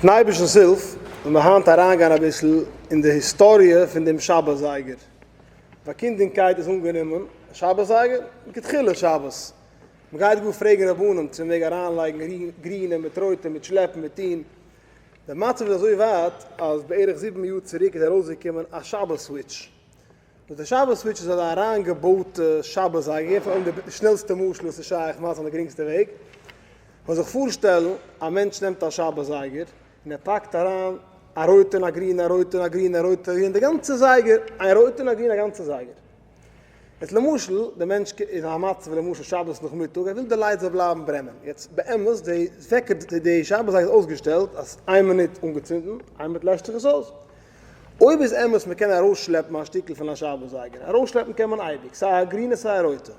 מיטן אייבערשטנ'ס הילף וועלן מיר היינט אריינגיין אביסל אין די היסטאריע פון דעם שבת זייגער. ביי קינד און קייט איז אנגענומען שבת זייגער, לכתחילה שבת. מ'גייט גאר פרעגן רבנים צו מ'מעג אריינלייגן גרינע מיט רויטע מיט שלעפן מיט טון. דער מצב איז אזוי ווייט אז בערך זיבן יאר צוריק איז ארויסגעקומען א שבת סוויטש. וואס די שבת סוויטש איז אזא אריינגעבויטע שבת זייגער, געווען פון די שנעלסטע משל וואס איז שייך מסביר זיין די גרינגסטע וועג. מ'זאל זיך פארשטעלן א מענטש נעמט א שבת זייגער און ער פאקט אריין א רויטע און א גרינע, א רויטע און א גרינע, א רויטע און א גרינע, די גאנצע זייגער, א רויטע און א גרינע, א גאנצע זייגער. יעצט למשל, די מענטש איז אין א מצב ווי למשל שבת נאכמיטאג, ער וויל די light זאל בלייבן ברענען. יעצט באמת די וועקער, די שבת זייגער איז אויסגעשטעלט אז איין מינוט אנגעצינדן, איין מינוט לעשט זיך עס אויס. אויב איז אמת מען קען ארויסשלעפן א שטיקל פון א שבת זייגער, ארויסשלעפן קען מען אייביג, סיי א גרינע סיי א רויטע.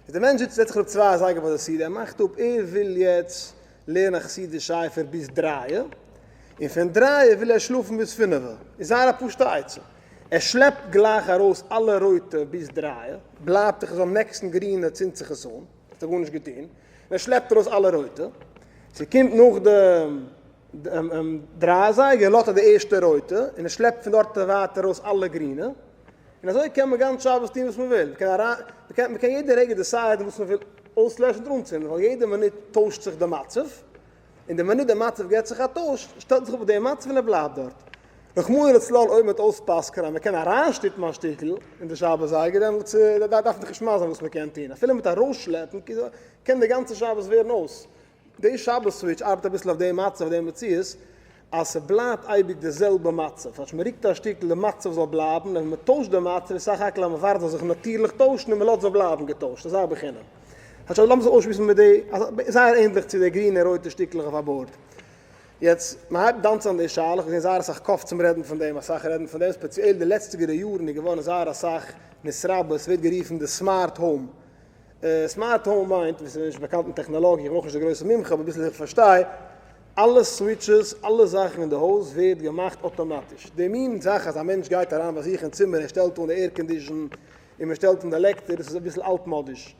איז די מענטש זיצט זעצט זיך אראפ צוויי אזייגער ביי די סעודה, ער מאכט אפ ער וויל יעצט לערנען חסידיש ספר ביז דרייע, און פון דרייע וויל ער שלאפן ביז פינעווע, איז זייער א פשוטע עצה, ער שלעפט גלייך ארויס אלע רויטע ביז דרייע, בלייבט זיך עס ביים נעקסטן גרינע צינדט זיך עס אן, האט ער גארנישט געטון, און ער שלעפט ארויס אלע רויטע, ס'קומט נאך די דריי אזייגער לאזט ער די ערשטע רויטע און ער שלעפט פון דארט ווייטער ארויס אלע גרינע, און אזוי קען מען גאנץ שבת טון וואס מען וויל, מען קען אריין, מען קען יעדע רגע decide ן וואס מען וויל אויסלעשן אדער אנצינדן, ווייל יעדע מינוט טוישט זיך די מצב, און די מינוט די מצב געבט זיך א טויש, שטעלט זיך אפ די מצב און ער בלייבט דארט. רחמנא לצלן אויב מען וועט אויספסק'ענען אז מען קען אריינשטופן א שטיקל אין די שבת זייגער, דעמאלטס דארף מען זיך נישט מזל זיין וואס מען קען טון, אפילו מיט ארויסשלעפן קען די גאנצע שבת ווערן אויס. די שבת סוויטש ארבעט אביסל אויף די מצב, אויף די מציאות, אז ס'בלייבט אייביג די זעלבע מצב, כאטש מ'רוקט א שטיקל די מצב זאל בלייבן, און ווען מ'טוישט די מצב איז סך הכל אז מ'ווארט זאל זיך נאטירליך טוישן און מ'לאזט זאל בלייבן געטוישט, אזא בחינה. כאטש אבער לאמיר זיך אויסשמועסן מיט די, זייער ענדליך צו די גרינע און רויטע שטיקלעך אויף א board. יעצט, מ'הייבט דאן אן די שאלה, איך האב געזען זייער אסאך קופצים רעדן פון דעם, אסאך רעדן פון דעם, ספעציעל די לעצטיגערע יארן איז געווארן זייער אסאך נתרבה, ס'ווערט גערופן די smart home, smart home מיינט, ווער ס'איז נישט באקאנט מיט טעכנאלאגיע, איך בין אויך נישט די גרויסע מומחה אבער אביסל איך פארשטיי, אלע switches, אלע זאכן אין די הויז ווערט געמאכט אטאמאטיש. די מין זאך אז א מענטש גייט אריין ביי זיך אין צימער און שטעלט אן די air condition און מען שטעלט אן די לעקטער, דאס איז אביסל אלטמאדיש.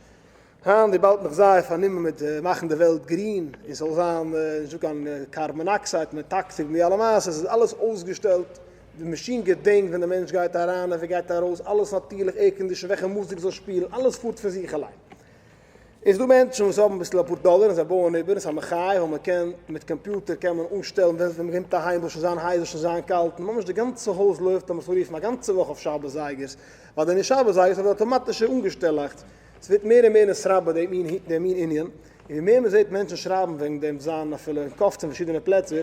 היינט וויבאלד מ'איז זייער פארנומען מיט מאכן די וועלט גרין און ס'זאל זיין נישטא קיין carbon oxide מיט toxic מיט די אלע מעשות, איז אלעס אויסגעשטעלט, די מאשין געדענקט ווען די מענטש גייט אריין און ווען גייט ארויס, אלעס נאטירליך, air condition, וועלכע מוזיק זאל שפילן, אלעס פארט פון זיך אליין. איז דא מענטשן וואס האבן אביסל אפאר דאלער און זיי בויען איבער און ס'איז א מחיה ווייל מען קען מיט קאמפיוטער קען מען אנשטעלן ווען ווען מ'קומט אהיים זאל שוין זיין הייס זאל שוין זיין קאלט און ממש די גאנצע הויז לויפט לאמיר עס אנרופן א גאנצע וואך אויף שבת זייגערס ווייל די נישט שבת זייגערס האט די אטאמאטישע אנגעשטעלאכטס ס'ווערט מער און מער נתרבה די מין די מין ענין און ווי מער מ'זעט מענטשן שרייבן וועגן דעם זיין אפילו אין קופצים פארשידענע פלעצער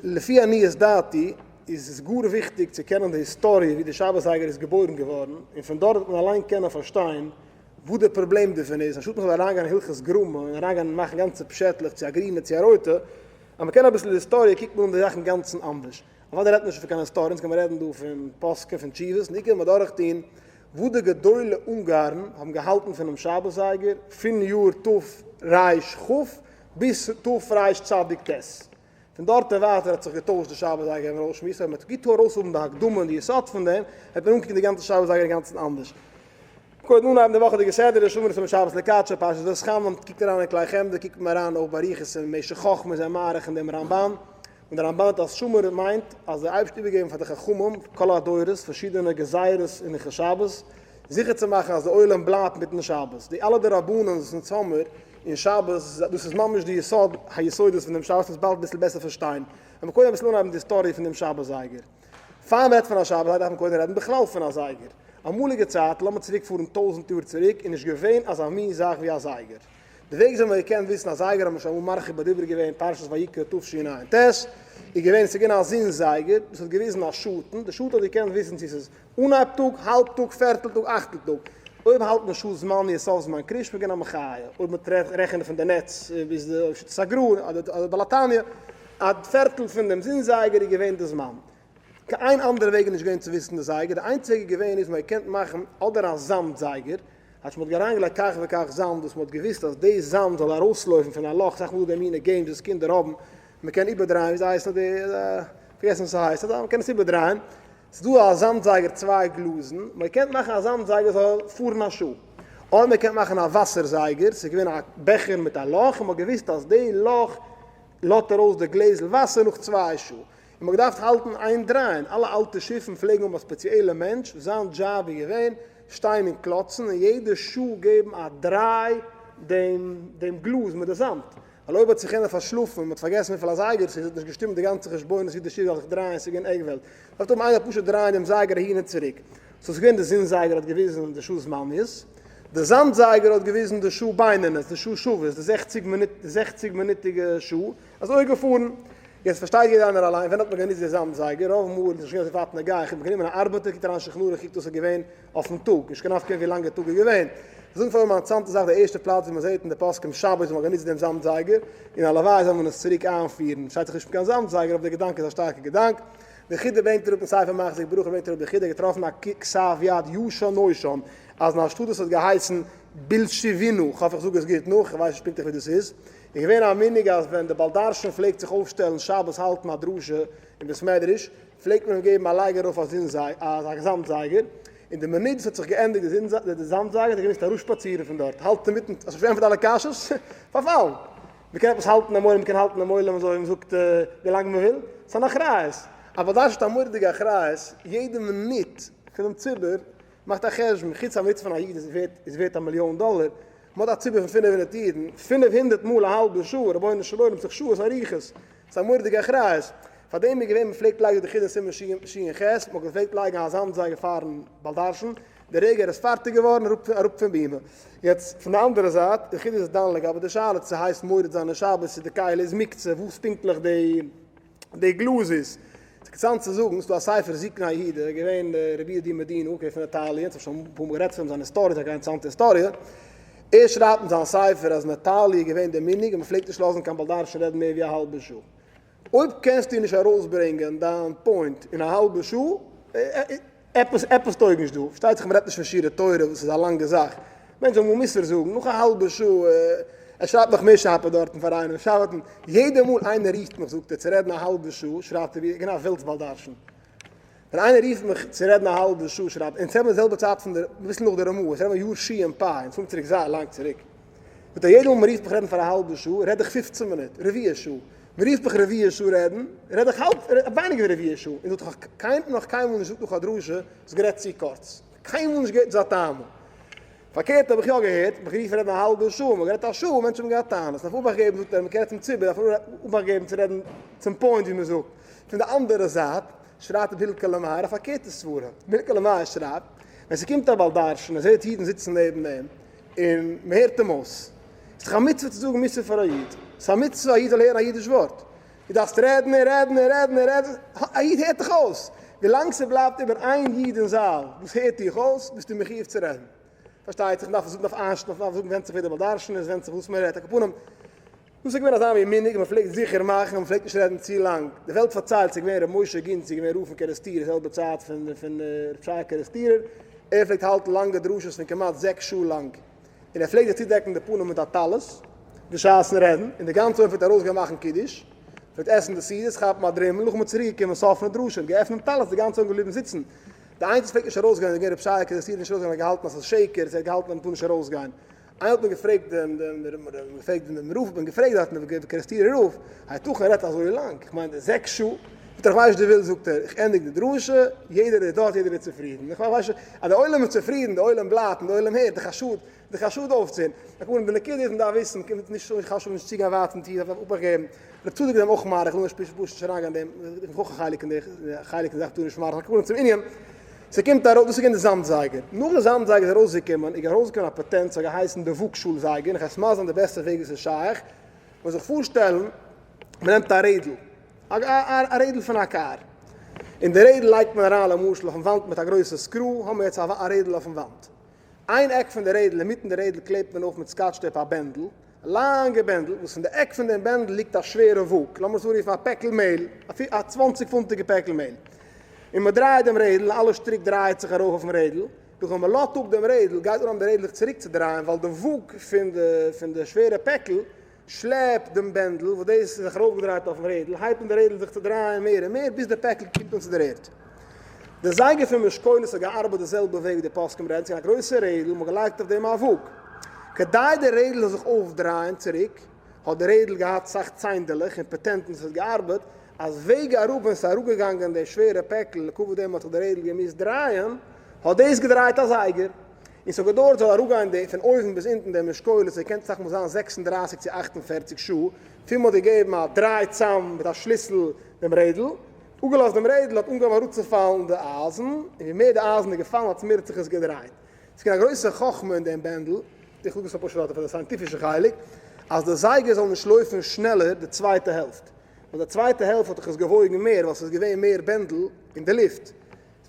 לפי עניות דעתי איז עס גאר וויכטיג צו קענען די היסטאריע ווי די שבת זייגער איז געבוירן געווארן און פון דארט וועט מען אליין קענען פארשטיין וואס די פראבלעם דערפון איז, אנשטאט מען זאל אריינגיין אין הלכות גרמא און אריינגיין און מאכן גאנצע פשעטלעך צו א גרינע צו א רויטע, אז מען קען אביסל די היסטאריע קוקט מען אן די זאך אינגאנצן אנדערש. אוודאי רעדט מען נישט פון קיין היסטאריע, אונז קען מען רעדן דא פון פוסקים פון תשובות, און עיקר מען דורכטון וואס די גדולי אונגארן האבן געהאלטן פונעם שבת זייגער פון יאר תרכ ביז תרצ ט. פון דארט און ווייטער האט זיך געטוישט די שבת זייגער ווען אויסשמועסן, אויב מען וועט גוט ארויסהאבן די הקדמה און די יסוד פון דעם, וועט מען אנקוקן די גאנצע שבת זייגער אינגאנצן אנדערש. קודם אנהייבן די וואכעדיגע סדרה, שמור את שבת לקדשו, פרשת ואתחנן, קוקט אריין אין כלי חמדה, קוקט מען אריין אויך באריכות אין משך חכמה איז ער מאריך אין דעם רמבן, און דער רמבן האט אז שמור מיינט אז דער אייבערשטער האט איבערגעגעבן פאר די חכמים כל הדורות פארשידענע גזירות אין הלכות שבת, זיכער צו מאכן אז די עולם בלייבט מיטן שבת, די אלע דרבנן'ס וואס אונז האמיר אין שבת, דאס איז ממש די יסוד היסודות פון דעם שבת, מ'מוז באלד אביסל בעסער פארשטיין, ווען מ'קודם אביסל אנהייבן די היסטאריע פון דעם שבת זייגער. פאר מ'רעדט פון א שבת זייגער דארף מען קודם רעדן בכלל פון א זייגער. אמאליגע צייט, לאמיר צוריק פארן טויזענט יאר צוריק, איז נישט געווען אזא מין זאך ווי א זייגער. די וועג וויאזוי מ'האט געקענט וויסן א זייגער האט מען שוין אמאל מרחיב בדיבור געווען פרשת ויקרא תשע"ט, איז געווען ס'איז געווען א זון זייגער וואס האט געוויזן א שאטן, די שאטן האט געקענט וויסן צו ס'איז אנהייב טאג, האלב טאג, פערטל טאג, אכטל טאג. אויב האלט מען שעה זמניות סוף זמן קריאת שמע געווען א מחיה. אויב מען רעכנט פון די נץ ביז די שיטת הגר"א אדער בעל התניא, א פערטל פון דעם זון זייגער איז געווען די זמן. קיין איין אנדערע וועג איז נישט געווען צו וויסן די זייגער, די איינציגע וועג איז געווען איז מען האט געקענט מאכן אדער א זאמד זייגער, אז מען האט אריינגעלייגט כך וכך זאמד וואס מען האט געוואוסט אז די זאמד זאל ארויסלויפן פון א לאך, אסאך מאל די מינע games וואס קינדער האבן, מען קען איבערדרייען, וויאזוי הייסט די, פארגעסן וואס ס'הייסט, אבער מען קען עס איבערדרייען, ס'איז דא א זאמד זייגער צוויי גלאזן, מען קען מאכן א זאמד זייגער זאל פארן א שעה, אדער מען קען מאכן א וואסער זייגער, ס'איז געווען א בעכער מיט א לאך און מען האט געוואוסט אז די לאך. לאזט ארויס די גלעזל וואסער נאך צוויי שעה, און מ'האט געדארפט האלטן איין דרייען, אלע אלטע שיפן פלעגן האבן א ספעציעלע מענטש וואס זיין דזשאב איז געווען שטיין און קלאצן און יעדע שעה געבן א דריי דעם דעם גלאז מיט די זאמד, ווייל אויב האט זיך יענער פארשלאפן און מ'האט פארגעסן וויפיל א זייגער ס'איז האט נישט געשטימט די גאנצע חשבונות ווי די שיף דארף זיך דרייען, ס'איז געווען עק וועלט, דארף האבן איינער פשוט דרייען דעם זייגער אהין און צוריק. סאו ס'איז געווען די זון זייגער האט געוויזן די שעה זמניות, די זאמד זייגער האט געוויזן די שעה בינונית, די שעה שוות, די זעכציג מינוט, די זעכציג מינוטיגע שעה, אזוי געפארן. יעצט פארשטייט יעדער איינער אליין, ווען האט מען גענוצט די זאמד זייגער? רוב מאל איז נישט געווען אזוי ווייט נוגע, איך האב גענומען א ארבעטער, קוקט אריין שולחן ערוך קוקט וואס איז געווען אויפן טאג, נישט קיין נפקא מינה ווי לאנג די טאג איז געווען. זאגן פאר מיר א אינטערעסאנטע זאך, די ערשטע פלאץ ווי מען זעט אין די פוסקים שבת ווי מען האט גענוצט דעם זאמד זייגער, און הלוואי זאל מען עס צוריק איינפירן, פארשטייט זיך נישט מיט קיין זאמד זייגער, אבער דער געדאנק איז א שטארקע געדאנק. די חידא ברענגט אראפ אין ספר מחזיק ברכה ברענגט אראפ די חידא געטראפן א כתב יד ישן נושן אז אין א שטאט וואס האט געהייסן בילשיווינא, כ'האף איך זאג עס גוט נאך, כ'ווייס נישט פונקטליך ווי דאס איז, איז געווען א מנהג אז ווען די בעל דרשן פלעגט זיך אויפשטעלן שבת האלטן א דרשה אין בית מדרש פלעגט מען אים געבן א לייג ארויף א זון א זאמד זייגער, און די מינוט וואס האט זיך געענדיגט די זאמד זייגער האט ער געמוזט אראפשפאצירן פון דארט, האלט אינמיטן, האסט נישט פארענטפערט אלע קשיות? פארפאלן! מ'קען עפעס האלטן דעם עולם, מ'קען האלטן דעם עולם אזוי ווי מ'זאגט ווי לאנג מ'וויל, ס'איז אן אחריות. אבער דאס האט א מורא'דיגע אחריות, יעדע מינוט פונעם ציבור מאכט א חשבון, חוץ א מינוט פון א איד איז ווערט איז ווערט א מיליאן דאלער, מ'האט א ציבור פון 500 אידן, 500 מאל א האלבע שעה, רבונו של עולם, ס'איז שעות ארוכות, ס'איז א מורא'דיגע אחריות. פאר דעם איז געווען מ'פלעגט לייגן די חידון סימן ש"ח, מ'האט געפלעגט לייגן א זאמד-זייגער פארן בעל דרשן, די רגע ער איז פארטיג געווארן אראפ אראפ פון בימה. יעצט פון די אנדערע זייט, די חידוש איז דן לגבי די שאלה צו ס'הייסט מורד זיין אין שבת צו די כלי איז מוקצה, וואס פונקטליך די די גלאז איז. ס'איז אינטערעסאנט צו זאגן, ס'דא א ספר זקני יהודה, געווען רבי יהודה די מעדינא, פון איטאליע, אונז האבן שוין אפאר מאל גערעדט פון אים, זיין היסטאריע איז א גאר אינטערעסאנטע היסטאריע. ער שרייבט אין זיין ספר אז אין איטאליע איז געווען די מנהג אז מ'פלעגט נישט לאזן קיין בעל דרשן רעדן מער ווי א האלבע שעה. אויב קענסטו נישט ארויסברענגען דיין point אין א האלבע שעה, עפעס עפעס טויג נישט דא, פארשטייט זיך מ'רעדט נישט פון שיעורי תורה וואס איז א לאנגע זאך, מענטש זאל אמאל מוסר זאגן, נאך א האלבע שעה, ער שרייבט נאך מער שארפער דארטן פאר איינעם, שרייבט דארטן, יעדע מאל איינער רופט מיך זאגט ער צו רעדן א האלבע שעה, שרייבט ער ווי גענוי א וועלטס בעל דרשן, ווען איינער רופט מיך צו רעדן א האלבע שעה שרייבט, אונז רעדן די זעלבע צייט פון די, אביסל נאך די רמ"א, אונז רעדן יאר ש' פ', אונז פארן צוריק זייער לאנג צוריק. זאגט ער יעדע מאל מ'רופט מיך רעדן פאר א האלבע שעה רעד איך פופצן מינוט, רביע שעה, מ'רופט מיך רביע שעה רעדן, רעד איך האלב, ווייניגער ווי רביע שעה, און זאגט איך האב קיינמאל נאך קיינמאל נישט געזאגט נאך א דרשה, האסט גערעדט צו קורץ, קיינמאל נישט געהערט אזא טענה. פארקערט האב איך יא געהערט, מיך גערופן רעדן א האלבע שעה, מ'האט גערעדט א שעה, מענטשן האבן געהאט טענות, מ'דארף אבאכט געבן זאגט ער, מ'קען רעדן צום ציבור, דארף מען אבאכט געבן צו רעדן צום point ווי מ'זאגט. פון די אנדערע זייט שרייבט רבי הלל קאלאמייער א פארקערטע סברה, רבי הלל קאלאמייער שרייבט, ווען ס'קומט א בעל דרשן און זעט אידן זיצן נעבן אים, און מען הערט אים אויס. ס'איז דאך א מצוה צו זאגן מוסר פאר א איד. ס'איז א מצוה א איד זאל הערן א אידיש ווארט. דו דארפסט רעדן און רעדן און רעדן און רעדן, א איד הערט דיך אויס. ווילאנג ס'בלייבט איבער איין איד אין זאל וואס הערט דיך אויס, ביסטו מחיוב צו רעדן. פארשטייט זיך, מ'דארף זאגן, מ'דארף איינשטעלן, מ'דארף זאגן ווענדט זיך ווער דער בעל דרשן איז, ווענדט זיך וואס מען רעדט. על כל פנים, דאס איז געווען אזא מין מנהג, מען פלעגט זיכער מאכן אז מען פלעגט נישט רעדן צו לאנג. די וועלט פארציילט ס'איז געווען ר' משה גינז איז געווען רב פון קערעסטיר די זעלבע צייט פון פון ר' שייע קערעסטירער, ער פלעגט האלטן לאנגע דרשות פון כמעט זעקס שעה לאנג, און ער פלעגט זיך צודעקן די פנים מיט א טלית בשעת'ן רעדן, און די גאנצע עולם פלעגט ארויסגיין מאכן קידוש, פלעגט עסן די סעודות, כאפן א דרימל, נאכדעם איז צוריק געקומען סוף פון די דרשה, האט געעפנט דעם טלית, די גאנצע עולם געבליבן זיצן. די איינציגסטע פלעגט נישט ארויסגיין איז געווען ר' שייע קערעסטירער נישט ארויסגיין ווייל ער האט געהאלטן אז ס'איז שקר, ער האט געהאלטן אז מ'טאר נישט ארויסגיין. איינער האט מיר געפרעגט דעם דעם דעם געפרעגט דעם רב האט מען געפרעגט דארט דעם קערעסטירער רב, היתכן ער רעדט אזוי לאנג, איך מיין זעקס שעה, זאגט ער איך ווייס נישט דו ווילסט זאגט ער איך ענדיג די דרשה, יעדער איז דארט יעדער איז צופרידן, איך ווייס נישט אז די עולם איז צופרידן די עולם בלייבט און די עולם הערט, דאך א שאד דאך א שאד אויפצוהערן, על כל פנים די נקודה איז מען דארף וויסן, קומט נישט חס ושלום נישט צוגיין ווייט פון טיר דארף אבאכט געבן. רב צדוק איז אויך מאריך, לאמיר פשוט נישט אריינגיין אין דעם, איך בין אויך א חלק אין די חלק אין די זאך טאר נישט מאריך, על כל פנים צום ענין, ס'קומט ארויס, דאס איז געווען די זאמד זייגער, נאך די זאמד זייגער איז ארויסגעקומען, איז ארויסגעקומען א פאטענט, ס'האט געהייסן די וואגשאל זייגער, און איך וועל עס מסביר זיין די בעסטע וועג וואס איז שייך, מ'זאל זיך פארשטעלן, מ'נעמט א רעדל, א רעדל פון א קאר, און די רעדל לייגט מען אריין למשל אויפן וואנט מיט א גרויסע screw, האבן מיר יעצט א רעדל אויפן וואנט, איין עק פון די רעדל, אינמיטן די רעדל קלעבט מען אויף מיט scotch tape א בענדל, א לאנגע בענדל, וואס פון די עק פון דעם בענדל ליגט א שווערע וואג, לאמיר עס אנרופן א פעקל מעהל, א צוואנציג פונטיגע פעקל מעהל. און מען דרייעט דעם רעדל, און אלע שטריק דרייעט זיך ארויף אויפן רעדל, דורך ווען מען לאזט אפ דעם רעדל, גייט אן די רעדל זיך צוריק צו דרייען, ווייל די וואג פון די פון די שווערע פעקל שלעפט דעם בענדל, וואס דאס איז זיך ארויפגעדרייט אויפן רעדל, הייבט אן די רעדל זיך צו דרייען מער און מער, ביז די פעקל קומט אן צו דער ערד. די זייגער פון משקולת האט געארבעט די זעלבע וועג ווי די פוסקים רעדן, ס'איז געווען א גרויסע רעדל, מ'האט געלייגט אויף דעם א וואג. כדי די רעדל זאל זיך אויפדרייען צוריק, האט די רעדל געהאט סאך ציינדעלעך און פאטענטן וואס האט געארבעט אז וועג אראפ ווען ס'איז אראפגעגאנגען די שווערע פעקל לכבוד דעם האט זיך די רעדל געמוזט דרייען, האט דאס געדרייט א זייגער, און ס'האט געדויערט זאל אראפגיין די פון אויבן ביז אונטן די משקולת, ס'האט געקענט אסאך מאל זיין 36 צו 48 שעה, פון מ'האט געגעבן א דריי צאם מיט א שליסל דעם רעדל, אפגעלאזט דעם רעדל האט אנגעהויבן אראפצופאלן די אייזן, און ווי מער די אייזן איז געפאלן אלס מער האט זיך עס געדרייט. ס'איז געווען א גרויסע חכמה אין דעם בענדל, איך זאג עס פשוט פאר די סייענטיפישע חלק, אז די זייגער זאל נישט לויפן שנעלער די צווייטע העלפט, ווייל די צווייטע העלפט האט דאך עס געוואויגן מער ווייל ס'איז געווען מער בענדל אין די לופט,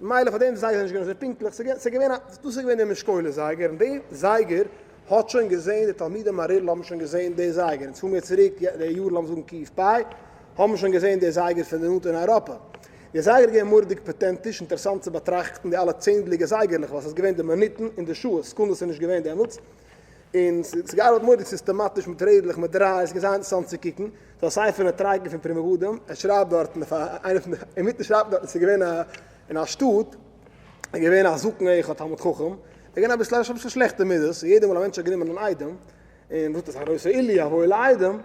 מילא פאר דעם די זייגער איז נישט געווען אזוי פונקטליך, ס'איז געווען א, דאס איז געווען די משקולת זייגער, און די זייגער האט שוין געזען, די תלמידי מהרי"ל האבן שוין געזען די זייגער, אונז פארן מיר צוריק די יאר לאמיר זאגן ק"פ, האבן שוין געזען די זייגער פון די נאנט אין אייראפע. די זייגער איז געווען מורא'דיג פאטענטיש, אינטערעסאנט צו באטראכטן די אלע צענדליגע זייגערלעך, ווייל ס'איז געווען די מינוטן און די שעות, סעקונדעס איז נישט געווען דעמאלטס, און ס'איז געארבעט מורא'דיג סיסטעמאטיש מיט רעדלעך מיט דרייערס, ס'איז געווען זייער אינטערעסאנט צו קוקן. ס'איז א ספר נוטריקון פון פרי מגדים, ער שרייבט דארטן אויף א איינע פון די, אינמיטן שרייבט ער דארטן ס'איז געווען א אין א שטאט איז געווען א זקן אחד תלמיד חכם, ער איז געווען אביסל אביסל שלעכטע מידות, און יעדע מאל א מענטש האט גענומען אן איידעם, און וואס איז א גרויסע עילוי א וואוילע איידעם,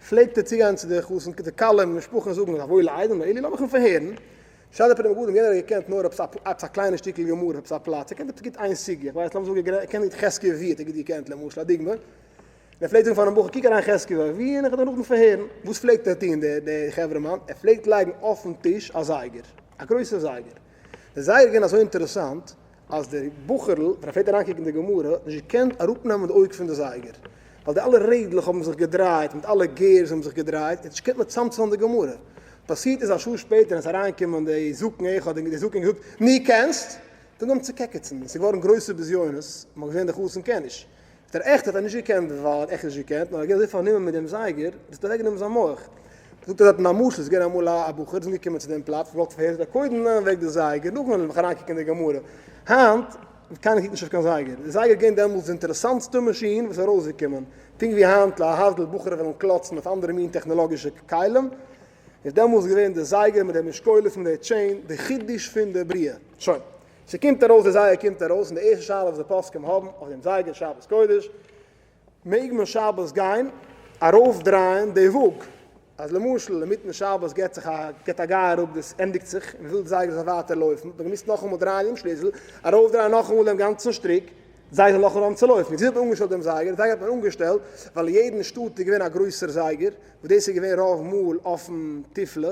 פלעגט ער צוגיין צו די חתן די כלה און משפחה און זאגן א וואוילע איידעם א עילוי לאמיך אים פארהערן, שרייבט דער פרי מגדים יענער האט געקענט נאר עפעס עפעס א קליינע שטיקל גמרא עפעס א פלאץ, ער קען עפעס גוט איין סוגיא, איך ווייס לאמיר זאגן ער קען גוט חזקיה אבוה האט ער גוט געקענט למשל א דוגמא, און ער פלעגט זאגן פארן בחור קוק אריין חזקיה אבוה און איך וועל דיך נאכדעם פארהערן, וואס פלעגט ער טון דער דער חברה-מאן, ער פלעגט לייגן אויפן טיש א זייגער, א גרויסער זייגער, דער זייגער איז געווען אזוי אינטערעסאנט אז דער בחור'ל ווען ער פלעגט אריינקוקן די גמרא האט נישט געקענט אראפנעמען די אויג פון די זייגער, ווייל די אלע רעדלעך האבן זיך געדרייט מיט אלע gears האבן זיך געדרייט, ער האט נישט געקענט מצמצם זיין די גמרא. פאסירט איז א שעה שפעטער איז אריינגעקומען די זקן אחד און די זקן געזאגט נו קענסט? האט אנגעהויבן צו קעקעצן און ס'איז געווארן גרויסע בזיונות, מ'האט געזען די חתן קען נישט. זאגט ער עכט האט ער נישט געקענט ווייל ער האט עכט נישט געקענט נאר ער איז געווען אזוי פארנומען מיט דעם זייגער דאס האט אוועקגענומען זיין מח. זאגט ער דארטן א משל, ס'איז געווען אמאל א בחור איז אנגעקומען צו דעם פלאץ געוואלט פארהערן זאגט ער קודם נעם אוועק די זייגער נאכדעם וועל איך אריינקוקן אין די גמרא. היינט קיינער קוקט נישט אויף קיין זייגער, די זייגער איז געווען דעמאלטס די אינטערעסאנטסטע מאשין וואס איז ארויסגעקומען, פונקט ווי היינט להבדיל בחורים וועלן קלאצן אויף אנדערע מין טעכנאלאגישע כלים, איז דעמאלטס געווען די זייגער מיט די משקולת מיט די chain די חידוש פון די בריאה. שוין, ס'קומט ארויס די זייגער קומט ארויס און די ערשטע שאלה וואס די פוסקים האבן אויף דעם זייגער שבת קודש, מעג מען שבת גיין ארויפדרייען די וואג? אז למשל אינמיטן שבת געט זיך א געט א גיי אראפ דאס ענדיגט זיך און מ'וויל די זייגער זאל ווייטער לויפן האט מען געמוזט נאכאמאל דרייען דעם שליסל, ארויפדרייען נאכאמאל דעם גאנצן שטריק, זייגער זאל נאכאמאל אנהויבן צו לויפן. ווי האט מען אנגעשטעלט דעם זייגער? די זייגער האט מען אנגעשטעלט ווייל אין יעדן שטאט איז געווען א גרויסער זייגער, וואס דאס איז געווען רוב מאל אויפן תיפלה,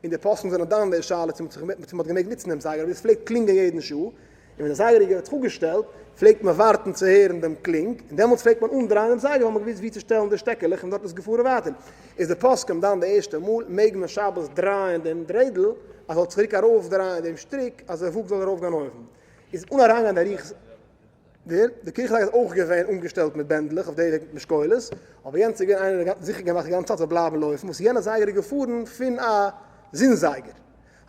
און די פוסקים זענען דן די שאלה צו מ'האט געמעגט נוצן דעם זייגער, אבער דאס פלעגט קלינגען יעדן שעה, און ווען דער זייגער האט זיך אפגעשטעלט, פלעגט מען ווארטן צו הערן דעם קלינג, און דעמאלטס פלעגט מען אנדרייען דעם זייגער, ווייל מ'האט געוואוסט וואו צו שטעלן די שטעקעלעך, און דארט איז געפארן ווייטער. איז די פוסקים דן די ערשטע מאל, מעג מען שבת דרייען דעם דריידל, אז זאל צוריק ארויפדרייען דעם שטריק, אז די וואג זאל ארויפגיין אויבן. איז אן אריינגיין די אריכות. דער די קירכע זייגער איז אויך געווען אנגעשטעלט מיט בענדלעך אויף די וועג מיט משקולות, אבער יענץ איז געווען איינער האט זיכער געמאכט די גאנצע צייט זאל בלייבן לויפן, וואס יענע זייגער איז געפארן פון א זון זייגער.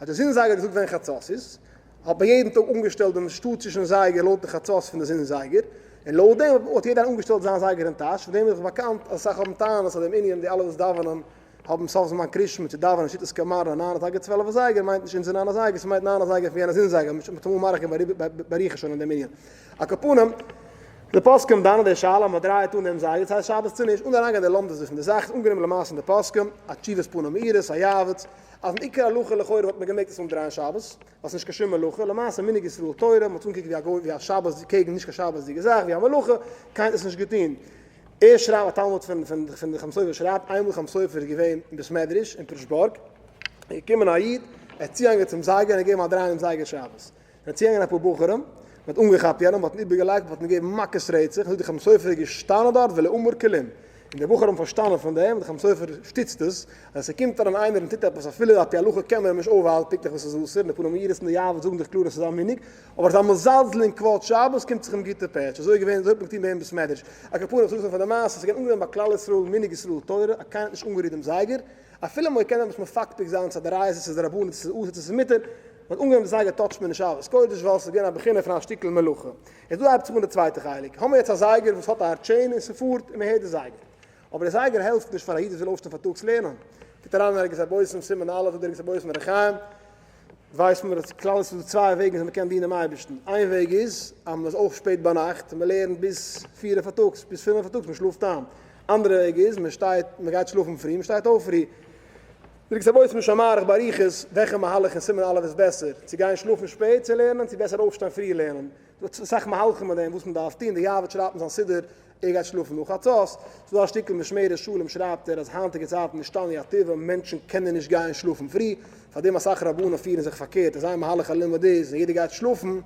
האט די זון זייגער געזאגט ווען חצות איז, האט מען יעדן טאג אנגעשטעלט דעם שטאטישן זייגער לויטן חצות פון די זון זייגער, און לויט דעם האט יעדער אנגעשטעלט זיין זייגער אין טאש, פון דעם איז דאך באקאנט אז אסאך האבן טענות אויף דעם ענין, די אלע וואס דאווענען האבן סוף זמן קרישמע צו דאווענען שיטת קאמארנא ניין אזייגער צוועלף אזייגער מיינט נישט אונזער ניין אזייגער ס'מיינט ניין אזייגער פון יענע זון זייגער מ'האט אמאל מאריך געווען באריכות שוין אין דעם ענין. על כל פנים, די פוסקים דן אין די שאלה אז מ'דרייעט אן דעם זייגער ס'הייסט שבת צו נישט, אן אריינגיין אין די לומדות פון די זאך איז אנגענומען למעשה אין די פוסקים, א תשובת פנים מאירות, א יעבץ, אז אין עיקר הלכה לכאורה וואלט מען געמעגט עס אנדרייען שבת, ווייל ס'נישט קיין שום מלאכה, למעשה מנהג ישראל תורה, מ'האט עס אנגעקוקט ווי א גוי ווי א שבת קעגן נישט קיין שבת'דיגע זאך ווי א מלאכה, קיינער האט עס נישט געטון. ער שרייבט א תלמיד פון פון פון די חתם סופר שרייבט איינמאל חתם סופר איז געווען אין בית מדרש אין פרעשבורג איז געקומען א איד ער איז צוגעגאנגען צום זייגער און געגעבן א דריי אינעם זייגער שבת זענען צוגעגאנגען אפאר בחורים מען האט אנגעכאפט יענעם מען האט אים איבערגעלייגט מען האט אים געגעבן מכות רצח זאגט די חתם סופר איז געשטאנען דארט ולא אמר כלום און די בחורים האבן פארשטאנען פון דעם, די חתם סופר שטיצט עס, אז ס'קומט אריין איינער און טוט עפעס אפילו על פי הלכה קען מען אים נישט אויפהאלטן פונקטליך וואס איז אסור, און די פנים מאירות און די יעבץ זאגן דאך קלאר אז ס'איז א מנהג, אבער אז א מזלזל אין כבוד שבת קומט זיך אים גוטע פעטש, אזוי איז געווען, אזוי האט מען געטון ביי אים בית מדרש. על כל פנים, איך זאג עס נאר פאר די מעשה, ס'איז געווען אנגענומען ביי כלל ישראל מנהג ישראל תורה אז קיינער האט נישט אנגערירט דעם זייגער, אפילו מען קען עפעס מפקפק זיין צו א דאורייתא צו דרבנן צו ס'איז אסור צו ס'איז מותר, מען האט אנגענומען די זייגער טאטשט מען נישט שבת קודש ווייל ס'איז געווען א בחינה פון א שטיקל מלאכה. איז דא הייבט זיך אן די צווייטע חלק, האמיר יעצט א זייגער וואס האט א chain און ס'פארט און מ'הערט די זייגער. אבער די זייגער העלפט נישט פאר א איד וואס וויל אויפשטיין פארטאגס לערנען. קוקט אריין אין ערוגת הבושם סימן א' אדער ערוגת הבושם אורח חיים, ווייסט מען אז כלל איז דא צוויי וועגן וויאזוי מ'קען דינען דעם אייבערשטן. איין וועג איז אז מ'איז אויף שפעט ביינאכט און מ'לערנט ביז פיר פארטאגס, ביז פינף פארטאגס, מ'שלאפט איין. אנדערע וועג איז, מען שטייט, מען גייט שלאפן פרי, מען שטייט אויף פרי. דער ערוגת הבושם איז שוין מאריך באריכות וועלכע מהלך אין סימן א' איז בעסער, צו גיין שלאפן שפעט צו לערנען, צו בעסער אויפשטיין פרי לערנען. ס'דא אסאך מהלכים מיט דעם וואס מען דארף טון, די יעבץ שרייבט אין זיין סידור ער גייט שלאפן נאך חצות, ס'דא א שטיקל משמרת שלום שרייבט ער אז היינטיגע צייטן נשתנו הטבע מענטשן קענען נישט גיין שלאפן פרי, פארדעם אסאך רבנים פירן זיך פארקערט אז זייער מהלך הלימוד איז ווען יעדער גייט שלאפן,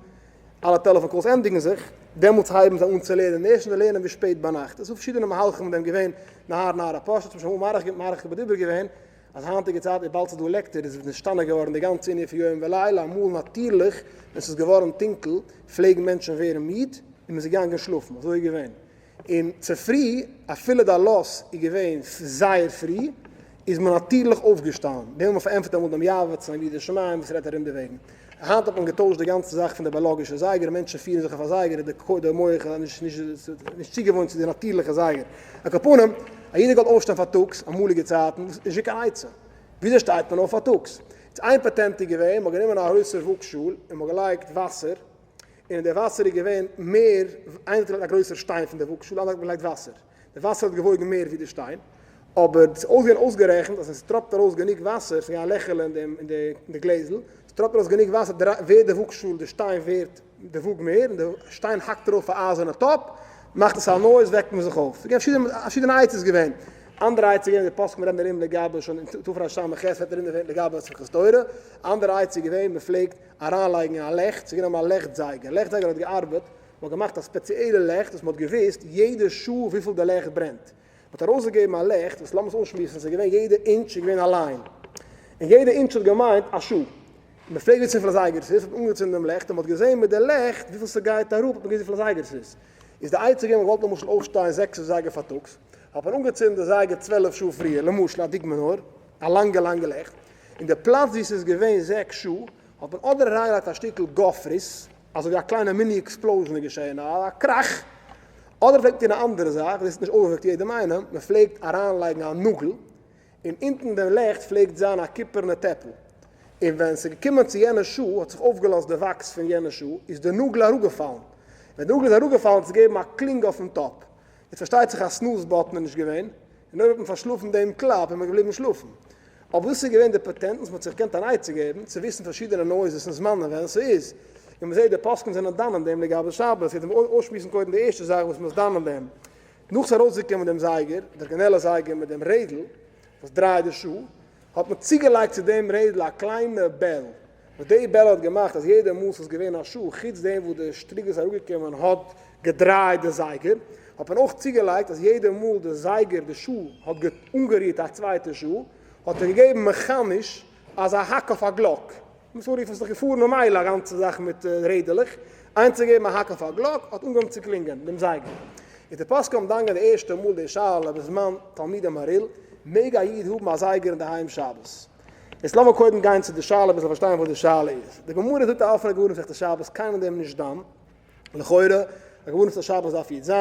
אלע טעלעפאן calls ענדיגן זיך, דעמאלטס הייבן זיי אן צו לערנען, ערשט און זיי לערנען ביז שפעט ביינאכט, עס איז דא פארשידענע מהלכים אין דעם געווען, נהר נהר הפשט האט מען שוין אמאל מאריך בדיבור געווען, אז היינטיגע צייט וויבאלד ס'איז דא לעקטער איז נשתנה געווארן די גאנצע ענין פון יום ולילה, אמאל נאטירליך ווען ס'איז געווארן טונקל פלעגן מענטשן ווערן מיד און מ'איז געגאנגען שלאפן, אזוי איז געווען און צופרי אפילו די עלות איז געווען זייער פרי איז מען נאטירליך אויפגעשטאנען, דעם האט מען פארענטפערט אמאל דעם יעבץ און יראת שמים וואס רעדט ארום דערוועגן. היינט האט מען געטוישט די גאנצע זאך פון די ביאלאגישע זייגער, מענטשן פירן זיך אויף א זייגער, די די מח איז נישט נישט צוגעוואוינט צו די נאטירליכע זייגער. על כל פנים, א איד האט געוואלט אויפשטיין פארטאגס, אמאליגע צייטן, וואס איז נישט קיין עצה. וויאזוי שטייט מען אויף פארטאגס? איז איין פאטענט איז געווען, מ'האט גענומען א גרויסער וואגשאל און מ'האט געלייגט וואסער, און אין די וואסער איז געווען מער, איינער האט געלייגט א גרויסער שטיין פון די וואגשאל, אנדערע האט געלייגט וואסער. די וואסער האט געוואויגן מער ווי די שטיין, אבער ס'איז אויסגעווען אויסגערעכנט אז ווען ס'טראפט ארויס גענוג וואסער, ס'איז געווען א לעכעלע אין דעם אין די גלעזל, ס'טראפט ארויס גענוג וואסער ווערט די וואגשאל, די שטיין ווערט די וואג מער, און די שטיין האקט ארויף א אייזערנע טאפ, מאכט עס א noise, וועקט מען זיך אויף. ס'איז געווען פארשידענע עצות געווען. אנדערע עצה איז געווען די פוסקים רעדן ארום לגבי שוין אין תרס"ח ווערט ארום לגבי שמחת תורה, אנדערע עצה איז געווען מ'פלעגט אריינלייגן א לעכט, ס'איז געווען אמאל א לעכט זייגער, לעכט זייגער האט געארבעט מ'האט געמאכט א ספעציעלע לעכט וואס מ'האט געוואוסט יעדע שעה וויפיל די לעכט ברענט. מ'האט ארויסגעגעבן א לעכט וואס לאמיר עס אנשמועסן ס'איז געווען יעדע אינטש איז געווען א line. און יעדע אינטש האט געמיינט א שעה. מ'פלעגט וויסן וויפיל אזייגער ס'איז, מ'האט אנגעצינדן דעם לעכט און מ'האט געזען מיט די לעכט וויפיל ס'גייט אראפ האט מען געזען וויפיל אזייגער ס'איז. איז די עצה געווען מ'וואלט למשל אויפשטיין זעקס אזייגער פארטאגס, האט מען אנגעצינדן די זייגער 12 שעה פריער, למשל א דוגמא נאר, א לאנגע לאנגע לעכט, אין די פלאץ וואו ס'איז געווען זעקס שעה האט מען אדער אריינגעלייגט א שטיקל גופרית, אזוי ווי א קליינע mini explosion איז געשען, א קראך, אדער פלעגט טון א אנדערע זאך, דאס האט נישט אויפגעוועקט יעדעם איינעם, מען פלעגט אריינלייגן א נאגל, און אונטן דעם לעכט פלעגט זיין א קופערנע טעפל, און ווען ס'איז געקומען צו יענע שעה האט זיך אויפגעלאזט די וואקס פון יענע שעה, איז די נאגל אראפגעפאלן, ווען די נאגל איז אראפגעפאלן האט עס געגעבן א קלינג אויפן טאפ, יעצט פארשטייט זיך אז snooze button איז נישט געווען, און אויב האט מען פארשלאפן דעם קלאפ איז מען געבליבן שלאפן. אבער דאס איז געווען די פאטענט וואס מ'האט זיך געקענט אן עצה געבן צו וויסן פארשידענע noises און זמנים ווען ס'איז, און מ'זעט די פוסקים זענען דן אין דעם לגבי שבת, יעצט וועלן מיר אויסשמועסן קודם די ערשטע זאך וואס מ'איז דן אין דעם. נאך ס'איז ארויסגעקומען דעם זייגער, די ארגינעלע זייגער מיט דעם רעדל וואס דרייט די שעה, האט מען צוגעלייגט צו דעם רעדל א קליינע bell, וואס די bell האט געמאכט אז יעדע מאל ס'איז געווען א שעה, חוץ דעם וואס די שטריק וואס איז אראפגעקומען האט געדרייט די זייגער, האט מען אויך צוגעלייגט אז יעדע מאל די זייגער, די שעה, האט אנגערירט א צווייטע שעה, האט ער געגעבן מעכאניש אזא האק אויף א גלאק, מ'מוז אנרופן ס'איז דאך געפארן ממילא א גאנצע זאך מיט רעדעלעך, איינס צו געבן א האק אויף א גלאק האט אנגעהויבן צו קלינגען דעם זייגער. איז די פוסקים האבן דאן געהאט די ערשטע מאל די שאלה בזמן תלמידי מהריל, מעג א איד האבן א זייגער אינדערהיים שבת? יעצט לאמיר קודם גיין צו די שאלה ביז פארשטיין וואס די שאלה איז. די גמרא זאגט א אפענע גמרא מסכת שבת, קיינער דעם נישט דן, לכאורה, א גמרא מסכת שבת דף י"ז,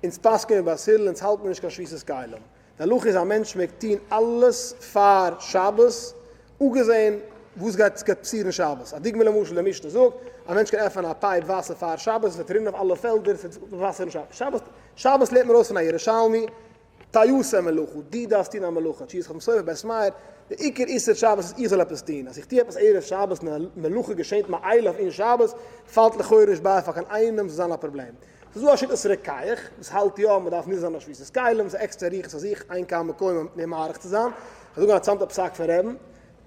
אונז פסק'ענען בית הלל, אונז האלטן נישט קיין שביתת כלים. די הלכה איז א מענטש מעג טון אלעס פאר שבת, אפגעזען וואס גייט פאסירן שבת. א דוגמא למשל די משנה זאגט, א מענטש קען עפענען א pipe וואסער פאר שבת, עס וועט רינען אויף אלע פעלדער, עס וועט וואסערן שבת. שבת שבת לערנט מען ארויס פון א ירושלמי, תעשה מלאכה, דו דארפסט טון א מלאכה, תשובת חתם סופר, בית מאיר, די עיקר איסור שבת איז איך זאל עפעס טון, אז איך טו עפעס ערב שבת און א מלאכה געשענט מאליו אין שבת, פאלט לכאורה נישט ביי פאר קיין איינעם ס'זאל זיין א פראבלעם. ס'איז דא א שיטת רוקח וואס האלט יא מ'דארף נישט זיין א שביתת כלים, ס'איז עקסטער אריכות פאר זיך, אין כאן מקומו מער מאריך צו זיין. כ'וועל זאגן א אינטערעסאנטע פסק פון רעבן,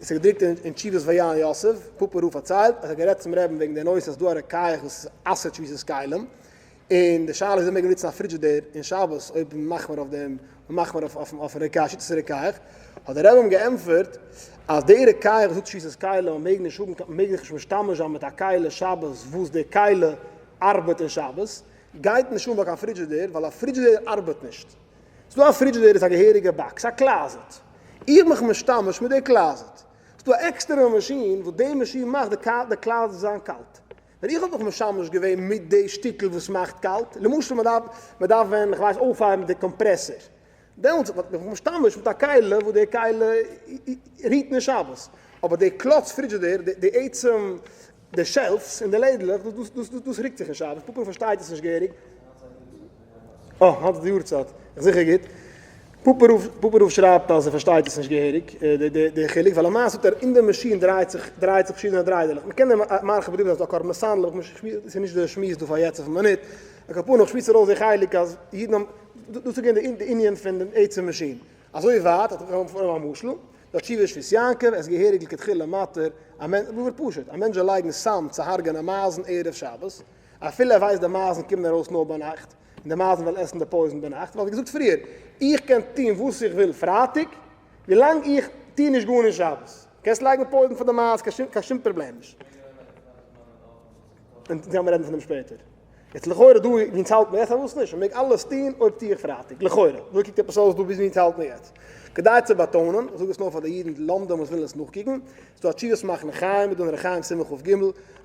עס איז געדרוקט אין תשובות ויען יוסף, פאפא רב פארציילט אז ער האט גערעדט צום רעבן וועגן די נושא אז ס'איז דא א רוקח וואס אסר'ט שביתת כלים, און די שאלה איז אויב מעג מען נוצן א פרידזשידער אין שבת אויב מחמיר אויף דעם מחמיר אויפן רוקח שיטת רוקח, האט דער רבי אים געענטפערט אז דער רוקח וואס זאגט שביתת כלים מעג נישט האבן מעג זיך נישט משתמש זיין מיט א כלי שבת וואס די כלי ארבעט אין שבת, גייט נישט אן ביי קיין פרידזשידער ווייל א פרידזשידער ארבעט נישט. ס'דא א פרידזשידער איז א געהעריגע box א closet, איך בין מיך משתמש מיט די closet, ס'דא א עקסטערע מאשין וואס די מאשין מאכט די closet זיין קאלט, ווען איך האב מיך משמש געווען מיט די שטיקל וואס מאכט קאלט, למשל מען דארף מען דארף ווען איך ווייס אויפהייבן די compressor, דעמאלטס האט מען מיך משתמש מיט א כלי וואס די כלי רוהט נישט שבת, אבער די קלאץ פרידזשידער, די עצם די shelves און די לעדלעך, דאס דאס דאס רוקט זיך אין שבת, פאפא פארשטייט עס נישט געהעריג. אה, היינט איז די יארצייט. איך זיכער גוט. פאפא רב פאפא רב שרייבט אז ער פארשטייט עס נישט געהעריג די די חילוק ווייל למעשה זאגט ער אין די מאשין דרייט זיך דרייט זיך פארשידענע דריידעלעך מ'קען דעם מרחיב בדיבור זיין ס'דא א קרבן סנדל אבער ס'איז נישט די שמועס דא פאר יעצט אויפן מינוט על כל פנים כ'שמועס ארויס די חלק אז אידן האבן דאס איז געווען די ענין פון דעם עצם מאשין אזוי ווייט אז כ'האב פאר א משל די תשובה שבות יעקב עס געהעריג לכתחילה מתיר א מענטש דבר פשוט א מענטש זאל לייגן סם צו הרג'ענען מייזן ערב שבת אפילו ער ווייסט די מייזן קומען ארויס נאר ביינאכט און די מייזן וועלן עסן די poison ביינאכט, ווייל ווי געזאגט פריער, איך קען טון וואס איך וויל פרייטאג, ווילאנג איך טו נישט גארנישט שבת. קענסט לייגן poison פאר די מייז, קיין שום פראבלעם נישט. און אונז גיימיר רעדן פון דעם שפעטער. יעצט לכאורה דא ווי אונז האלטן יעצט, פארוואס נישט? מ'מעג אלעס טון אויב טו איך פרייטאג. לכאורה. אזוי קוקט עפעס אויס דא ביז ווי אונז האלטן יעצט. כדי צו באטאנען, איך זאג עס נאר פאר די אידן די לומדים וואס ווילן עס נאכקוקן, ס'איז דא א תשובת מחנה חיים, איז דא אין ר' חיים סימן כ"ג,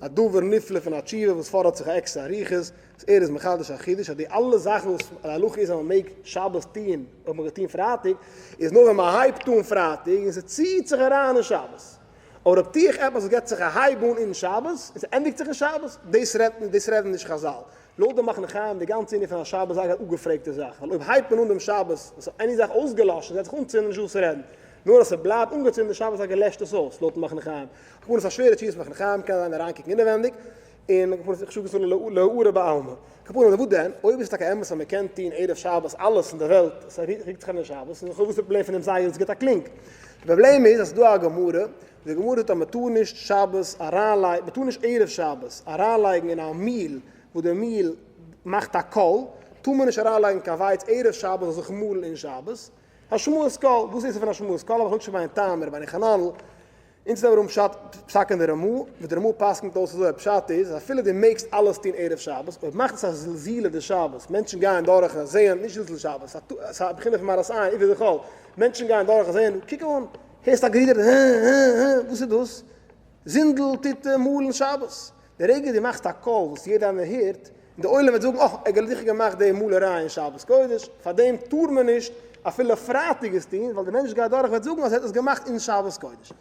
א דבר נפלא פון א תשובה וואס פאדערט זיך א עקסטערע אריכות, וואס ער איז מחדש א חידוש אז די אלע זאכן וואס די הלכה איז אז מען מעג שבת טוהן אויב מען האט געטוהן פרייטאג איז נאר ווען מען הייבט אן פרייטאג און ס'ציהט זיך אריין אין שבת, אבער אויב טוה איך עפעס וואס געבט זיך א הייב אן אין שבת און ס'ענדיגט זיך אין שבת, דאס רעדט דאס רעדן נישט חזל. לויט די מחנה חיים די גאנצע ענין פון א שבת זייגער א אפגעפרעגטע זאך, ווייל אויב הייבט מען אן דעם שבת און ס'האט עני זאך אויסגעלאשן ס'גייט זיך אנצינדן נישט דא וואס צו רעדן, נאר אז ס'בלייבט אנגעצינדן די שבת זייגער לעשט עס אויס, לויטן מחנה חיים. כמובן ס'איז א שווערע תשובת מחנה חיים, קען זיין אריינקוקן אינעווענדיג, און כפרות איך שוק עס להארה בעלמא. כפרות אבער וואס דען, אויב איז עס טאקע אמת אז מען קען טון ערב שבת אלעס אין די וועלט, עס רוקט זיך אן שבת, איז לכאו' וואס איז די פראבלעם פון דעם זייגער וואס גיבט א קלינג? די פראבלעם איז אז ס'איז דא א גמרא, די גמרא זאגט אז מען טאר נישט שבת אריינלייגן, מען טאר נישט ערב שבת אריינלייגן אין א מיל וואס די מיל מאכט א קול, טאר מען נישט אריינלייגן קיין ווייץ ערב שבת זאל זיך מאלן אין שבת. השמעת קול, וואס איז עס פון השמעת קול? האב איך נאכנישט געמיינט טעם רבינו חננאל. אונז דער רמ פשט פסק אין די רמא, וואס די רמא פסק'נט אויס אזוי, פשט איז אז אפילו דו מעגסט אלעס טון ערב שבת, אויב מאכט עס א זלזול די שבת, מענטשן גייען דורך און זעען, נישט זלזול שבת, ס'איז א בחינה פון מראית עין, איבער די כל, מענטשן גייען דורך און זעען, קוק אן, הערסט א גערודער, הע הע הע, וואס איז דאס? זינדל טוט מאלן שבת. די רגע דו מאכסט א קול וואס יעדער איינער הערט, און די עולם וועט זאגן, אה, ער האט זיכער געמאכט די מאלעריי אין שבת קודש, פאר דעם טאר מען נישט אפילו פרייטאג עס טון, ווייל די מענטש גייט דורך וועט זאגן אז ער האט עס געמאכט אין שבת קודש.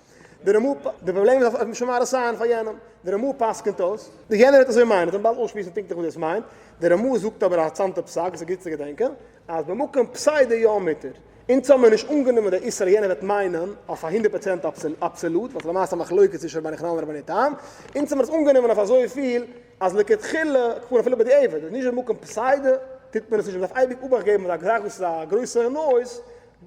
די רמא, די פראבלעם איז אויף משום מראית עין פאר יענעם, די רמא פסק'נט אויס, די יענער וועט אזוי מיינען, מ'וועט באלד אויסשמועסן פונקטליך וואס דאס מיינט, די רמא זאגט אבער א אינטערעסאנטע פסק וואס איז גוט צו געדענקען, אז במקום פסידא יא מותר. אונז האמיר נישט אנגענומען די איסור יענער וועט מיינען אויף א הונדערט פראצענט אבסעלוט, ווייל ס'איז למעשה א מחלוקת צווישן רבינו חננאל און רבינו תם, אונז האמיר עס אנגענומען אויף אזויפיל אז לכתחילה, כפרה אפילו בדיעבד, איז נישט במקום פסידא, טוט מען עס נישט, מ'דארף אייביג אבאכט געבן אז א זאך וואס איז א גרויסע noise,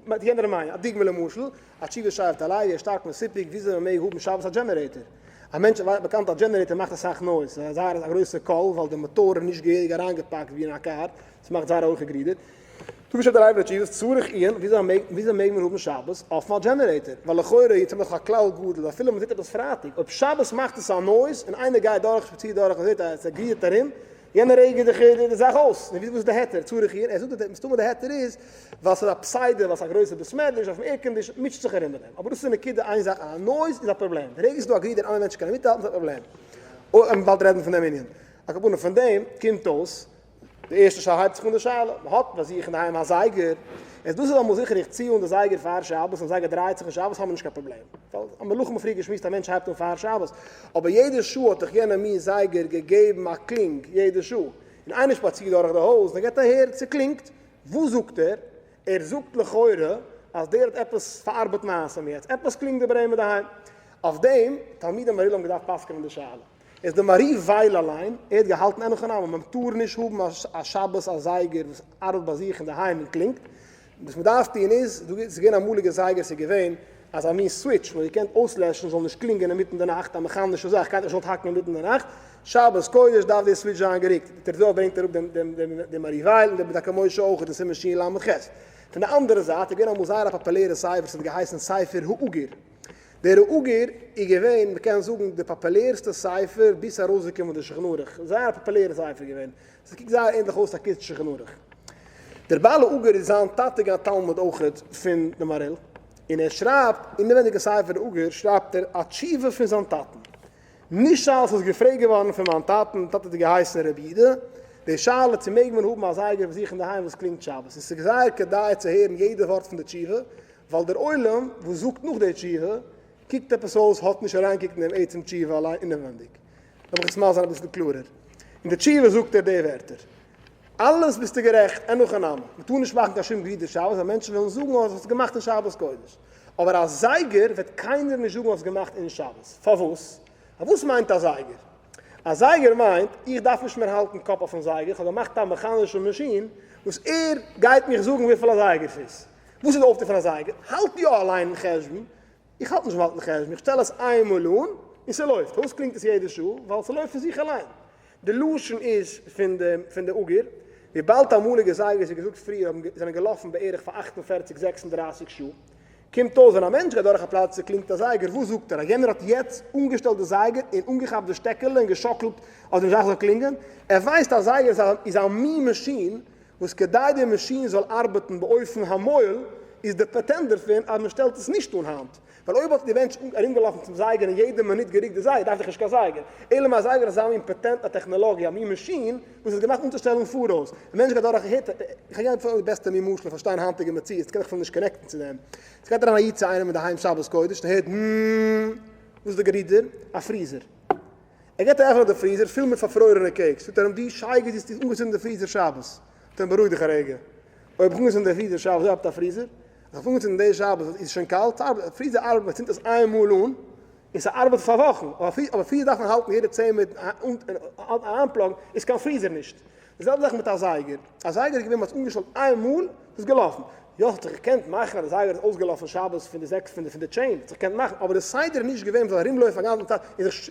וועט יענער מיינען. א דוגמא למשל, א תשובה שבט הלוי איז שטארק מסופק וויאזוי מ'מעג האבן שבת א generator. א מענטש ווייסט באקאנט א generator מאכט אסאך noise, ס'איז זייער א גרויסע קול ווייל די מאטאר איז נישט געהעריג אריינגעפאקט ווי אין א קאר, ס'מאכט זייער א הויכע גרידער. טא ווי שטייט דער אייבערשטער תשובות צריך עיון וויאזוי מעג וויאזוי מעג מען האבן שבת אפן א generator ווייל לכאורה יעצט האבן מיר דאך א כלל גדול אפילו מען זעט עפעס פרייטאג אויב שבת מאכט עס א noise און איינער גייט דורך שפאצירט דורך און זעט אז עס גרידערט ארום יענע רגע איז די די זאך אויס נו וואס איז די היתר צריך עיון ער זאגט אז מסתמא די היתר איז ווייל ס'איז א פסידא ווייל ס'איז א גרויסע בית מדרש אויפן air condition מוטשעט זיך ארום מיט דעם אבער דאס איז נקודה איין זאך א noise איז א פראבלעם די רגע ס'איז דא א גרידער אנדערע מענטשן קענען מיטהאלטן ס'איז א פראבלעם אוי מ'וועט באלד רעדן פון דעם ענין על כל פנים פון דעם קומט אויס די ערשטע שאלה הייבט זיך אן די שאלה, מען האט ביי זיך אינדערהיים א זייגער, איז דאס איז אמאל זיכער איך צי אן די זייגער פאר שבת און זייגער דרייט זיך אין שבת האבן מיר נישט קיין פראבלעם, ווייל א מלאכה מ'האט פריער געשמועסט א מענטש הייבט אן פאר שבת, אבער יעדע שעה האט דאך יענע מין זייגער געגעבן א קלינג יעדע שעה, און איינער שפאצירט דורך די הויז און ער געבט א הער ס'קלינגט, וואס זאגט ער? ער זאגט לכאורה אז דער האט עפעס פארארבעט מעשים יעצט, עפעס קלינגט דא ביי אים אינדערהיים, אויף דעם תלמידי מהריל האבן געדארפט פסק'נען די שאלה. איז די מהרי ווייל אליין, ער האט געהאלטן אין הכי נמי, מען טאר נישט האבן א שבת א זייגער וואס ארבעט ביי זיך אינדערהיים און קלינגט, וואס מען דארף טון איז, דא איז געווען אמאליגע זייגער ס'איז געווען אזא מין switch מען האט געקענט אויסלעשן זאל נישט קלינגען אינמיטן די נאכט, א מעכאנישע זאך, קיינער האט נישט געוואלט האקן אינמיטן די נאכט, שבת קודש דארף די switch זיין געריקט, די ט"ז ברענגט אראפ דעם דעם דעם מהרי ווייל און דער בדרכי משה אויך אין סימן של"ח. פון די אנדערע זייט איז געווען אמאל זייער א פאפולערע ספר וואס האט געהייסן ספר האגור, דער האגור איז געווען, מ'קען זאגן, די פאפולערסטע ספר ביז ס'איז ארויסגעקומען די שולחן ערוך. זייער א פאפולערע ספר געווען. ס'קוקט זייער ענדליך אויס צו א קיצור שולחן ערוך. דער בעל האגור איז זיין טאטע געווען א תלמיד אויכעט פון די מהריל, און ער שרייבט אינעווענדיג אין ספר האגור שרייבט ער א תשובה פון זיין טאטן. נישט שאלה ס'איז געפרעגט געווארן פון מיין טאטן, מיין טאטע האט געהייסן רבי יודא, די שאלה צו מעג מען האבן א זייגער ביי זיך אינדערהיים וואס קלינגט שבת. און ס'איז זייער כדאי צו הערן יעדע ווארט פון די תשובה, ווייל דער עולם וואס זאגט נאך די תשובה קוקט עפעס אויס האט נישט אריינגעקוקט אין דעם עצם תשובה אליין אינעווענדיג. לאמיך עס מסביר זיין אביסל קלארער. אין די תשובה זאגט ער די ווערטער. אלעס ביסטו גערעכט, אין הכי נמי, מען טאר נישט מאכן קיין שום גרידער שבת ווייל מענטשן וועלן זאגן אז האסט עס געמאכט אין שבת קודש. אבער א זייגער וועט קיינער נישט זאגן האסט געמאכט אין שבת. פארוואס? וואס מיינט א זייגער? א זייגער מיינט, איך דארף נישט מער האלטן קאפ אויפן זייגער, איך האב געמאכט א מעכאנישע מאשין וואס ער גייט מיך זאגן וויפיל א זייגער ס'איז. וואס איז די אויפטו פון א זייגער? האלט יא אליין חשבון, איך האלט נישט ביים האלטן חשבון, איך שטעל עס איינמאל אן און ס'לויפט. פארוואס קלינגט עס יעדע שעה? ווייל ס'לויפט פון זיך אליין. די לשון איז פון די פון די אגור, וויבאלד אמאליגע זייגערס ווי געזאגט פריער האבן זענען געלאפן בערך פאר 48 36 שעה, קומט אויס ווען א מענטש גייט דורך א פלאץ ס'קלינגט א זייגער, וואס זאגט ער? אז יענער האט יעצט אנגעשטעלט די זייגער און אנגעכאפט די שטעקעלע און געשאקלט אז די זאך זאל קלינגען? ער ווייסט אז זייגער איז א מין מאשין וואס כדי די מאשין זאל ארבעטן באופן המועיל איז די פאטענט דערפון אז מען שטעלט עס נישט אן היינט, ווייל אויב וואלט די מענטש ארומגעלאפן צום זייגער און יעדע מינוט גערוקט די זייגער דארף דאך נישט קיין זייגער, אלא מאי א זייגער איז אזא מין פאטענט א טעכנאלאגיע א מין מאשין וואס איז געמאכט אנצושטעלן פאראויס, א מענטש גייט דורך הערט איך גיי די בעסטע מין משל פארשטיין היינטיגע מציאות קען איך אפילו נישט connect ן צו דעם, עס גייט אריין א איד צו איינעם אינדערהיים שבת קודש און הערט המממ וואס איז די גערודער? א פריזער. ער געט א עפען אויף די פריזער פול מיט פארפרוירענע cakes, זאגט ער אים דו שייגעץ האסט אנגעצינדן די פריזער שבת, זאגט ער אים בארואיג דיך א רגע, אויב איך אנגעצינדן די פריזער שבת ווי ארבעט א פריזער? אז איך האב אנגעצינדן די שבת איז עס שוין קאלט, ס'ארבעט, א פריזער ארבעט מען צינדט עס איין מאל אן און ס'ארבעט פאר וואכן, אבער פריזער דארף מען האלטן יעדע צען מינוט אריינפלאגן, איז קיין פריזער נישט. די זעלבע זאך מיט א זייגער, א זייגער איז געווען מ'האט עס אנגעשטעלט איין מאל, ס'איז געלאפן. יא ס'האט זיך געקענט מאכן אז די זייגער איז אויסגעלאפן שבת פון די זעקס פון די chain, האט זיך געקענט מאכן, אבער די סדר איז נישט געווען מ'זאל ארומלויפן א גאנצן צייט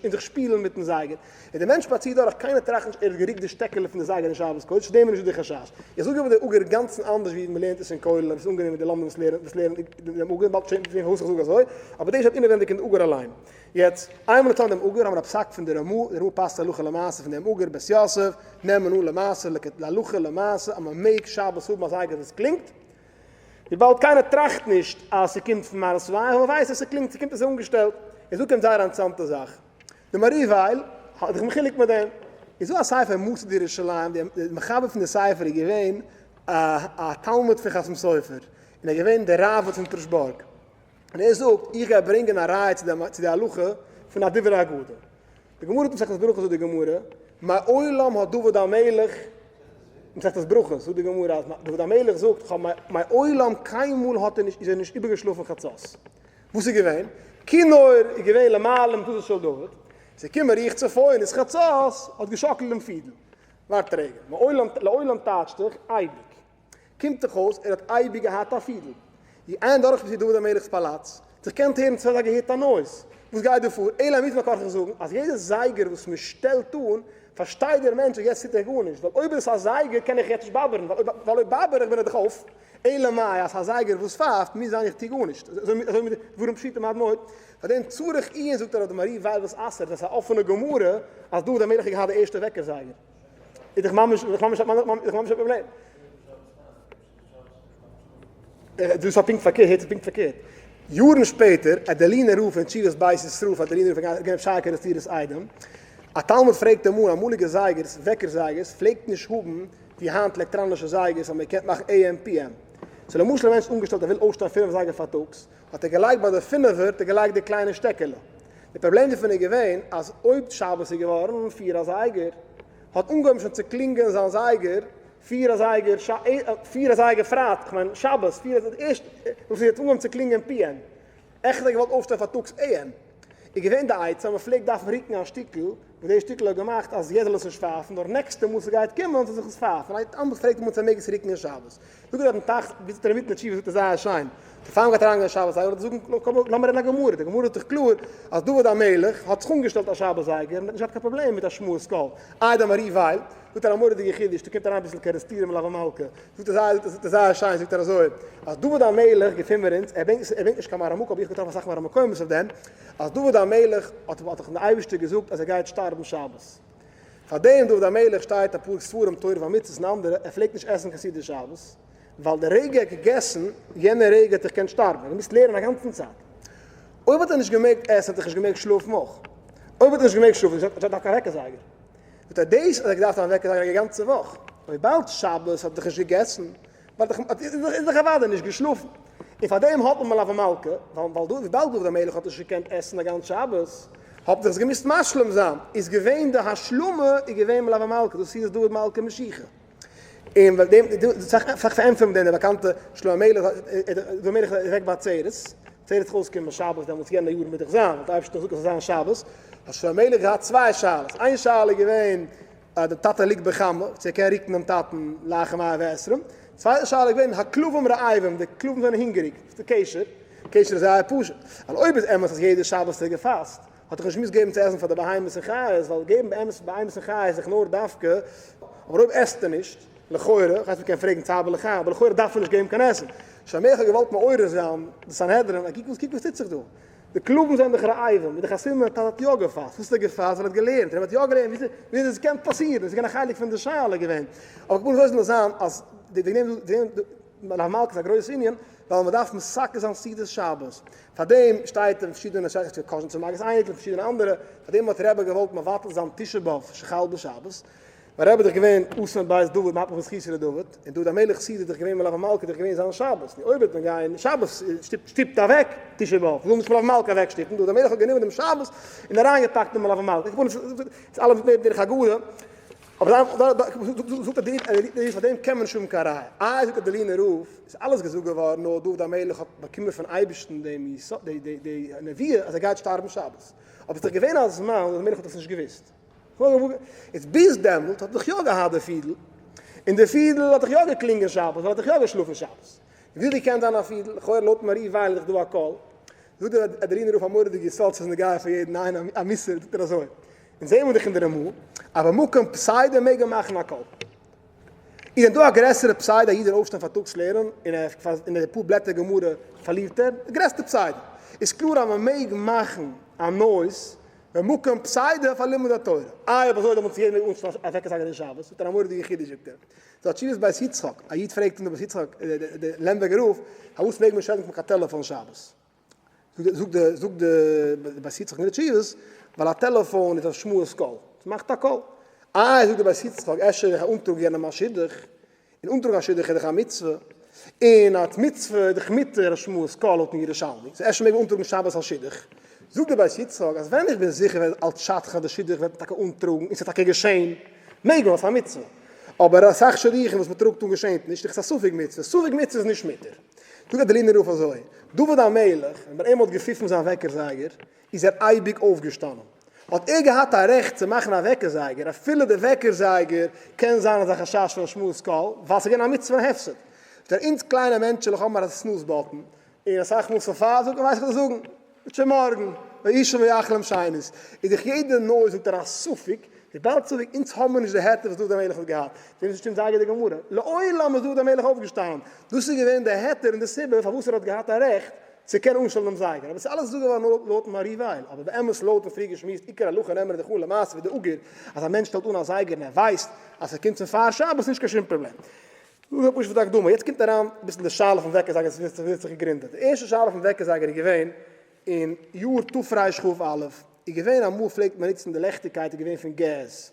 און זיך שפילן מיטן זייגער. און די מענטש שפאצירט דורך קיינער טראכט נישט ער האט גערוקט די שטעקעלע פון די זייגער אין שבת קודש, צו דעם איז נישטא די חשש. איך זאג אבער די אגור אינגאנצן אנדערש ווי מ'לערנט עס אין כולל און עס איז אנגענומען די לומדים וואס לערנען דעם אגור, באלד שוין פארוואס איך זאג אזוי, אבער דאס שטייט אינעווענדיג אין די אגור אליין. יעצט, איינמאל אונז האבן דעם אגור, האבן מיר א פסק פון די רמ"א, די רמ"א פסק'ט הלכה למעשה פון דעם אגור בית יוסף, נעמען אן למעשה, להלכה למעשה, אז מען מעג שבת האבן א זייגער וואס קלינגט, וויבאלד קיינער טראכט נישט אז ס'קומט פון מרס ווייל מען ווייסט אז ס'קלינגט, ס'קומט אזוי אנגעשטעלט. איז דא קומט זייער א אינטערעסאנטע זאך, די מהר"י ווייל האט זיך מחולק מיט דעם, איז דא א ספר מסד ירושלים, די מחבר פון די ספר איז געווען א תלמיד פון חתם סופר, און ער איז געווען דער ראב"ד פון פרעשבורג. און ער זאגט, איך גיי ברענגען א ראיה צו די הלכה פון א דברי אגדה. די גמרא מסכת ברכות זאגט די גמרא, מעולם האט דוד המלך, מסכת ברכות זאגט די גמרא אז דוד המלך זאגט, כ'האב מעולם קיינמאל האט ער נישט, איז ער נישט איבערגעשלאפן חצות. וואס איז געווען? כינור איז געווען למעלה ממיטתו של דוד, ס'איז געקומען רוח צפון איז חצות, האט געשאקלט דעם פידל. ווארט א רגע, מעולם, לעולם טייטשט זיך אייביג. קומט דאך אויס ער האט אייביג געהאט א פידל. ווי איין דורך ביז דוד המלך'ס פאלאץ, זיך קענט הערן צו האט געהערט א noise. וואס גייט דא פאר? אלא מוז מען כרחך זאגן אז יעדע זייגער וואס מען שטעלט אן, פארשטייט דער מענטש אז יעצט טוט ער גארנישט, ווייל אויב איז עס א זייגער קען איך יעצט נישט באבערן, ווייל אויב באבער איך בין איך דאך אויף. אלא מאי אז א זייגער וואס פייפט מוז זיין איך טו גארנישט. אזוי מיט דברים פשוטים עד מאוד. פאר דעם צריך עיון זאגט ער אויף די מהר"י ווייל וואס אסר'ט ווען ס'איז א אפענע גמרא אז דוד המלך האט געהאט די ערשטע וועקער זייגער. איז דאך ממש איז דאך ממש איז דאך ממש א פראבלעם. דאס איז פונקט פארקערט, הערט זיך פונקט פארקערט. יארן שפעטער, א דערלינער רב פון תשובת בית ישראל פאר דערלינער רב געווען רב שייע קערעסטירער'ס איידעם. א תלמיד פרעגט אים אן, אמאליגע זייגערס, וועקער זייגערס, פלעגט נישט האבן ווי היינט עלעקטראנישע זייגערס אז מען קען מאכן AM PM. so למשל א מענטש האט אנגעשטעלט ער וויל אויפשטיין פינף אזייגער פארטאגס, האט ער געלייגט ביי די פינעווער האט ער געלייגט די קליינע שטעקעלע. די פראבלעם דערפון איז געווען אז אויב שבת איז געווארן פיר אזייגער, האט אנגעהויבן שוין צו קלינגען זיין זייגער פיר אזייגער פיר אזייגער פרייטאג, כ'מיין שבת, פיר אזייגער ערשט וואס עס האט אנגעהויבן צו קלינגען PM. עכט האט ער געוואלט אויפשטיין פארטאגס AM. איז געווען די עצה אז מ'פלעגט דארפן רוקן א שטיקל, וואס די שטיקל האט געמאכט אז יעצט זאל עס נישט פייפן, נאר נעקסטע מאל ס'גייט קומען זאל זיך עס פייפן. א תלמיד פרעגט אמאל צו ער מעג עס רוקן אין שבת. זאגט ער דארטן תח ווי זאגט ער אינמיטן די תשובה זאגט ער זייער שיין, די פאר מ'גייט אריינגיין שבת זייגער וועט ער זאגן לאמיר רעדן א גמרא, די גמרא זאגט דאך קלאר אז דוד המלך האט זיך אנגעשטעלט א שבת זייגער און האט נישט געהאט קיין פראבלעם מיט א שמועס קול, איי די מהר"י ווייל, זאגט ער א מורא'דיגע חידוש, דא קומט אריין אביסל קערעסטירער מלוה מלכה, זאגט ער זייער זאגט ער זייער שיין זאגט ער אזוי, אז דוד המלך געפינען מיר אונז, ער ברענגט ער ברענגט נישט קיין מראה מקום אבער איך האב געטראפן אסאך מראה מקומות אויף דעם, אז דוד המלך האט האט דאך די אייבערשטער געזאגט אז ער גייט שטארבן שבת. פאר דעם דוד המלך שטייט אפאר ספרים תורה ומצוות און אנדערע, ער פלעגט נישט עסן קיין סעודה שבת, ווייל די רגע ער האט געגעסן, יענע רגע האט ער געקענט שטארבן, ער האט געמוזט לערנען א גאנצן צייט. אויב האט ער נישט געמעגט עסן האט ער נישט געמעגט שלאפן אויך. אויב האט ער נישט געמעגט שלאפן, האט ער געדארפט קיין וועקער זייגער. זאגט ער דאס האט ער געדארפט א וועקער זייגער א גאנצע וואך, וויבאלד שבת האט ער דאך נישט געגעסן, איז דאך אוודאי נישט געשלאפן, און פאר דעם האט מען מלוה מלכה, ווייל וויבאלד דוד המלך האט נישט געקענט עסן א גאנץ שבת, האט מען זיך געמוזט משלים זיין, איז געווען די השלמה איז געווען מלוה מלכה, דאס איז דוד מלכה משיחה. און וועגן דעם איז דא אסאך פארענטפערן מיט דעם, די באקאנטע שלמה המלך, דוד המלך איז אוועק ביי עצרת, עצרת איז אויסגעקומען שבת דעמאלטס יענע יאר מוז דאך זיין, ווייל די אייבערשטער האט געזאגט עס זאל זיין שבת, האט שלמה המלך געהאט צוויי שאלות, איין שאלה איז געווען אז די טאטע ליגט בחמה, צו ער קען רוקן דעם טאטן לאחר מאה ועשרים, צווייטע שאלה איז געווען הכלבים רעבים, די כלבים זענען הונגעריג, וואס איז די קשר? קשר איז זייער פשוט, ווייל אויב איז אמת אז יעדע שבת האט ער געפאסט, האט ער נישט געמוזט געבן צו עסן פאר די בהמות און חיות, ווייל געבן באמת פאר בהמות און חיות איז דאך נאר דווקא, אבער אויב עסט ער נישט, לכאורה, איך ווייס מ'קען פרעגן צער בעלי חיים, אבער לכאורה דארף ער נישט געבן קיין עסן. שלמה המלך האט געוואלט מעורר זיין די סנהדרין, אז קוק וואס קוק וואס טוט זיך דא, די כלבים זענען דאך רעבים, איז דאך א סימן אז טאטע האט יא געפאסט, וואס האט ער געפאסט? ווייל ער האט געלערנט, און ער האט יא געלערנט, ווי אזוי דאס קען פאסירן, איז געווען א חלק פון די שאלה געווען, אבער כמובן אזוי זאל עס זיין אז וועגן דעם מלוה מלכה איז א גרויס ענין, ווייל מען דארף מתקן זיין סעודת שבת, פאר דעם שטייט אין פארשידענע קאזשניצער מגיד'ס אייניקל און פארשידענע אנדערע, פאר דעם האט רבי געוואלט מבטל זיין תשעה באב שחל בשבת, ווייל רבי איז דאך געווען אסון בית דוד מהפך בזכותו לדוד, און דוד המלך סעודה איז דאך געווען מלוה מלכה איז דאך געווען זיין שבת, נו אויב וועט מען גיין שבת שטופט אוועק תשעה באב, וויל נישט מלוה מלכה אוועק שטופן, דוד המלך האט גענומען דעם שבת און אריינגעפאקט אין מלוה מלכה, ס'איז אלעס דרך אגדה. אבער זאגט ער פאר דעם קען מען נישט האבן קיין ראיה. איי זאגט דער דאלינער רב, איז אלעס געזאגט געווארן נאר דוד המלך האט באקומען פון אייבערשטן דעם די נביאה אז ער גייט שטארבן שבת. אבער עס איז דאך געווען א זמן וואס דוד המלך האט עס נישט געוואוסט. איז ביז דעמאלט האט ער דאך יא געהאט די פידל, און די פידל האט דאך יא געקלינגען שבת, ווייל ער האט דאך יא געשלאפן שבת. וויאזוי קען זיין א פידל? לכאורה לויט מהרי ווייל איז דאך דא א קול. זאגט דער דאלינער רב א מורא'דיגע יסוד ס'איז נוגע פאר יעדן איינעם א מוסר, זאגט ער אזוי, אונז זעהן מיר דאך אין די רמא אז במקום פסידא מעג מען מאכן א קול. איז דען דא א גרעסערע פסידא א איד זאל אויפשטיין פארטאגס לערנען און ער און די פאר בלעטער גמרא פארלירט ער? די גרעסטע פסידא. איז קלאר אז מען מעג מאכן א noise במקום פסידא פאר לימוד התורה. איי אויב אזוי דעמאלטס יעדער מעג אנשטעלן א וועקער זייגער אין שבת? זאגט ער א מורא'דיגע חידוש זאגט ער. ס'איז א תשובת בית יצחק, א איד פרעגט אים דער בית יצחק, דער לעמבערגער רב, פארוואס מעג מען נישט רעדן פון קיין טעלעפאן שבת? זאגט די זאגט די בית יצחק אין די תשובות, ווייל א טעלעפאן איז א השמעת קול, ס'מאכט א קול. איי זאגט די בית יצחק, אפשר איך אנטראג יענעם א שידוך, און אנטראגן א שידוך איז דאך א מצוה, און א מצוה איז דאך מותר השמעת קול לויטן ירושלמי, סאו אפשר מעג מען אנטראגן שבת א שידוך. זאגט די בית יצחק אז ווען איך בין זיכער ווען אלס שדכן אז די שידוך וועט מען טאקע אנטראגן און ס'וועט טאקע געשען, מעג מען ווייל ס'איז א מצוה. אבער אסאך שידוכים וואס מ'טראגט אן געשענט נישט, איז דאך עס א ספק מצוה, ספק מצוה איז נישט מותר. זאגט דער דאלינער רב אזוי, דוד המלך, ווען ביי אים האט געפיפן זיין וועקער זייגער, איז ער אייביג אויפגעשטאנען. האט ער געהאט א רעכט צו מאכן א וועקער זייגער, אפילו די וועקער זייגער קען זיין אזא חשש פון השמעת קול, ווייל ס'איז געווען א מצוה און הפסד. זאגט ער, אונז קליינע מענטשעלעך האבן מיר א snooze button, און אסאך מאל ס'פאר זאגט מען ווייס איך וואס זאגן, וועט שוין מארגן, וישן ויחלום שנית, איז דאך יעדע noise זאגט ער א ספק, וויבאלד ספק אונז האבן מיר נישט די היתר וואס דוד המלך האט געהאט, דעם שטימט זייער גוט די גמרא, לעולם איז דוד המלך אויפגעשטאנען, דאס איז געווען די היתר און די סיבה פארוואס ער האט געהאט א רעכט צו קענען אנשטעלן דעם זייגער, אבער עס איז אלעס געזאגט געווארן נאר לויטן מהרי ווייל, אבער באמת לויט ווי פריער געשמועסט עיקר הלכה נאמר דאך אן למעשה ווי די אגור אז א מענטש שטעלט אן א זייגער און ער ווייסט אז ס'קומט פון פאר שבת איז נישט קיין שום פראבלעם. דאס איז פשוט פאר די הקדמה, יעצט קומט אריין אביסל די שאלה פון וועקער זייגער ווי עס האט זיך געגרינדעט, די ערשטע שאלה פון וועקער זייגער איז געווען אין יאר תרכ"א, איז געווען אמאל פלעגט מען נוצן די לעכטיגקייט איז געווען פון געז,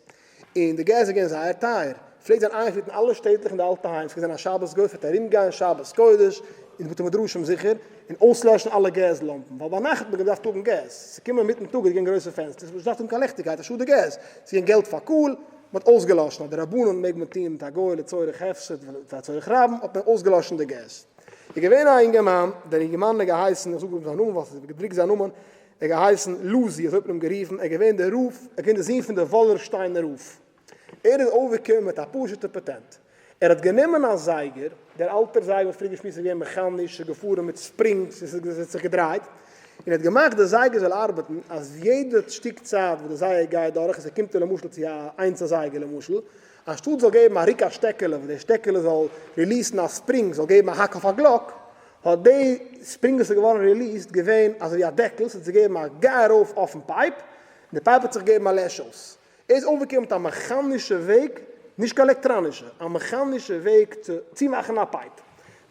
און די געז איז געווען זייער טייער, פלעגט זיין איינגעפירט אין אלע שטעטלעך אין די אלטע היים, ס'פלעגט זיין א שבת גוי פלעגט ארום גיין שבת קודש אין די בתי מדרשים זיכער, און אויסלעשן אלע געז לאמפן, ווייל ביינאכט האט מען געדארפט האבן געז, ס'איז געקומען אינמיטן טאג איז געווען גרויסע פענסטערס, מ'האט נישט געדארפט האבן קיין לעכטיגקייט, א שאד די געז, ס'איז געווען געלט פאר קהל, מען האט אויסגעלאשן אז די רבנן מעג מען טוהן מיט א גוי לצורך הפסד ולצורך רבים האט מען אויסגעלאשן די געז. איז געווען א אינגערמאן, דער אינגערמאן האט געהייסן, איך זאג אפ זיין נאמען ווייל ס'איז געדרוקט זיין נאמען, ער האט געהייסן לוזי, אזוי האט מען אים גערופן, ער איז געווען דער רב, ער איז געווען דער זון פון דער וואלערשטיינער רב. ער איז אויפגעקומען מיט א פשוט'ע פאטענט. ער האט גענומען א זייגער, דער אלטער זייגער וואס פריער געשמועסט איז געווען מעכאניש, ס'איז געפארן מיט springs און ס'האט זיך געדרייט, און ער האט געמאכט די זייגער זאל ארבעטן אז יעדע שטיק צייט וואס די זייגער גייט דורך און ס'קומט למשל צו א איינס אזייגער למשל, אנשטאט זאל געבן א ריק א שטעקעלע וואס די שטעקעלע זאל release ן א spring זאל געבן א האק אויף א גלאק, האט די spring וואס איז געווארן released געווען אזויווי א דעקל, ס'האט זיך געגעבן א גיי ארויף אויפן pipe, און די pipe האט זיך געגעבן א לעש אויס. ער איז אויפגעקומען מיט א מעכאנישע וועג, נישט קיין עלעקטראנישע, א מעכאנישע וועג צו צומאכן א pipe.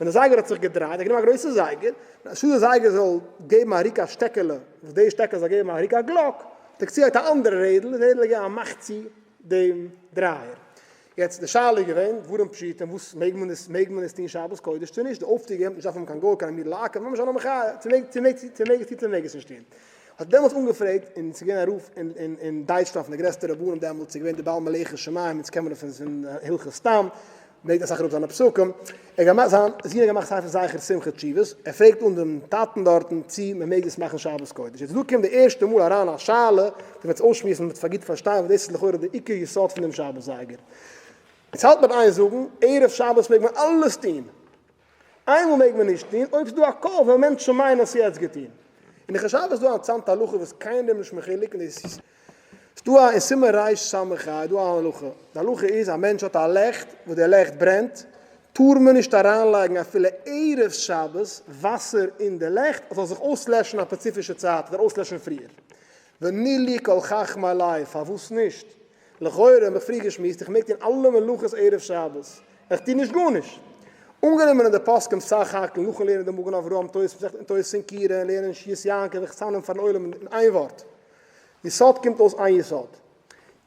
ווען די זייגער האט זיך געדרייט, ער האט גענומען א גרויסע זייגער, און אנשטאט די זייגער זאל געבן א ריק א שטעקעלע, וואס די שטעקעלע זאל געבן א ריק א גלאק, האט ער צוגעלייגט א אנדערע רעדל, און די רעדל האט געגעבן א מאך צו דעם דרייער. יעצט די שאלה איז געווען, דברים פשוטים, וואס מעג מען עס, מעג מען עס טון שבת קודש צו נישט? די אויפטו געבן, נישט דארף האבן קיין גוי, קיין אמירה לעכו"ם, ממש א מחיה, צו מעג, צו מעג, צו מעג עס טון צו מעג עס נישט טון. האט דעמאלטס אנגעפרעגט, און ס'איז געווען א רב אין אין אין דייטשלאנד פון די גרעסטע רבנים דעמאלטס, ס'איז געווען די בעל מלאכת שמים, אונז קען מען פון פון הלכות סתם. ברענגט אסאך אראפ זיינע פסקים, ער האט געמאכט זיין זון האט געמאכט ספר זכר שמחה תשובות, ער פרעגט אן דעם טאטן דארטן צי מען מעג עס מאכן שבת קודש, יעצט דא קומט די ערשטע מאל אריין א שאלה וואס מען וועט אויסשמועסן מען וועט גוט פארשטיין ווייל דאס איז לכאורה די עיקר יסוד פון דעם שבת זייגער. יעצט האלט מען איין זאגן ערב שבת מעג מען אלעס טון, איינמאל מעג מען נישט טון אויב ס'איז דא א קול וועלן מענטשן מיינען אז ס'איז יעצט געטון. און איך חשב איז דא א אינטערעסאנטע הלכה וואס קיינער איז נישט מחולק און דאס איז ס'דא א אין סימן רס"ה איז דא א הלכה, די הלכה איז א מענטש האט א לעכט וואס די לעכט ברענט, טאר מען נישט אריינלייגן אפילו ערב שבת וואסער אין די לעכט אז זאל זיך אויסלעשן א ספעציפישע צייט אדער אויסלעשן פריער. ונלאו כל חכמי לב, פארוואס נישט? לכאורה האב איך פריער געשמועסט איך מעג טון אלע מלאכות ערב שבת, איך טו נישט גארנישט. אנגענומען אין די פוסקים סך הכל נאכן לערנען די מגן אברהם תוס' מסכת און תוס' אין קירה און לערנען ישועות יעקב איך צאמנעם פארן עולם אין איין ווארט. יסוד קומט אויס איין יסוד.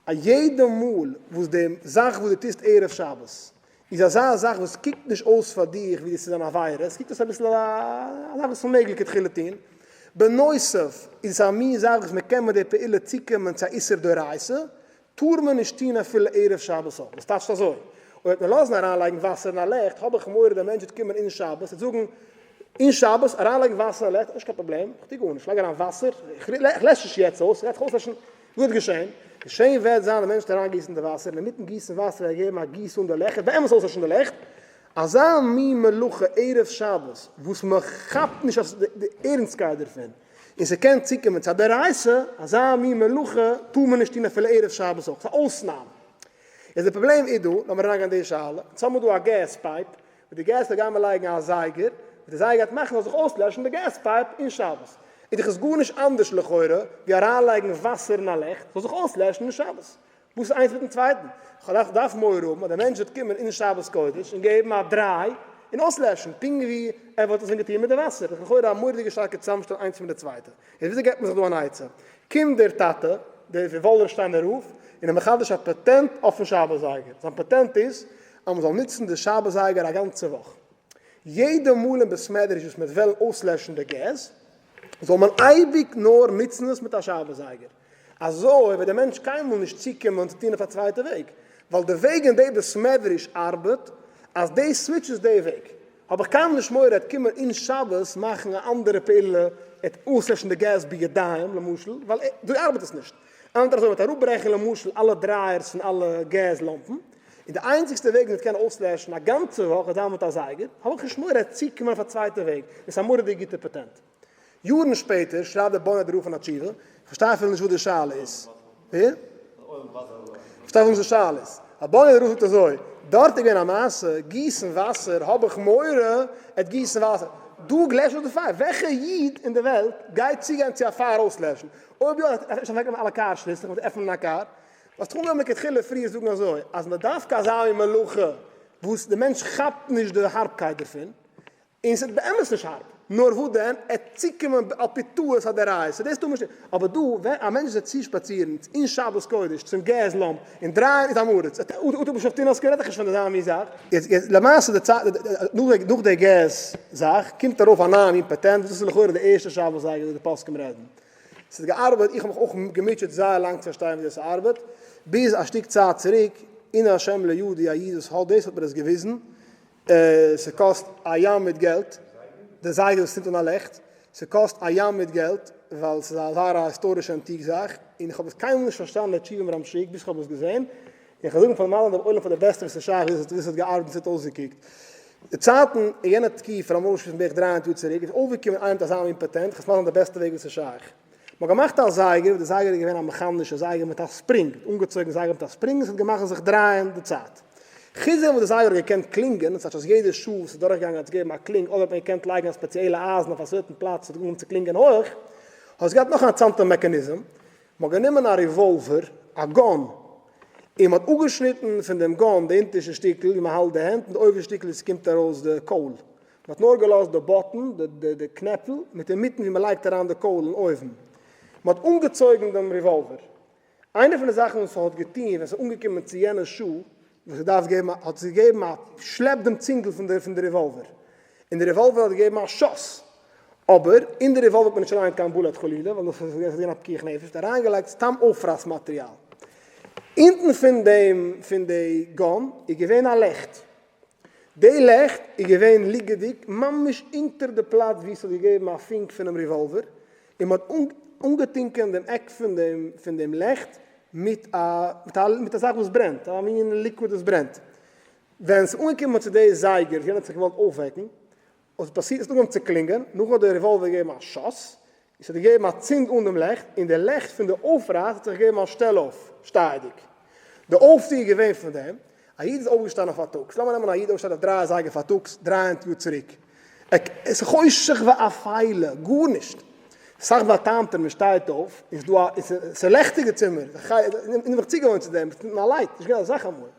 א יעדע מאל וואס די זאך וואס דו טוסט ערב שבת איז אזא זאך וואס קוקט נישט אויס פאר דיך ווי דאס איז אן עבירה, עס קוקט אויס אביסל א זאך וואס איז מעג לכתחילה טון, בנוסף איז עס א מין זאך וואס מען קען מיט די פעולה צוקומען צו א איסור דאורייתא, טאר מען נישט טון אפילו ערב שבת אויך. דאס טייטשט אזוי, אויב וועט מען לאזן אריינלייגן וואסער אין א לעכט, האב איך מורא דער מענטש וועט קומען אין שבת, וועט זאגן, אין שבת אריינלייגן וואסער אין א לעכט, נישט קיין פראבלעם, איך טו גארנישט, איך לייג אריין וואסער, איך לעש נישט יעצט אויס, איך גיי זיך אויסלעשן, וואס וועט געשען? געשען וועט זיין דער מענטש וועט אריינגיסן די וואסער, און אינמיטן גיסן וואסער וועט ער געבן א גיס אן די לעכט, באמת אויסלעשן די לעכט, אזא מין מלאכה ערב שבת וואס מען כאפט נישט אז די ערנסטקייט דערפון, און ס'קען צוקומען צו א דאורייתא, אזא מין מלאכה טאר מען נישט טון אפילו ערב שבת אויך, ס'איז א אויסנאם. איז די פראבלעם איז דא, לאמיר אריינגיין אין די שאלה, אונז האמיר דא א gas pipe, מיט די געז גייען מיר לייגן א זייגער, וואס די זייגער גייט מאכן זאל זיך אויסלעשן די gas pipe אין שבת. איז דאך עס גארנישט אנדערש לכאורה ווי אריינלייגן וואסער אין א לעכט זאל זיך אויסלעשן אין שבת. וואס איז איינס מיטן צווייטן? כ'דארף דארף מורא האבן אז דער מענטש וועט קומען אין שבת קודש און געבן א דריי און אויסלעשן, פונקט ווי ער וואלט עס ווען געטון מיט די וואסער. דאך לכאורה א מורא'דיגע שטארקע צוזאמשטעל איינס מיט די צווייטע. איז וויאזוי געבט מען זיך דא אן עצה? קומט דער טאטע, דער וואלערשטיינער רב, און איז מחדש א פאטענט אויפן שבת זייגער. זיין פאטענט איז אז מען זאל נוצן די שבת זייגער א גאנצע וואך. יעדע מאל אין בית מדרש וואס מען וועט וועלן אויסלעשן די געז, זאל מען אייביג נאר נוצן עס מיט א שבת זייגער. אזוי וועט דער מענטש קיינמאל נישט צוקומען צו טון אויף א צווייטע וועג, ווייל די וועג אין די בית מדרש ארבעט אז די סוויטש איז די וועג. האב איך קיינמאל נישט מורא ער וועט קומען אין שבת מאכן א אנדערע פעולה, ער וועט אויסלעשן די געז בידיים למשל, ווייל דא ארבעט עס נישט. אנדערע אזוי מ'וועט אראפברעכן למשל אלע דרייערס פון אלע געז לאמפן, און די איינציגסטע וועג מ'וועט קענען אויסלעשן א גאנצע וואך איז זיין מיט א זייגער, האב איך נישט מורא ער וועט צוקומען אויף א צווייטע וועג, און ס'איז א מורא'דיג גוטע פאטענט. יארן שפעטער שרייבט דער באנעט רב אין א תשובה, כ'פארשטיי אפילו נישט וואס די שאלה איז. ווער? כ'פארשטיי אפילו נישט וואס די שאלה איז. דער באנעט רב זאגט אזוי, דארט איז געווען א מעשה, גיסן וואסער האב איך מורא ער וועט גיסן וואסער. דא לעשט אויס די פייער. וועלכע איד אין די וועלט גייט צוגיין צו א פייער אויסלעשן? אויב יא, דארף איך אוועקנעמען אלע קאר שליסלעך און עפענען א קאר. האסט אנגעהויבן לכתחילה פריער זאגן אזוי, אז מען דארף אזא מין מלאכה וואס די מענטש כאפט נישט די הארבקייט דערפון, און ס'איז באמת נישט הארב, נאר וואס דען, ער צוקומען על פי טעות הדאורייתא, דאס טאר מען נישט טון, אבער דא ווען א מענטש זעט צושפאצירן אין שבת קודש צום געז לאמפ און דרייען איז עם הארץ, אטו בשבתין אז כ'רעד דאך נישט פון אזא מין זאך. יעצט למעשה די צייט נאך די געז זאך קומט ארויף א נייע מין פאטענט וואס דאס איז לכאורה די ערשטע שבת זייגער וואס די פוסקים רעדן, ס'האט געארבעט, איך האב מיך אויך געמוטשעט זייער לאנג צו פארשטיין ווי דאס ארבעט, ביז א שטיק צייט צוריק, אנא השם לידי א איד וואס האט דאס האט מיר עס געוויזן, ס'קאסט א ים מיט געלט, די זייגער וואס צינדט אן א לעכט, ס'קאסט א ים מיט געלט, ווייל ס'איז א זייער א היסטארישע אנטיק זאך, און איך האב עס קיינמאל נישט פארשטאנען די תשובה מהר"ם שיק ביז כ'האב עס געזען, און כ'וועל זאגן פאר מיין דעם עולם פאר די בעסטע וואס איז שייך ווי עס האט געארבעט און ס'האט אויסגעקוקט. די צייטן אין יענע תקופה, לאמיר אויסשמועסן בערך 300 יאר צוריק, איז אויפגעקומען איינער מיט אזא מין פאטענט, כ'וועל עס מאכן די בעסטע וועג וואס איז שייך. מ'האט געמאכט א זייגער, וואס די זייגער איז געווען א מעכאנישע זייגער מיט א ספרינג, מ'האט אנגעצויגן זייגער מיט א ספרינג און ס'האט געמאכט זיך דרייען די צייט. חוץ דעם וואס די זייגער האט געקענט קלינגען, דאס הייסט אז יעדע שעה וואס איז דורכגעגאנגען האט עס געגעבן א קלינג, אדער האט מען געקענט לייגן א ספעציעלע אייזן אויף א certain פלאץ ס'האט אנגעהויבן צו קלינגען הויך, האט עס געהאט נאך א אינטערעסאנטע מעכאניזם, מ'האט גענומען א רעוואלווער, א gun, און מ'האט אפגעשניטן פון דעם gun די אונטערשטע שטיקל ווי מ'האלט די הענט, און די אויבערשטע שטיקל ווי ס'קומט ארויס די קויל. מ'האט נאר געלאזט די button, די קנעפל, מיט אינמיטן ווי מ'לייגט אריין די קויל אין אויוון. מ'האט אנגעצויגן דעם רעוואלווער. איינע פון די זאכן וואס ס'האט געטון ווען ס'איז אנגעקומען צו יענע שעה וואס ס'דארף געבן א, האט עס געגעבן א שלעפ דעם צינגל פון די פון די רעוואלווער. און די רעוואלווער האט געגעבן א שאס. אבער אין די רעוואלווער האט מען נישט אריין קיין bullet חלילה, ווייל דאס איז געווען א פיקוח נפש, מ'האט אריינגעלייגט סתם אויפרייס מאטריאל. אונטן פון דעם פון די gun איז געווען א לעכט. די לעכט איז געווען ליגעדיג ממש אונטער די פלאץ וואו ס'האט געגעבן א פונק פונעם רעוואלווער, און מ'האט אנגעטונקען דעם עק פון דעם פון דעם לעכט מיט א מיט א זאך וואס ברענט, א מין liquid וואס ברענט. ווען ס'איז אנגעקומען צו די זייגער וואס יענער האט זיך געוואלט אויפוועקן, האט פאסירט עס האט אנגעהויבן צו קלינגען, נאכדעם האט דער רעוואלווער געגעבן א שאס, עס האט געגעבן א צינד אן דעם לעכט, און די לעכט פון די אויפרייס האט זיך געגעבן א שטעל אויף, שטייעדיג. די אויפטו איז געווען פון דעם, א איד איז אויפגעשטאנען פארטאגס, לאמיר נעמען א איד אויפשטייט אויף דריי אזייגער פארטאגס, דריי יאר צוריק, עס איז חושך ואפלה, גארנישט, סאך באטאמטער מען שטייט אויף, איז דא א, עס איז א לעכטיגע צימער, איך בין מיך צוגעוואוינט צו דעם, מיט א light, נישט געווען אזא זאך אמאל.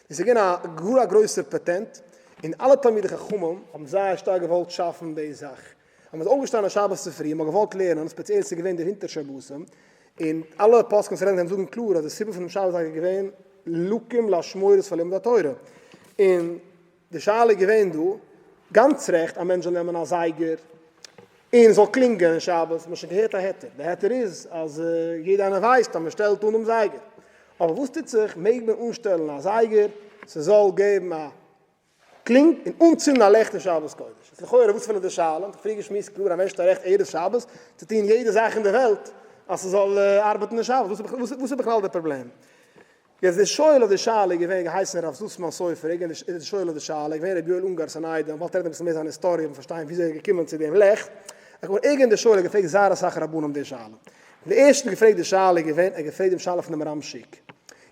עס איז געווען א גאר א גרויסער פאטענט, און אלע תלמידי חכמים האבן זייער שטארק געוואלט שאפן די זאך. אז מען איז אויפגעשטאנען שבת צופרי און מען האט געוואלט לערנען, ספעציעל ס'איז געווען די ווינטער שבתים, און אלע פוסקים וואס רעדן זיי זאגן קלאר אז די סיבה פונעם שבת איז געווען לקום לאשמורת פאר לימוד התורה, און די שאלה איז געווען דא, גאנץ רעכט א מענטש זאל נעמען א זייגער און זאל קלינגען אין שבת, מ'האט שוין געהערט א היתר, די היתר איז אז יעדע איינער ווייסט אז מ'שטעלט אן דעם זייגער, אבער וואס טוט זיך, מעג מען אנשטעלן א זייגער ס'זאל געבן א קלינג און אנצינדן א לעכט אין שבת קודש? איז לכאורה וואס פאר די שאלה, מ'האט פריער געשמועסט קלאר א מענטש האט א רעכט ערב שבת צו טון יעדע זאך אין די וועלט אז ס'זאל ארבעטן אין שבת, וואס איז בכלל די פראבלעם? יעצט דער שואל אויף די שאלה איז געווען געהייסן רב זוסמאן סופר, ער איז דער שואל אויף די שאלה, איז געווען רבי יואל אונגאר'ס אן איידעם, וואלט רעדן אביסל מער זיין היסטאריע און פארשטיין וויאזוי ער איז געקומען צו דעם לעכט, ער איז געווען דער שואל האט געפרעגט זייער אסאך רבנים די שאלה, און די ערשטע וואס געפרעגט די שאלה איז געווען, ער האט געפרעגט דעם שאלה פונעם רמ שיק,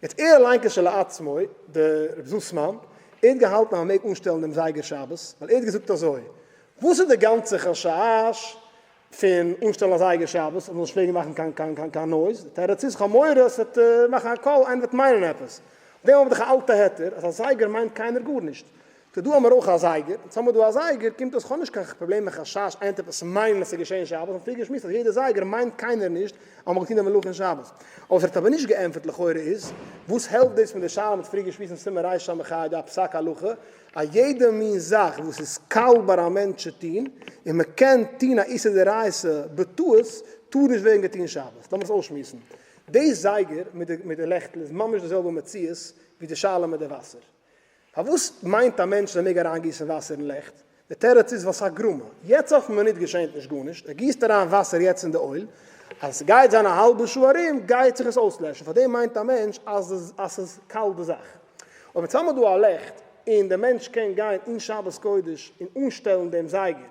יעצט ער אליין כשלעצמו, דער רב זוסמאן, ער האט געהאלטן אז מען מעג אנשטעלן דעם זייגער שבת, ווייל ער האט געזאגט אזוי, וואס איז די גאנצע חשש פון אנשטעלן א זייגער שבת אז מ'זאל נישט מעגן מאכן קיין קיין קיין קיין noise, די תירוץ איז כ'האב מורא עס וועט מאכן א קול איינער וועט מיינען עפעס, אויף דעם האבן מיר דאך א אלטע היתר אז א זייגער מיינט קיינער גארנישט, סאו דא האמיר אויך א זייגער, אונז האמיר דא א זייגער קומט אויס כ'האב נישט קיין פראבלעם מיט חשש איינער וועט עפעס מיינען אז ס'איז געשען שבת, האבן פריער געשמועסט אז יעדע זייגער מיינט קיינער נישט אז מ'האט געטון די מלאכה אין שבת. אבער וואס ער האט אבער נישט געענטפערט לכאורה איז, וואס העלפט דאס מיט די שאלה מ'האט פריער געשמועסט אין סימן רס"ה די א פסק הלכה א יעדע מין זאך וואס איז קל ביי א מענטש צו טון, און מען קען טון א איסור דאורייתא בטעות, טאר נישט ווערן געטון שבת. לאמיר עס אויסשמועסן. די זייגער מיט די מיט די לעכטל איז ממש די זעלבע מציאות ווי די שאלה מיט די וואסער. פארוואס מיינט א מענטש אז ער מעג אריינגיסן וואסער אין לעכט? די תירוץ איז ווייל ס'איז א גרמא. יעצט אויפן מינוט געשענט נישט גארנישט, ער גיסט אריין וואסער יעצט אין די oil, אז ס'גייט זיין א האלבע שעה ארום גייט זיך עס אויסלעשן, פארדעם מיינט א מענטש אז אז ס'איז קאלט די זאך. אויב אונז האמיר דא א לעכט און דער מענטש קען גיין אין שבת קודש און אנשטעלן דעם זייגער,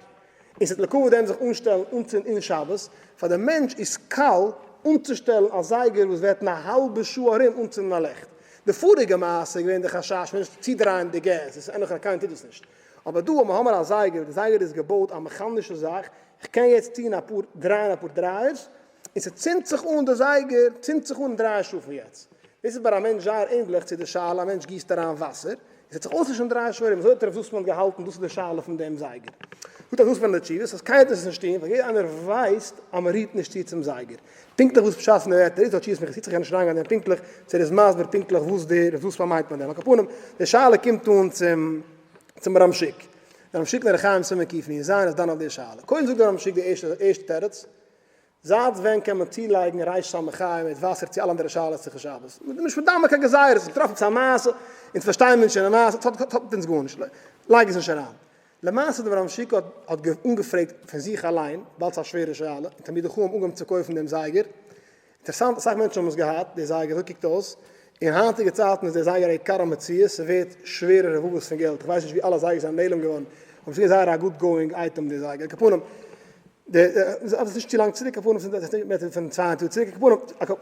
און ס'וועט לכבוד דעם זיך אנשטעלן אנצינדן אין שבת, פאר דעם מענטש איז קל אנצושטעלן א זייגער וואס וועט אין א האלבע שעה ארום אנצינדן א לעכט. די פאריגע מעשה איז געווען די חשש פון נישט צודרייען די געז, עס איז ענליך אז קיינער טוט דאס נישט. אבער דא האבן מיר א זייגער, די זייגער איז געבויט א מעכאנישע זאך, איך קען יעצט טון אפאר דרייען אפאר דרייערס, און ס'צינדט זיך אן די זייגער צינדט זיך אן דריי שעה פון יעצט. דאס איז ביי א מענטש זייער ענדליך צו די שאלה, א מענטש גיסט אריין וואסער, און ס'וועט זיך אויסווישן דריי שעה ארום, אזוי האט רב זוסמאן געהאלטן, דאס איז די שאלה פון דעם זייגער. זאגט רב זוסמאן אין די תשובות אז קיינער טאר עס נישט טון, ווייל יעדער איינער ווייסט אז מען רירט נישט צו צום זייגער. פונקטליך וואס פשט פון די ווערטער איז, האט תשובות מחסיד זיך נישט אריינגיין אין דעם פונקטליך, צו ער איז מסביר פונקטליך וואס דער רב זוסמאן מיינט מיט דעם. על כל פנים, די שאלה קומט אן צום צום רמ שיק. דער רמ שיק אין אורח חיים סימן קנז איז דן אויף די שאלה. קודם זאגט דער רמ שיק די ערשטע תירוץ, זייט ווען קען מען צולייגן ריש סמך חי מיט וואסער צו אלע אנדערע שאלות צו חשבות? מ'איז נישט מדמה קיין גזירות, מ'טראפט עפעס א מעשה, אונז פארשטייען מיר נישט יענע מעשה, ס'האט מיט אונז גארנישט, לייג עס נישט אריין. למעשה דער רמ שיק האט האט אנגעפרעגט פון זיך אליין, ווייל ס'איז א שווערע שאלה, און תלמידי חכמים האבן אנגעהויבן צו קויפן דעם זייגער, אינטערעסאנט אסאך מענטשן האבן עס געהאט די זייגער, אזוי קוקט אויס, אין היינטיגע צייטן איז דער זייגער א יקר המציאות, ס'ווערט שווערע רבבות פון געלט, כ'ווייס נישט ווי אלע זייגערס זענען נעלם געווארן, אבער ס'איז געווען זייער א good going item די זייגער, על כל פנים, די אבער ס'נישט צו לאנג צוריק, על כל פנים מער פון 200 יאר צוריק, על כל פנים,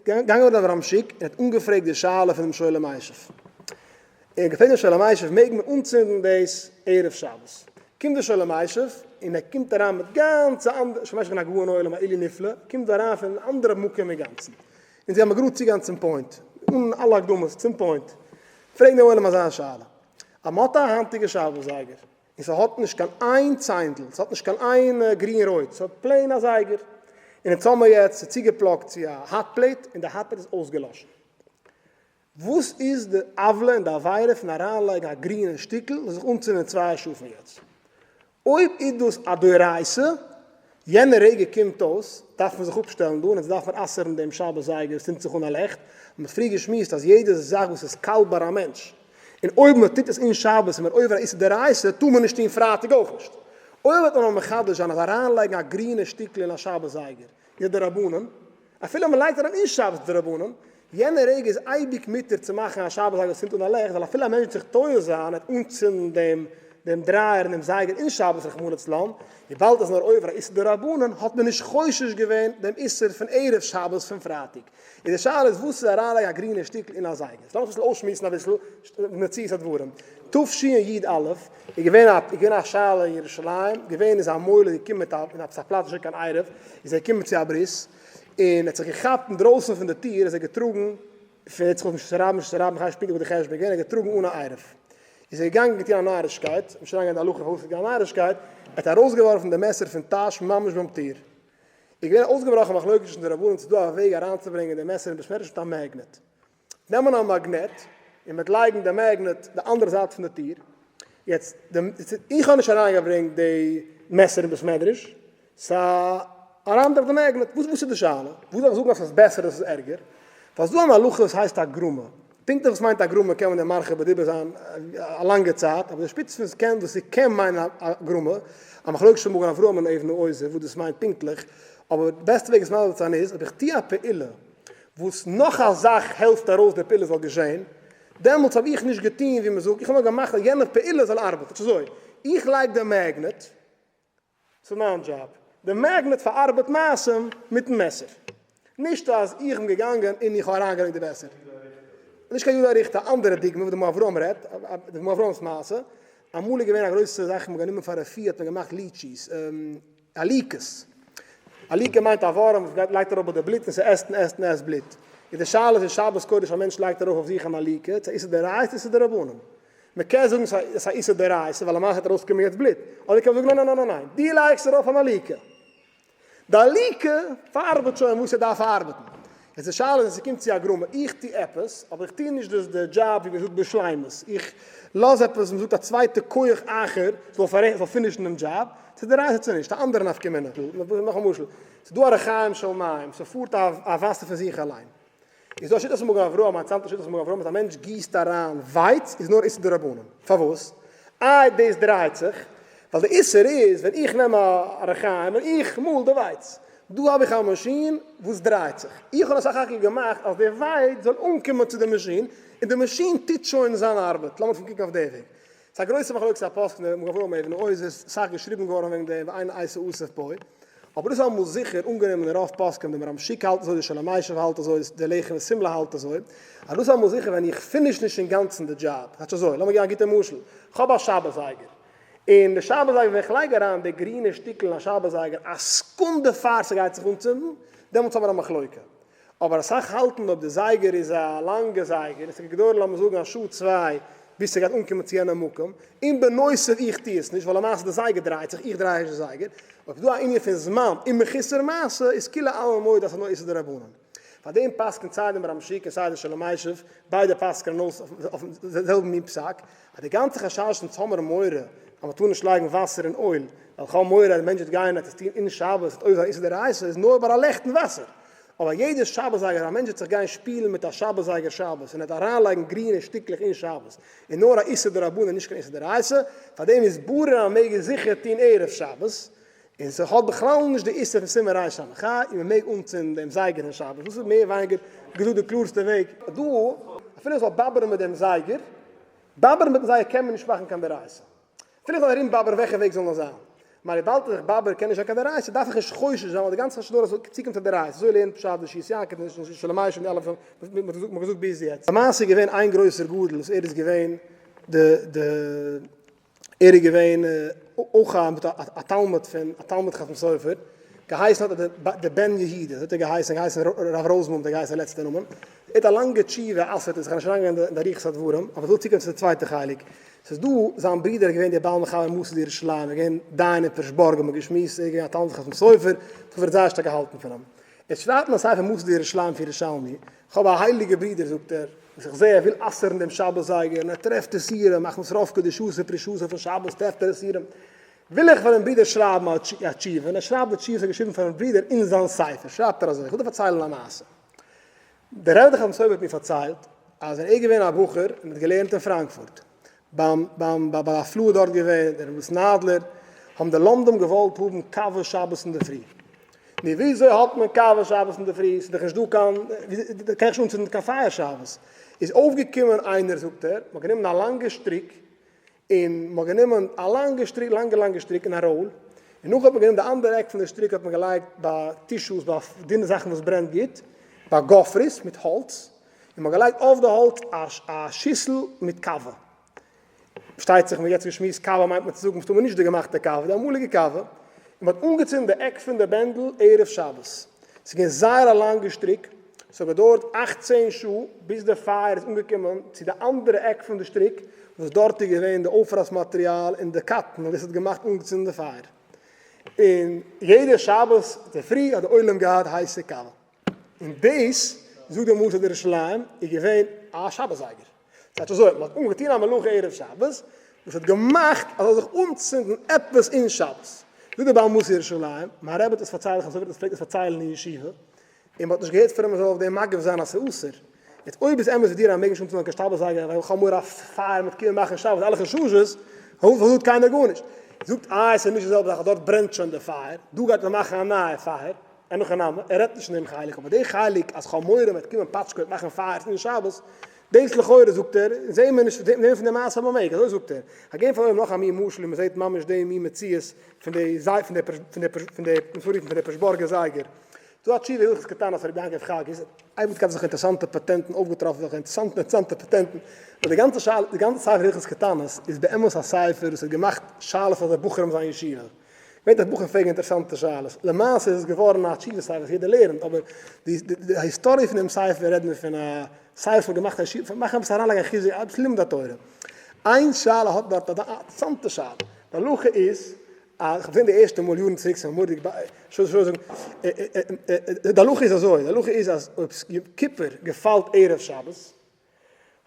געגאנגען דער רמ שיק און האט אנגעפרעגט די שאלה פונעם שואל ומשיב. ער האט געפרעגט דעם שואל ומשיב מעג מען אנצינדן דאס ערב שבת? קומט דער שואל ומשיב און ער קומט אריין מיט גאנץ א אנדערע, שואל ומשיב איז א גאון עולם א עילוי נפלא, קומט דא אריין פון אן אנדערע מקום אינגאנצן. אונז גיימיר גראד צוגיין צום point, אן אלע הקדמות, צום point. פרעגן דעם עולם אזא שאלה, אז מ'האט א היינטיגע שבת זייגער, און ס'האט נישט קיין איין ציינדל, ס'האט נישט קיין איין גרין רויט, ס'האט plain א זייגער, און אונז האמיר יעצט ס'איז צוגעפלאגט צו א hot plate, און די hot plate איז אויסגעלאשן. וואס איז די עוולה און די עבירה פון אריינלייגן א גרינע שטיקל זאל זיך אנצינדן צוויי שעה פון יעצט? אויב איז דאס א דאורייתא, יענע רגע קומט אויס, דארף מען זיך אפשטעלן דא און אונז דארף מיר אסר'ן דעם שבת זייגער, עס צינדט זיך אן א לעכט, מען האט פריער געשמועסט אז יעדע זאך וואס איז קל ביי א מענטש. און אויב מען טוט עס אין שבת איז מען עובר א איסור דאורייתא, טאר מען נישט טון פרייטאג אויך נישט. אויב וועט מען נאר מחדש זיין אז אריינלייגן א גרינע שטיקל אין א שבת זייגער איז א דרבנן, אפילו מען לייגט אריין אין שבת דרבנן, יענע רגע איז אייביג מותר צו מאכן א שבת זייגער וואס צינדט אן א לעכט, ווייל אפילו א מענטש וועט זיך טועה זיין ער וועט אנצינדן דעם דעם דרייער און דעם זייגער אין שבת רחמנא לצלן, וויבאלד עס איז נאר עובר א איסור דרבנן האט מען נישט חושש געווען דעם איסור פון ערב שבת פון פרייטאג. און די שאלה איז וואס איז אריינלייגן א גרינע שטיקל אין א זייגער? סאו לאמיר אביסל אויסשמועסן אביסל מציאות הדברים. תשי א איז געווען א איז געווען א שאלה אין ירושלים, געווען איז א מוהל איז געקומען מיט א אין עפעס א פלאץ נישט קיין עירוב, איז ער געקומען צו א ברית, און ער האט זיך געכאפט אינדרויסן פון די טיר איז ער געטראגן פון יצחק נישט צו רבים נישט צו רבים כ'ווייס נישט פונקטליך וואס די חשבון איז געווען, ער האט געטראגן אן א עירוב. איז ער געגאנגען געטון א נארישקייט, נישט אריינגיין אין די הלכה פארוואס ער האט געטון א נארישקייט, ער האט ארויסגעווארפן די מעסער פון טאש ממש ביים טיר. איז געווען אויסגעבראכן מחלוקת צווישן די רבנים צו דא א וועג אריינצוברענגען די מעסער אין בית מדרש מיט א magnet. נעמען א מאגנעט און מיט לייגן די magnet די אנדערע זייט פון די טיר. יעצט די איך האב נישט אריינגעברענגט די מעסער אין בית מדרש, סא אריין דורך די magnet. וואס וואס איז די שאלה? וואס זאל איך זאגן אז ס'איז בעסער אדער ס'איז ערגער? ווייל ס'איז דא אן הלכה וואס הייסט א גרמא. פונקטליך וואס מיינט א גרמא קען מען דען מרחיב בדיבור זיין א לאנגע צייט, אבער די שפיץ פון ס'קען וואס ס'קען מיינען א גרמא, א מחלוקת של מגן אברהם און אבן העזר וואס דאס מיינט פונקטליך, אבער די בעסטע וועג עס מסביר צו זיין איז, אויב איך טו א פעולה וואס נאך א זאך העלפט ארויס די פעולה זאל געשען, דעמאלטס האב איך נישט געטון ווי מ'זאגט, איך האב נאר געמאכט אז יענע פעולה זאל ארבעטן. ס'איז אזוי, איך לייג די magnet, ס'איז מיין דזשאב. די magnet פארארבעט מעשים מיטן מעסער. נישט אז איך בין געגאנגען און איך האב אריינגעלייגט די מעסער. נישט קיין יודא ריכטער, א אנדערע דוגמא וואס די מגן אברהם רעדט, די מגן אברהם'ס מעשה. אמאל איז געווען א גרויסע זאך מ'האט גענומען פאר רפואה האט מען געמאכט leeches, עליקות. עליקה מיינט א ווארעם וואס גייט לייגט ארויף ביי די בלוט און ס'עסט און עסט און עסט בלוט. איז די שאלה איז אין שבת קודש א מענטש לייגט ארויף אויף זיך אן עליקה, צו איסור דאורייתא צו איסור דרבנן. מען קען זאגן ס'איז א איסור דאורייתא ווייל למעשה האט ארויסגעקומען יעצט בלוט, אדער קען מען זאגן ניין ניין ניין ניין, דו לייגסט ארויף אן עליקה, די עליקה פארארבעט שוין וואס ער דארף פארארבעטן. יעצט די שאלה איז ווען ס'קומט צו א גרמא, איך טו עפעס, אבער איך טו נישט דאס די דזשאב ווי מען זאגט בשלימות, איך לאז עפעס, מען זאגט א צווייטע כח אחר זאל פאררעכטן זאל finish ן דעם דזשאב, ס'איז דאורייתא צו נישט, א אנדערע נפקא מינה. נאך א משל, ס'איז דא א רחיים של מים, ס'פארט א וואסער פון זיך אליין, איז דא שיטת מגן אברהם, א אינטערעסאנטע שיטת מגן אברהם אז א מענטש גיסט אריין ווייץ איז נאר איסור דרבנן, פארוואס? איי דאס דרייט זיך, ווייל די איסור איז ווען איך נעם א רחיים און איך מאל די ווייץ, דא האב איך א מאשין וואס דרייט זיך, איך האב סך הכל געמאכט אז די ווייץ זאל אנקומען צו די מאשין, און די מאשין טוט שוין זיין ארבעט, לאמיר קוקן אויף די וועג. ס'איז א גרויסע מחלוקת הפוסקים דער מגן אברהם אבן העזר איז אסאך געשריבן געווארן וועגן דעם ואין עת האסף בו, אבער דאס איז אמאל זיכער אנגענומען אין רוב פוסקים דער מהר"ם שיק האלט אזוי דער שואל ומשיב האלט אזוי דער לחם ושמלה האלט אזוי אז דאס איז אמאל זיכער ווען איך finish נישט אינגאנצן די דזשאב כאטש אזוי לאמיר געבן א גוטע משל כ'האב א שבת זייגער און די שבת זייגער ווען איך לייג אריין די גרינע שטיקל אין א שבת זייגער א סעקונדע פאר ס'גייט זיך אנצינדן דעמאלטס האבן מיר א מחלוקה אבער אסאך האלטן אויב די זייגער איז א לאנגע זייגער און ס'גייט געדויערן לאמיר זאגן א שעה צוויי ביז ס'גייט אנקומען צו יענע מקום, און בנוסף איך טו עס נישט ווייל למעשה די זייגער דרייט זיך איך דריי נישט די זייגער, אויב איז דא א ענין פון זמן און מחוסר מעשה איז כולי עלמא מודה אז ס'איז נאר איסור דרבנן. פאר דעם פסק'נט סיי דער מהר"ם שיק און סיי דער שואל ומשיב, ביידע פסק'נען אויס אויפן זעלבן מין פסק, אז די גאנצע חשש אונז האמיר מורא אז מ'טאר נישט לייגן וואסער אין אויל, ווייל כ'האב מורא אז די מענטש וועט גיין און עס טון אין שבת וועט עובר זיין איסור דאורייתא איז נאר ביי א לעכט אין וואסער. אבער יעדע שבת זייגער א מענטש וועט זיך גיין שפילן מיט א שבת זייגער שבת און ער וועט אריינלייגן גרינע שטיקלעך אין שבת איז נאר א איסור דרבנן נישט קיין איסור דאורייתא, פארדעם איז ברור אז מען מעג עס זיכער טון ערב שבת, און ס'האט בכלל נישט די איסור פון סימן רס"ה און מען מעג אנצינדן דעם זייגער אין שבת, דאס איז מער ווייניגער געזאגט די קלארסטע וועג דא, אפילו איך זאל באבערן מיט דעם זייגער, באבערן מיטן זייגער קען מען נישט מאכן קיין דאורייתא. אפילו איך זאל ארום באבערן וועלכע וועג זאל נאר זיין, מיין וויבאלד איך באבער קען נישט זיין קיין דאורייתא דארף איך נישט חושש זיין ווייל די גאנצע חשש נאר אז ס'צוקומט צו דאורייתא, אזוי לערנט פשט די ישועות יעקב און שלום אש און די אלע וואס מ'האט געזאגט ביז יעצט. למעשה איז געווען איין גרויסער גדול וואס ער איז געווען די די ער איז געווען אויך א תלמיד פון א תלמיד חתם סופר, געהייסן האט ער די בן יהודה, אזוי האט ער געהייסן, געהייסן רב ראזנבוים האט ער געהייסן לעצטע נאמען, ער האט א לאנגע תשובה אסר'ט עס, איך גיי נישט אריינגיין אין די אריכות הדברים, אבער איך וויל צוקומען צו די צווייטע חלק, ס'איז דא, זיין ברודער איז געווען דער בעל מחבר מסד ירושלים, ער איז געווען דיין אין פרעשבורג האט מען געשמועסט, ער איז געווען א תלמיד חתם סופר, סופר האט זייער שטארק געהאלטן פון אים. ער שרייבט אין א ספר מסד ירושלים פון ירושלמי, איך האב א הייליגע ברודער זאגט ער, וואס איך זע ער וויל אסר'ן דעם שבת זייגער, און ער טרעפט איסורים, מחמת רוב קדושתו ופרישותו פון שבת טרעפט ער איסורים, וויל איך פארן ברודער שרייבן א תשובה, און ער שרייבט די תשובה וואס ער האט געשריבן פארן ברודער אין זיין ספר, שרייבט ער אזוי, איך וויל דיר פארציילן א מעשה. דער רבי דער חתם סופר האט מיר פארציילט. אז ווען ער איז געווען א בחור און האט געלערנט אין פראנקפורט, ביים ביים ביי א הפלאה דארט געווען, דער רבי נתן אדלער, האבן די לומדים געוואלט האבן קאווע שבת אינדערפרי. נו וויאזוי האט מען קאווע שבת אינדערפרי, ס'איז דאך נישט דא קיין, קען איך נישט אנצינדן קיין פייער שבת. איז אויפגעקומען איינער זאגט ער, מ'האט גענומען א לאנגע שטריק, און מ'האט גענומען א לאנגע שטריק, לאנגע לאנגע שטריק אין א roll, און נאך האט מען גענומען די אנדערע עק פון די שטריק האט מען געלייגט ביי tissues, ביי דינע זאכן וואס ברענט גוט, ביי גופרית מיט האלץ, און מ'האט געלייגט אויף די האלץ א שיסל מיט קאווע. פארשטייט זיך מ'האט יעצט געשמועסט קאווע מיינט מען צו זאגן מסתמא נישט די געמאכטע קאווע, די אמאליגע קאווע, און מ'האט אנגעצינדן די עק פון די בענדל ערב שבת. ס'איז געווען זייער א לאנגע שטריק, ס'האט געדויערט אכצען שעה ביז די פייער איז אנגעקומען צו די אנדערע עק פון די שטריק, וואס דארט איז געווען די אויפרייס מאטריאל און די קאטן, און דאס האט געמאכט אנגעצינדן די פייער. און יעדע שבת צופרי האט די עולם געהאט הייסע קאווע. און דאס, זאגט דער מסור ירושלים, איז געווען א שבת זייגער. ס'הייסט אזוי, מ'האט אנגעטון א מלאכה ערב שבת, וואס האט געמאכט אז זאל זיך אנצינדן עפעס אין שבת. זאגט דער בעל מסור ירושלים, מיין רבי האט עס פארציילט, איך האב עס פלעגט עס פארציילן אין ישיבה, און מ'האט נישט געהערט פון אים ער זאל אויף דעם מגיב זיין אז ס'איז אסור. יעצט אויב איז אמת ווי דיר אז מ'מעג נישט אנצינדן קיין שבת זייגער ווייל כ'האב מורא א פייער מ'וועט קומען מאכן שבת אלע חששות, פארוואס זאגט קיינער גארנישט? זאגט איי ס'איז נישט די זעלבע זאך אז דארט ברענט שוין די פייער, דא גייט מען מאכן א נייע פייער. אין הכי נמי, ער רעדט נישט אין דעם חלק, אבער די חלק אז כ'האב מורא מ'וועט קומען פאטשקע וועט מאכן פייערס אין שבת, דאס לכאורה זאגט ער, זעהן מיר נישט, זעהן מיר פון די מעשה אז מ'מעג, אזוי זאגט ער. כ'האב געגעבן פאר אויבן נאך א מין משל ווי מ'זעהט ממש די מין מציאות פון די זיי פון די פון די פון די וואס רופן פון די פרעשבורגער זייגער. דא א תשובה הלכות קטנות פון רבי יעקב חאגיז, אייוועלט געהאט אזעלכע אינטערעסאנטע פאטענטן אויפגעטראפן אזעלכע אינטערעסאנטע אינטערעסאנטע פאטענטן, ווייל די גאנצע שאלה די גאנצע ספר הלכות קטנות איז באמת א ספר וואס האט געמאכט שאלות פאר די בחורים זיין ישיבה. געווענליך בחורים פרעגן אינטערעסאנטע שאלות, למעשה איז עס געווארן א תשובה ספר וואס יעדער לערנט, אבער די די היסטאריע פון דעם ספר רעדן מיר פון א ספר וואס מ'האט געמאכט א ישיבה, מאכן עפעס אריינלייגן א חיזוק, עפעס לימוד התורה. איין שאלה האט דארט א אינטערעסאנטע שאלה, די הלכה איז אז, כ'האב געזען די ערשטע מאל יארן צוריק, ס'איז מורא'דיג שוין שוין זאגן, די הלכה איז אזוי, די הלכה איז אז אויב יום כיפור געפאלט ערב שבת,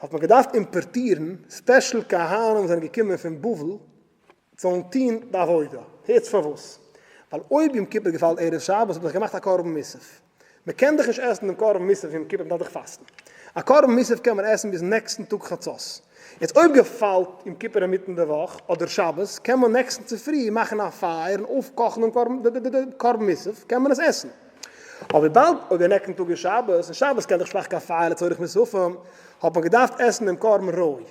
האט מען געדארפט אימפארטירן special כהנים וואס זענען געקומען פון בבל זאלן טון די עבודה. הערטס פארוואס. ווייל אויב יום כיפור געפאלט ערב שבת האט מען דאך געמאכט א קרבן מוסף. מען קען דאך נישט עסן דעם קרבן מוסף יום כיפור, מען דארף דאך פאסטן. א קרבן מוסף קען מען עסן ביז נעקסטן טאג חצות. יעצט אויב געפאלט יום כיפור אינמיטן די וואך אדער שבת קען מען נעקסטן צופרי מאכן א פייער און אויפקאכן דעם קרבן די קרבן מוסף קען מען עס עסן. אבער וויבאלד אויב דער נעקסטן טאג איז שבת און שבת קען דאך נישט מאכן קיין פייער לצורך מוספים האט מען געדארפט עסן דעם קרבן רוי.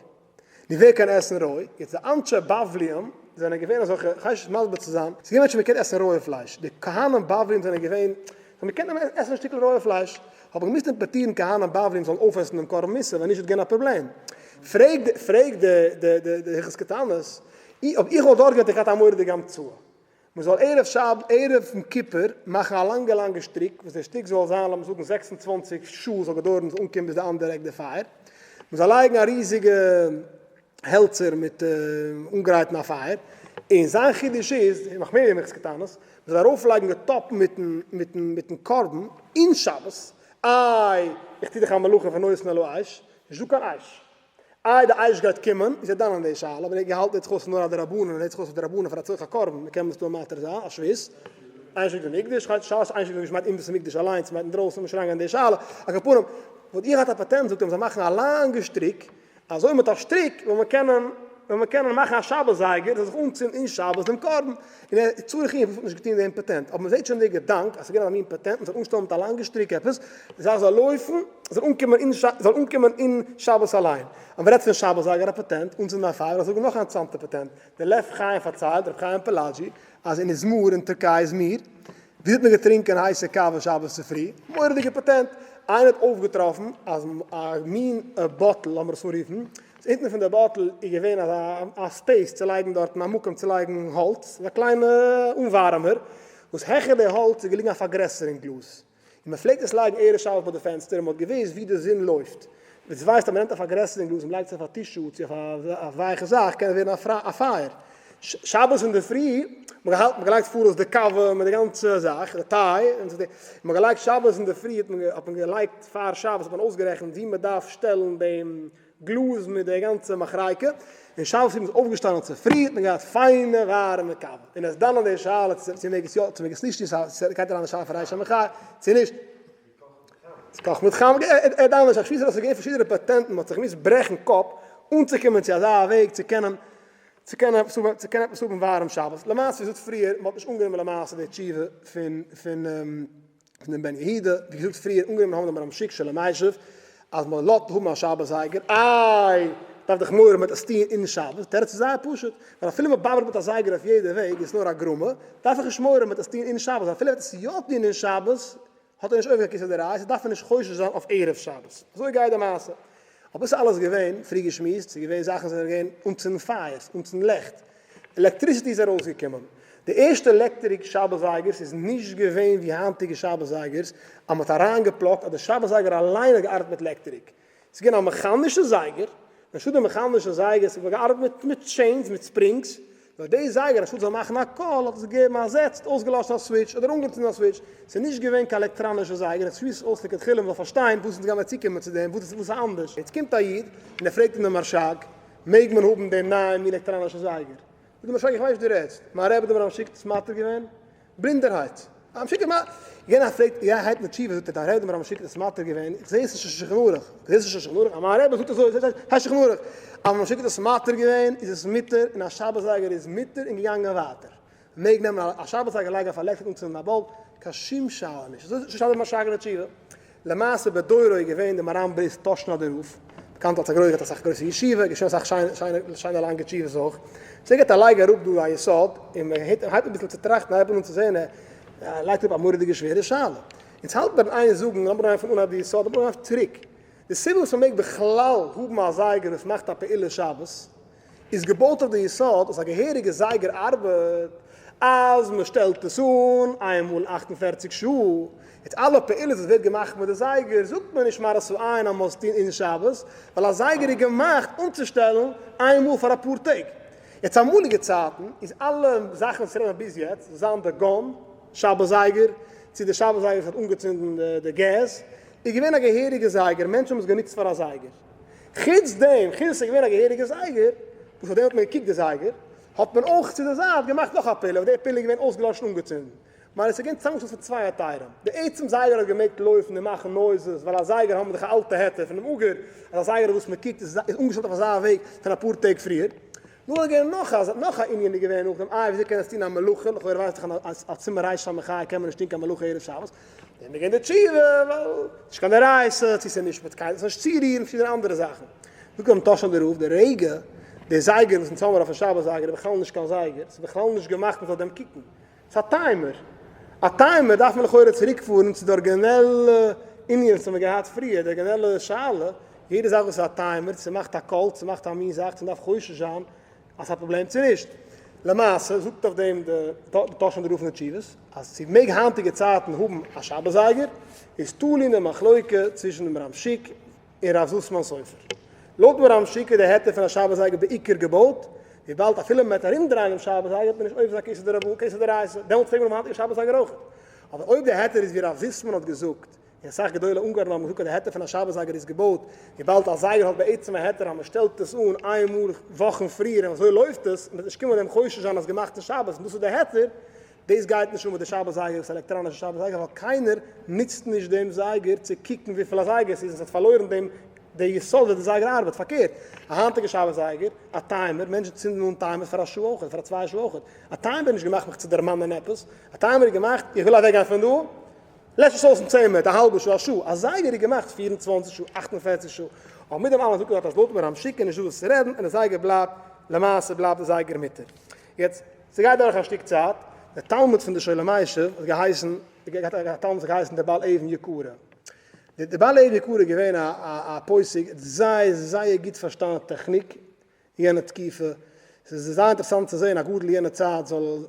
נו ווער קען עסן רוי? יעצט די אנשי בבליים זענען געווען אזעלכע, כ'ווייס נישט מסביר צו זיין, ס'איז געווען מענטשן וואס מ'קען עסן רויע פלייש, די כהנים בבליים זענען געווען, אז מ'קען עסן א שטיקל רויע פלייש, האט מען געמוזט אימפארטירן כהנים בבליים זאלן אויפעסן דעם קרבן מוסף, ווען נישט וואלט געווען א פראבלעם. פרעגט פרעגט די די די די הלכות קטנות, אויב איך וואלט דארט געווען וואלט איך געהאט א מורא'דיגע המצאה, מ'זאל ערב שב ערב יום כיפור מאכן א לאנגע לאנגע שטריק, וואס דער שטריק זאל זיין לאמיר זאגן 26 שעה זאל געדויערן זאל אנקומען ביז די אנדערע עק די פייער, מ'זאל לייגן א ריזיגע העלצער מיט אנגרייטן א פייער, און זיין חידוש איז, נאך מער ווי הלכות קטנות, מ'זאל ארויפלייגן די טאפ מיטן מיטן מיטן קרבן אין שבת, איי איך טו דאך א מלאכה פון נותן על האש, נישט דא קיין אש. איי די אש גייט קומען, איז ער דן אין די שאלה, אבער ער האט געהאלטן הערט זיך אויס נאר א דרבנן, און הערט זיך אויס א דרבנן פאר א צורך הקרבן, מען קען מסתמא מתיר זיין א שבות, אין שוק במקדש, כ'ווייס נישט אין שוק במקדש מיינט אין בית המקדש אליינס, מיינט אינדרויסן, נישט אריינגיין אין די שאלה, על כל פנים, וואלט איך געהאט א פאטענט זאגט ער מ'זאל מאכן א לאנגע שטריק, אזוי מיט א שטריק וועל מען קענען וועל מען קענען מאכן א שבת זייגער זאל זיך אנצינדן אין שבת דעם קרבן, און ער צריך עיון פארוואס האט נישט געטון דעם פאטענט, אבער מ'זעט שוין די געדאנק אז ס'איז געווען אזא מין פאטענט מ'זאל אנשטעלן מיט א לאנגע שטריק עפעס, די זאך זאל לויפן, זאל אנקומען אין זאל אנקומען אין שבת אליין. אז מ'רעדט פון שבת זייגער א פאטענט, אנצינדן א פייער, וועל איך זאגן נאך א אינטערעסאנטע פאטענט, דער לב חיים פארציילט, רבי חיים פאלאג'י, אז אין איזמיר אין טערקיי איזמיר, ווי האט מען געטרינקען הייסע קאווע שבת צופרי? מורא'דיגע פאטענט! איינער האט אויפגעטראפן אז א מין bottle, לאמיר עס אנרופן, וואס אונטן פון די bottle איז געווען אזא א space צו לייגן דארטן, א מקום צו לייגן האלץ, אזא קליינע אנווארעמער, וואס העכער די האלץ איז געליגן א פארגרעסערונג גלאז. און מען פלעגט עס לייגן ערב שבת ביי די פענסטער און מען האט געוואוסט ווי די זון לויפט. ווער ס'ווייסט אז מען נעמט א פארגרעסערונג גלאז און מען לייגט עס אויף א tissue צו אויף א ווייכע זאך קען עס ווערן א פייער. שבת אינדערפרי, מען האט געהאלטן, מען האט געלייגט פאראויס די קאווע מיט די גאנצע זאך, די טיי, און מען האט געלייגט שבת אינדערפרי האט מען האט מען געלייגט פאר שבת האט מען אויסגערעכנט ווי מען דארף שטעלן דעם גלאז מיט די גאנצע מאכרייקע, און שבת איז מען אויפגעשטאנען צופרי האט מען געהאט פיינע ווארעמע קאווע, און עס דאן אן די שאלה צו מעג עס יא צו מעג עס נישט, צו ס'גייט אריין די שאלה פון ריישא מחאה צו נישט. ס'קאכט מיט חמה, ער האט אנדערש א שמועס אז ס'איז געווען פארשידענע פאטענטן, מ'האט זיך געמוזט ברעכן קאפ אנצוקומען צו אזא וועג צו קענען צו קענען עפעס האבן צו קענען עפעס האבן ווארעם שבת. למעשה ווי געזאגט פריער, מ'האט נישט אנגענומען למעשה די תשובה פון פון פון דעם בן יהודה, ווי געזאגט פריער, אנגענומען האבן דעם מהר"ם שיק שולמ משיב אז מען לאזט האבן א שבת זייגער, איי דארף דאך מורא מ'וועט עס טוהן אין שבת, תירוץ איז זייער פשוט, ווייל אפילו מען באבערט מיט א זייגער אויף יעדע וועג איז נאר א גרמא, דארף איך נישט מורא מ'וועט עס טוהן אין שבת, אפילו מ'וועט עס יא טוהן אין שבת האט ער נישט עובר קיין איסור דאורייתא, דארף מען נישט חושש זיין אויף ערב שבת. אזוי גייט די מעשה. אבער דאס איז אלעס געווען פרי געשמועסט, ס'איז געווען זאכן זענען געווען אנצינדן פייערס, אנצינדן לעכט, עלעקטריסיטי איז ארויסגעקומען. די ערשטע עלעקטעריק שבת זייגערס איז נישט געווען ווי היינטיגע שבת זייגערס אז מ'האט אריינגעפלאגט אז די שבת זייגער אליין האט געארבעט מיט לעקטעריק. ס'איז געווען א מעכאנישע זייגער, אנשטאט די מעכאנישע זייגערס האט מען געארבעט מיט מיט chains מיט springs, נאר די זייגער אנשטאט זאל מאכן א קול האט עס געגעבן א זעץ, אויסגעלאשן א switch אדער אנגעצינדן א switch, ס'איז נישט געווען קיין עלעקטראנישע זייגער, איך שמועס עס אויס לכתחילה מ'זאל פארשטיין וואס אונז גיימער צוקומען צו דעם, וואס איז וואס איז אנדערש. יעצט קומט א איד און ער פרעגט אים דעם מהרש"ג, מעג מען האבן דעם נייעם מין עלעקטראנישע זייגער? זאגט דער מהרש"ג איך ווייס נישט וואס דו רעדסט, מיין רבי דער מהר"ם שיק האט עס מתיר געווען, בלינדערהייט. מהר"ם שיק האט מתיר יענער פרעגט יענער הייבט מיט תשובה זאגט ער דיין רבי דער מהר"ם שיק האט עס מתיר געווען, איך זעה עס נישט אין שולחן ערוך, איך זעה עס נישט אין שולחן ערוך, אז מיין רבי זאגט אזוי זאגט הייסט שולחן ערוך, אז מהר"ם שיק האט עס מתיר געווען איז עס מותר און א שבת זייגער איז מותר און געגאנגען ווייטער. מעג נעמען א שבת זייגער לייגן אויף א לעקטער אנצינדן א bulb, קיין שום שאלה נישט. אזוי שטייט אין מהרש"ג אין די תשובה. למעשה בדורו איז געווען די מהר"ם בריסק טאשנאדער רב, באקאנט אלס א גרויסער געהאט אסאך גרויסע ישיבה, געשריבן אסאך שיינע שיינע לאנגע תשובות אויך. סאו ער געבט א לייג אראפ דא א יסוד, און מען הייבט אן אביסל צו טראכטן, הייבט מען אן צו זען ער לייגט אראפ א מורא'דיגע שווערע שאלה. אונז האלט מיר אין איין זאגן, לאמיר אנהייבן פון אנהייב די יסוד, לאמיר אנהייבן צוריק. די סיבה וואס מען מעג בכלל האבן א זייגער וואס מאכט א פעולה שבת, איז געבויט אויף די יסוד אז א געהעריגע זייגער ארבעט אז מען שטעלט עס אן איינמאל אין 48 שעה, יעצט אלע פעולות וואס ווערט געמאכט מיט די זייגער זאגט מען נישט מראית העין אז מען זאל עס טון אין שבת, ווייל א זייגער איז געמאכט אנצושטעלן איינמאל פאר אפאר טעג. יעצט אמאליגע צייטן איז אלע זאכן וואס רעדט מען ביז יעצט, זאל זיין די גאן שבת זייגער, צו די שבת זייגער וואס האט אנגעצינדן די געז, איז געווען א געהעריגע זייגער, מענטשן האבן עס גענוצט פאר א זייגער. חוץ דעם, חוץ עס איז געווען א געהעריגע זייגער, וואס אויף דעם האט מען געקוקט די זייגער, האט מען אויך צו די זייט געמאכט נאך א פעולה, וואס די פעולה איז געווען אויסגעלאשן אנגעצינדן. מיין עס איז געווען צוזאמגעשטעלט פון צוויי היתרים. די עצם זייגער האט געמעגט לויפן און מאכן noises, ווייל א זייגער האבן מיר דאך א אלטע היתר פונעם אגור, אז א זייגער אויף וואס מען קוקט איז אנגעשטעלט אויף אזא וועג פון אפאר טעג פריער. נאר איז געווען נאך א נאך א ענין איז געווען נאכדעם, איי וויאזוי קען עס טון א מלאכה, לכאורה ווייסט דאך אז א צימער רייש סמך קען מען נישט טון קיין מלאכה ערב שבת, דעם איז געווען די תשובה, ווייל ס'נישט קיין דאורייתא, צו ס'איז נישט מיט קיינעם נישט צורירן, פארשידענע אנדערע זאכן. זאגט רבי טאהשער רב, די רגע די זייגער וואס אונז האמיר אויפן שבת זייגער איז בכלל נישט קיין זייגער, ס'איז בכלל נישט געמאכט מ'זאל דעם קוקן, ס'איז א timer. א timer דארף מען לכאורה צוריקפארן צו די ארגינעלע ענין וואס האמיר געהאט פריער, די ארגינעלע שאלה, יעדע זאך וואס איז א timer, צו ס'מאכט א קול, צו ס'מאכט א מין זאך, צו מ'דארף חושש זיין אז ס'איז א פראבלעם צו נישט. למעשה זאגט אויף דעם די טאהשער רב אין די תשובות אז צו מעג היינטיגע צייטן האבן א שבת זייגער איז תלוי אין די מחלוקה צווישן דעם מהר"ם שיק און רב זוסמאן סופר. לויט מהר"ם שיק איז די היתר פון א שבת זייגער בעיקר געבויט וויבאלד אפילו מען וועט ארומדרייען דעם שבת זייגער וועט מען נישט עובר זיין קיין איסור דרבנן קיין איסור דאורייתא, דעמאלטס מעג מען האבן היינטיגע שבת זייגער אויך. אבער אויב די היתר איז ווי רב זוסמאן האט געזאגט און אסאך גדולי אונגארן האבן געזאגט אז די היתר פון א שבת זייגער איז געבויט וויבאלד א זייגער האט בעצם א היתר אז מען שטעלט עס אן איין מאל וואכן פריער און אזוי לויפט עס, מען וועט נישט קומען דעם חושש זיין אז געמאכט אין שבת און דאס איז די היתר, דאס גייט נישט אן מיט די שבת זייגער וואס איז עלעקטראנישע שבת זייגער ווייל קיינער נוצט נישט דעם זייגער צו קוקן וויפיל א זייגער עס איז און עס האט פארלוירן דעם די יסוד ווי די זייגער ארבעט, פארקערט א היינטיגע שבת זייגער, א timer, מענטשן צינדן אן timers פאר א שעה אויכעט, פאר א צוויי שעה אויכעט, א timer איז נישט געמאכט מיך צו דערמאנען עפעס, א timer איז געמאכט איך וויל אוועקגיין פון דא, לעש עס אויס אין צען מינוט, א האלבע שעה, א שעה, א זייגער איז געמאכט 24 שעה, 48 שעה, אבער מיט דעם אלעם זאגט ער דארט אז לויט מהר"ם שיק איז נישטא וואס צו רעדן און די זייגער בלייבט, למעשה בלייבט די זייגער מותר. יעצט, ס'גייט דורך א שטיק צייט, דער תלמיד פון די שואל ומשיב האט געהייסן, געהאט א תלמיד וואס האט געהייסן דער בעל אבן יקרה. דער בעל אבן יקרה איז געווען א א פוסק, האט זייער זייער גוט פארשטאנען טעכניק, יענע תקופה, ס'איז זייער אינטערעסאנט צו זען א גדול יענע צייט זאל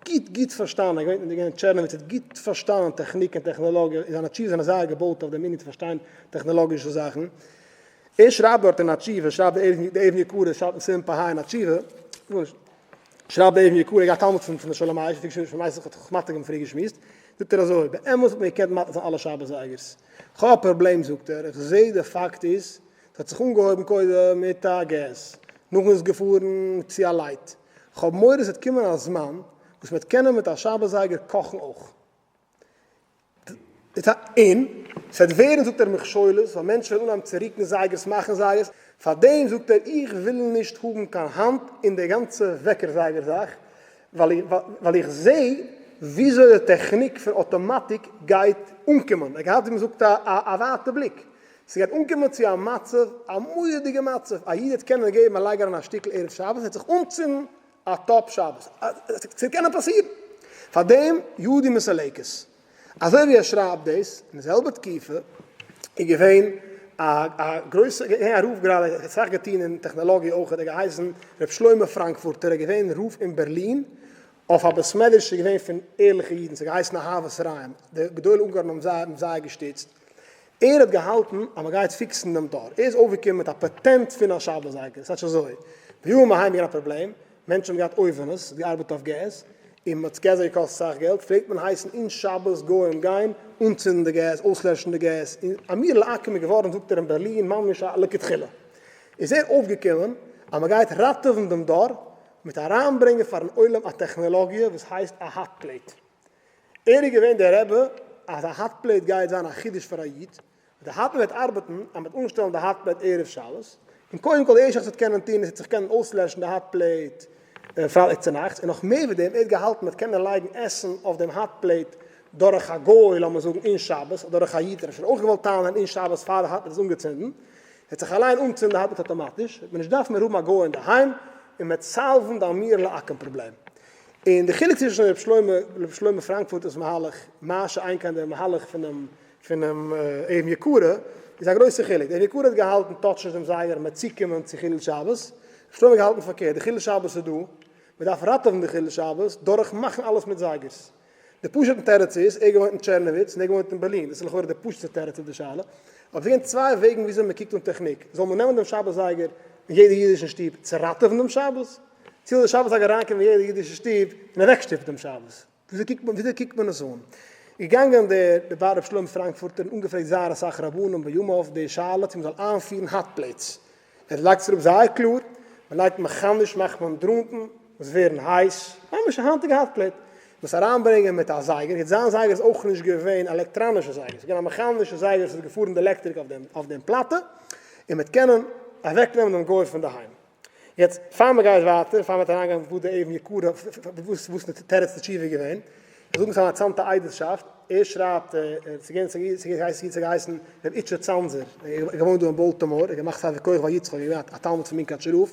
גוט גוט פארשטאנען, ער איז געווען אין טשערנאוויץ האט גוט פארשטאנען טעכניק און טעכנאלאגיע, און זיינע תשובות זענען זייער געבויט אויף דעם ענין צו פארשטיין טעכנאלאגישע זאכן. ער שרייבט דארט אין א תשובה, שרייבט די אבן יקרה, שרייבט אין סימן פ"ה אין א תשובה, שרייבט די אבן יקרה, ער גייט תלמיד פון שלום אש, שלום אש האט זיך מתיר געווען פריער געשמועסט, זאגט ער אזוי, באמת האט מען געקענט מתיר זיין אלע שבת זייגערס, כ'האב א פראבלעם זאגט ער, איך זעה די פאקט איז, ס'האט זיך אנגעהויבן קודם מיט א געז, נאכדעם איז געפארן צו א light. כ'האב מורא ס'וועט קומען א זמן וואס מ'וועט קענען מיט א שבת זייגער קאכן אויך. און ס'וועט ווערן זאגט ער מכשולות, ווייל מענטשן וועלן אנהייבן צו רוקן זייגערס, מאכן זייגערס, פארדעם זאגט ער איך וויל נישט האבן קיין האנט אין די גאנצע וועקער זייגער זאך, ווייל איך זע וויאזוי די טעכניק פון אטאמאטיק גייט אנקומען, ער האט געהאט ווי מ'זאגט א ווייטע בליק, ס'גייט אנקומען צו א מצב, א מורא'דיגע מצב, א איד וועט קענען געבן א לייג אריין א שטיקל ערב שבת, עס וועט זיך אנצינדן א טאפ שבת, ס'וועט קענען פאסירן, פארדעם ידי מסולקת. אזוי ווי ער שרייבט דאס, אין די זעלבע תקופה איז געווען א א גרויסע, געווען א רב גראדע, ער האט אסאך געטון אין טעכנעלאגיע אויך, ער האט געהייסן ר' שלמה פראנקפורטער, ער איז געווען רב אין בערלין, אויף א בית מדרש איז געווען פון ערליכע אידן, ס'האט געהייסן אהבת רעים, די גדולי אונגארן האבן זיי האבן זייער געשטיצט, ער האט געהאלטן אז מען גייט פיקסן דעם דור, ער איז אויפגעקומען מיט א פאטענט פון א שבת זייגער, ס'טייטש אזוי, בימים ההם איז געווען א פראבלעם, מענטשן האבן געהאט אויווענעס, האט געארבעט אויף געז, און מ'האט געז האט געקאסט אסאך געלט, פלעגט מען הייסן אין שבת גוים גיין אנצינדן די געז, אויסלעשן די געז, און אמירה לעכו"ם איז געווארן זאגט ער אין בערלין ממש א לכתחילה איז ער אויפגעקומען אז מ'גייט ראטעווען דעם דור מיט אריינברענגען פארן עולם א טעכנעלאגיע וואס הייסט א hot plate. ער איז געווען דער רבי אז א hot plate גייט זיין א חידוש פאר א איד, די hot plate וועט ארבעטן אז מען וועט אנשטעלן די hot plate ערב שבת, און קודם כל די ערשטע זאך וואס וועט קענען טון איז זיך קענען אויסלעשן די hot plate פרייטאג צונאכטס, און נאך מער ווי דעם, ער האט געהאלטן מען וועט קענען לייגן עסן אויף דעם hot plate דורך א גוי לאמיר זאגן אין שבת, אדער דורך א איד, ער האט אפשר אויך געוואלט טענה'ן אין שבת פאר די hot plate איז אנגעצינדן, וועט זיך אליין אנצינדן די hot plate אטאמאטיש, וועט מען נישט דארפן מער האבן א גוי אינדערהיים, און מען וועט solve ן די אמירה לעכו"ם פראבלעם. און די חילוק צווישן ר' שלמה ר' שלמה פראנקפורטער'ס מהלך, מה שאין כן דער מהלך פונעם פונעם אבן יקרה, איז א גרויסע חילוק. דער אבן יקרה האט געהאלטן touch נישט דעם זייגער מ'וועט צוקומען צו חילול שבת. ר' שלמה האט געהאלטן פארקערט, די חילול שבת איז דא, מ'דארף ראטעווען די חילול שבת דורך מאכן אלעס מיט זייגערס. די פשוט'ן תירוץ איז, ער געוואוינט אין טשערנאוויץ און ער געוואוינט אין בערלין, דאס איז לכאורה די פשוט'סטע תירוץ אויף די שאלה. אבער ס'איז געווען צוויי וועגן וויאזוי מ'קוקט אן טעכניק. זאל מען נעמען דעם שבת זייגער אין יעדע אידישן שטוב צו ראטעווען דעם שבת? צו זאל דער שבת זייגער אריינקומען אין יעדע אידישע שטוב און אוועקשטופן דעם שבת? וויאזוי קוקט מען וויאזוי קוקט מען עס אן? איז געגאנגען דער דער בעל רבי שלמה פראנקפורטער און אנגעפרעגט זייער אסאך רבנים בימיו די שאלה צו מען זאל איינפירן hot plates. ער לייגט עס אראפ זייער קלאר, מען לייגט מעכאניש מאכט מען דראנטן וואס ווערן הייס, ממש א היינטיגע hot plate, דאס אריינברענגען מיט א זייגער, יעצט זיין זייגער איז אויך נישט געווען עלעקטראנישע זייגער, ס'איז געווען א מעכאנישע זייגער וואס איז געפארן די עלעקטריק אויף דעם אויף דעם פלאטע, און מ'וועט קענען אוועקנעמען דעם גוי פון די היים. יעצט פאר מען גייט ווייטער, פאר מען וועט אריינגיין וואס די אבן יקרה, וואס וואס די תירוץ די תשובה איז געווען, איך זאג עס א אינטערעסאנטע עדות'שאפט, ער שרייבט, ס'איז געווען געהייסן ר' איטשע צאנזער, ער האט געוואוינט דא אין באלטימאר, ער האט געמאכט ספר כוכבי יצחק, ער איז געווען א תלמיד פון מונקאטשער רב,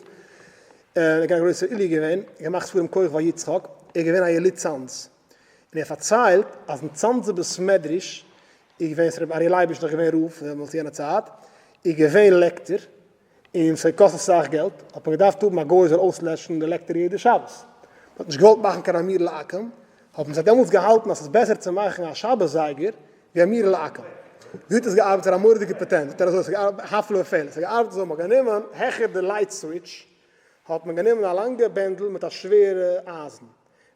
ער איז געווען א גרויסער עילוי געווען, ער האט געמאכט ספרים כוכבי יצחק, ער איז געווען א יליד צאנז, און ער פארציילט אז אין צאנזער בית מדרש איז געווען, ר' אריה לייביש איז נאך געווען רב דעמאלטס יענע צייט, איז געווען לעקטער, און ס'האט געקאסט אסאך געלט, האט מען געדארפט האבן א גוי זאל אויסלעשן די לעקטער יעדע שבת. מען האט נישט געוואלט מאכן קיין אמירה לעכו"ם, האבן זיי דעמאלטס געהאלטן אז ס'איז בעסער צו מאכן א שבת זייגער ווי אמירה לעכו"ם. ווי האט עס געארבעט? ס'איז א מורא'דיגע פאטענט, זאגט ער אזוי, ס'האט געארבעט הפלא ופלא, ס'האט געארבעט אזוי, מ'האט גענומען העכער די light switch האט מען גענומען א לאנגע בענדל מיט א שווערע אייזן,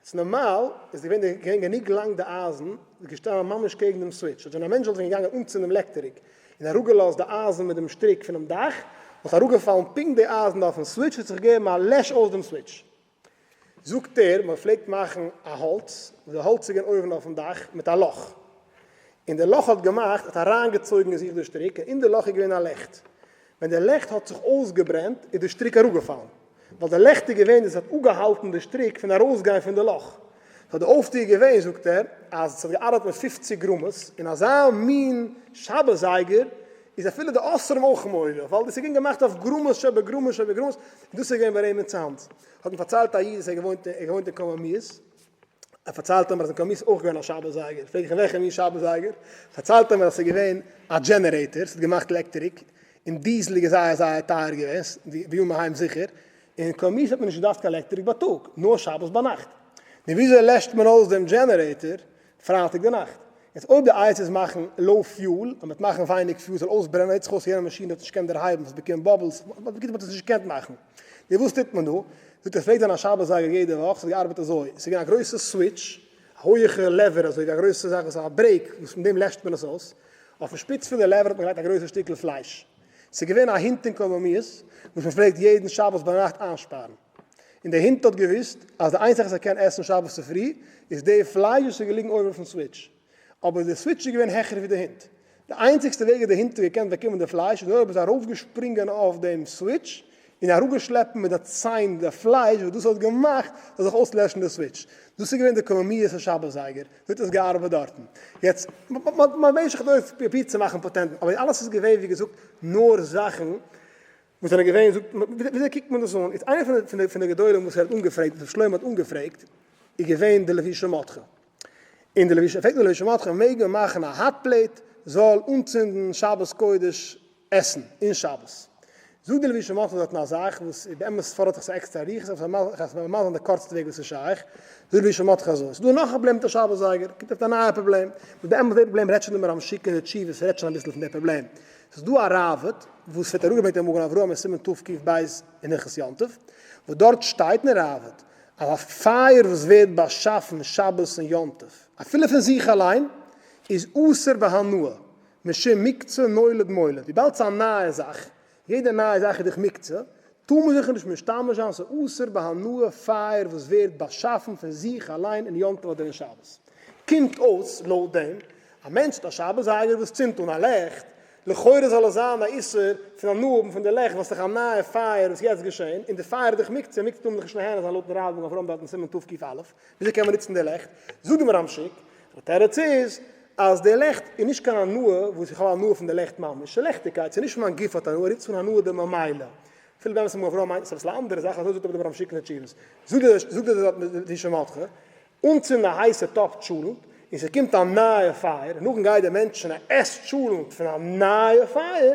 איז נארמאל איז געווען די געווען גענוג לאנג די אייזן איז געשטאנען ממש קעגן דעם switch אז ווען א מענטש וואלט ווען געגאנגען אנצינדן דעם לעקטעריק און אראפגעלאזט די אייזן מיט דעם שטריק פונעם דאך וואלט אראפגעפאלן פונקט די אייזן אויפן switch האט זיך געגעבן א לעש אויס דעם switch. זאגט ער מען פלעגט מאכן א האלץ וואס די האלץ איז געווען אויבן אויפן דאך מיט א לאך און די לאך האט געמאכט האט אריינגעצויגן אין זיך די שטריק און אין די לאך איז געווען א לעכט ווען די לעכט האט זיך אויסגעברענט איז די שטריק אראפגעפאלן. ווייל די לעכט איז געווען דאס האט אפגעהאלטן די שטריק פון ארויסגיין פון די לאך. סאו די אויפטו איז געווען זאגט ער אז עס האט געארבעט מיט 50 גרמות און אזא מין שבת זייגער איז אפילו די אוסרים אויך מודה ווייל דאס איז געווען געמאכט אויף גרמות שבגרמות שבגרמות און דאס איז געווען ביי אים אין צאנז. האט מיר פארציילט א איד וואס ער געוואוינט ער געוואוינט אין קוממיות ער פארציילט אים אז אין קוממיות איז אויך געווען א שבת זייגער פרעג איך אים וועלכע מין שבת זייגער פארציילט ער מיר אז עס איז געווען א generator עס האט געמאכט עלעקטעריק און דיזל איז זייער זייער טייער געווען, בימים ההם זיכער, און קוממיות האט מען נישט געדארפט קיין עלעקטריק בייטאג, נאר שבת ביינאכט. נו וויאזוי לעשט מען אויס דעם generator פרייטאג די נאכט? יעצט אויב די עצה איז מאכן low fuel, אז מ'וועט מאכן ווייניג fuel זאל אויסברענען, הערט זיך אויס יענע מאשין האט נישט געקענט דערהייבן, ס'האט באקומען bubbles, בקיצור מ'האט עס נישט געקענט מאכן. נו וואס טוט מען דא? זאגט ער פלעגט זיין א שבת זייגער יעדע וואך, ס'האט געארבעט אזוי, ס'איז געווען א גרויסע switch, א הויעכע lever אזוי ווי א גרויסע זאך וואס א brake וואס מיט דעם לעשט מען עס אויס, אויפן שפיץ פון די lever האט מען געלייגט א גרויסע שטיקל פלייש. ס'איז געווען א הונט אין קוממיות וואס מען פלעגט יעדן שבת ביינאכט איינשפארן. און דער הונט האט געוואוסט אז די איינציגע זאך וואס ער קען עסן שבת צופרי איז די פלייש וואס איז געליגן אויבן אויפן switch. אבער די switch איז געווען העכער ווי די הונט. די איינציגסטע וועג ווי די הונט האט געקענט באקומען די פלייש איז נאר אויב ער איז ארויפגעשפרינגען אויף דעם switch און אראפגעשלעפן מיט די ציין די פלייש וואס דאס האט געמאכט זאל זיך אויסלעשן די switch. דאס איז געווען די קוממיות שבת זייגער. אזוי האט עס געארבעט דארטן. יעצט, מ'האט במשך הדורות פרובירט צו מאכן פאטענטן, אבער אלעס איז געווען ווי געזאגט נאר זאכן וואס זענען געווען, זאגט, וויאזוי קוקט מען דאס אן? איז איינער פון די גדולים וואס ער האט אנגעפרעגט, וואס ר' שלמה האט אנגעפרעגט, איז געווען די לבושי מרדכי. און די לבושי, פרעגט מען די לבושי מרדכי, מעג מען מאכן א hot plate זאל אנצינדן שבת קודש עסן אין שבת? זאגט די לבושי מרדכי דארטן א זאך וואס איז באמת פאדערט זיך ס'איז עקסטער אריכות, אבער כ'וועל מסביר זיין די קורצסטע וועג וואס איז שייך. זאגט די לבושי מרדכי אזוי, ס'איז דא נאך א פראבלעם מיט א שבת זייגער, קומט אויף א נייע פראבלעם, וואס באמת די פראבלעם רעדט שוין די מהר"ם שיק אין די תשובות רעדט שוין אביסל פון די פראבלעם. ס'איז דא א ראב"ד וואס ווערט אראפגעברענגט אין מגן אברהם אין סימן תק"ב אין הלכות יום טוב, וואס דארט שטייט אין ראב"ד אז א פייער וואס ווערט באשאפן שבת און יום טוב אפילו פון זיך אליין איז אסור בהנאה משום מוקצה נולד מולד, וויבאלד ס'איז א נייע זאך, יעדע נייע זאך איז דאך מוקצה, טאר מען זיך נישט משתמש זיין, ס'איז אסור בהנאה פייער וואס ווערט באשאפן פון זיך אליין אין יום טוב אדער אין שבת. קומט אויס לויט דעם, א מענטש האט א שבת זייגער וואס צינדט אן א לעכט, לכאורה זאל עס זיין א איסור פון הנאה האבן פון די לעכט ווייל ס'איז דאך א נייע פייער וואס יעצט געשען, און די פייער איז דאך מוקצה, מוקצה טאר מען דאך נישט נהנה זיין לויטן ראב"ד מגן אברהם דארט אין סימן תק"א, וויאזוי קען מען נוצן די לעכט? זאגט די מהר"ם שיק, די תירוץ איז אז די לעכט איז נישט קיין הנאה וואס איך האב הנאה פון די לעכט ממש, ס'איז לעכטיגקייט, ס'איז נישט מיין גוף האט הנאה, רופט עס אן הנאה דממילא. אפילו באמת מגן אברהם מיינט עס אביסל א אנדערע זאך, אזוי זאגט אבער די מהר"ם שיק אין די תשובות. זאגט דער לבושי מרדכי, אנצינדן א הייסע טאפ טשולענט, און ס'קומט א נייע פייער, און נאכדעם גייט דער מענטש און ער עסט טשולענט פון א נייע פייער,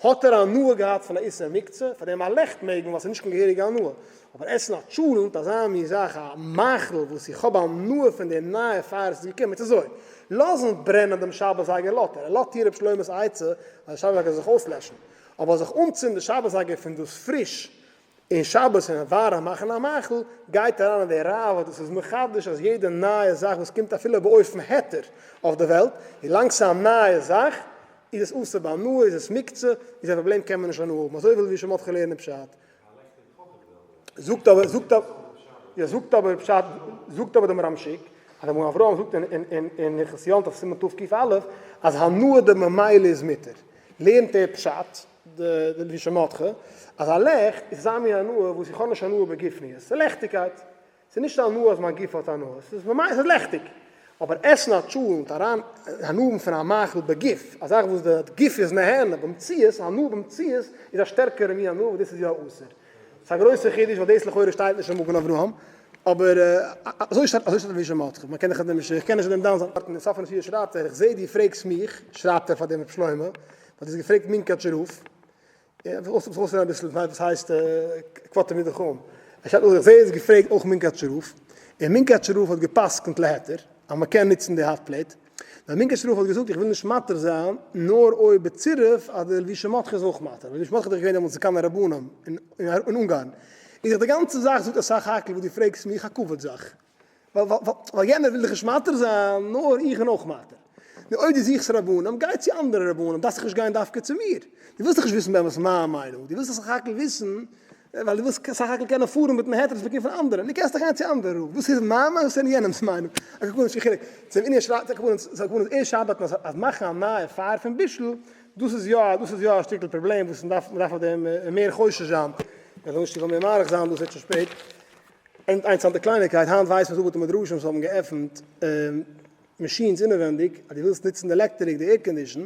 האט ער הנאה געהאט פון א איסור מוקצה, פאר דעם א לעכט מעג מען ווייל ס'איז נישט קיין געהעריגע הנאה, אבער עסן א טשולענט, אזא מין זאך, א מאכל וואס איך האב הנאה פון די נייע פייער וואס איז געקומען, איז אזוי, לאזן ברענען דעם שבת זייגער לאט ער, ער לאט איר ר' שלמה'ס עצה אז די שבת זייגער זאל זיך אויסלעשן, אבער זיך אנצינדן די שבת זייגער פון דאס פריש און שבת און ווארעם מאכן א מאכל גייט אריין אין די ראב"ד וואס איז מחדש אז יעדע נייע זאך וואס קומט אפילו באופן היתר אויף די וועלט, ווילאנג ס'איז א נייע זאך איז עס אסור בהנאה, איז עס מוקצה, איז א פראבלעם קען מען נישט הנאה האבן, אזוי וויל ווי שמאטכע לערנען פשט. זאגט אבער זאגט יא זאגט אבער פשט זאגט אבער דער מהר"ם שיק אז דער מגן אברהם זאגט אין אין אין הלכות יום טוב סימן תק"א אז הנאה דממילא איז מותר, לערנט ער פשט די לבושי מרדכי, אז א לעכט איז אזא מין הנאה וואס איך האב נישט הנאה בגופניות, ס'איז לעכטיגקייט, ס'איז נישט א הנאה אז מיין גוף האט הנאה, ס'איז ממש ס'איז לעכטיג, אבער עסן א טשולנט אריין הנאה האבן פון א מאכל בגוף, א זאך וואס די גוף איז נהנה במציאות, הנאה במציאות איז א שטערקערע מין הנאה וואס דאס איז יא אסור. ס'איז א גרויסע חידוש ווייל דאס לכאורה שטייט נישט אין מגן אברהם, אבער אזוי שטייט אזוי שטייט אין לבושי מרדכי, מען קען דאך נישט איך קען נישט אין דעם דן זיין. אין סוף פון די שיעור שרייבט ער, איך זעה דו פרעגסט מיך, שרייבט ער פאר דעם ר' שלמה, האט דאס געפרעגט מונקאטשער רב, איך וויל אביסל וואס הייסט קוואטער מיט די חום, ער שרייבט אויך, איך זעה עס געפרעגט אויך מונקאטשער רב, און מונקאטשער רב האט גע'פסק'נט להיתר אז מען קען נוצן די hot plate, נאר מונקאטשער רב האט געזאגט איך וויל נישט מתיר זיין נאר אויב בצירוף אז די לבושי מרדכי איז אויך מתיר, ווייל לבושי מרדכי איז דאך געווען דעמאלטס זקן הרבנים אין אונגארן, איז דאך די גאנצע זאך זאגט ער סך הכל וואס דו פרעגסט מיך א כבוד זאך. ווייל יענער וויל דיך נישט מתיר זיין, נאר איך בין אויך מתיר. נו אויב דו זוכסט רבנים, גיי צו אנדערע רבנים, דארפסט דאך נישט גיין דווקא צו מיר. דו ווילסט דאך נישט וויסן באמת מיין מיינונג, דו ווילסט סך הכל וויסן, ווייל דו ווילסט סך הכל קענען פארן מיטן היתר וואס מ'קומט פון אנדערע. נו קענסט דאך גיין צו אנדערע רב, וואס איז מיין מיינונג, וואס איז יענעמ'ס מיינונג. על כל פנים נישט קיין חילוק. צום ענין שרייבט על כל פנים, על כל פנים ער שרייבט דארטן אז מאכן א נייע פייער פון בישול, דאס איז יא, דאס איז יא א שטיקל פראבלעם וואס מ'דארף, מ'דארף אויף דעם מער חושש זיין. איך וויל נישט צופיל מער מאריך זיין דא, ס'ווערט שוין שפעט. אינטערעסאנטע קלייניקייט, היינט ווייסט מען ס'דא בתי מדרשים וואס האבן געעפנט machines אינעווענדיג, אז דו ווילסט נוצן די עלעקטעריק, די air condition,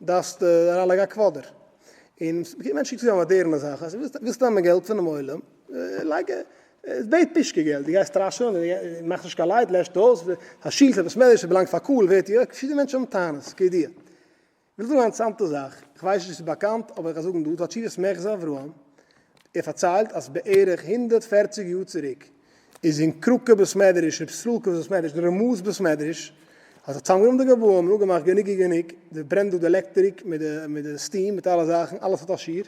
דארפסטו אריינלייגן א quarter. און מענטשן קוקן צו א מאדערנע זאך, אז ווילסט ווילסט נעמען געלט פונעם עולם, לייג בעט פישקע געלט, דו גייסט סטראשען, מאכסט נישט קיין light, לעשט אויס, א שול, א בית מדרש, ס'באלאנגט פאר קהל, ווערט יא, פארשידענע מענטשן האבן טענות, כידוע. וויל זאגן א אינטערעסאנטע זאך, איך ווייס נישט צו ס'איז באקאנט, אבער איך וועל זאגן דא, ס'איז א תשובת מחזה אברהם, ער פארציילט אז בערך 140 יאר צוריק איז אין קראקע בית מדרש, ר' ישראל'קע בית מדרש, די רמא'ס בית מדרש, האט זיך צוזאמגענומען די גבאים און אפגעמאכט גענוג איז גענוג, די ברענט דא די עלעקטעריק מיט די מיט די steam מיט אלע זאכן, אלעס האט א שיעור,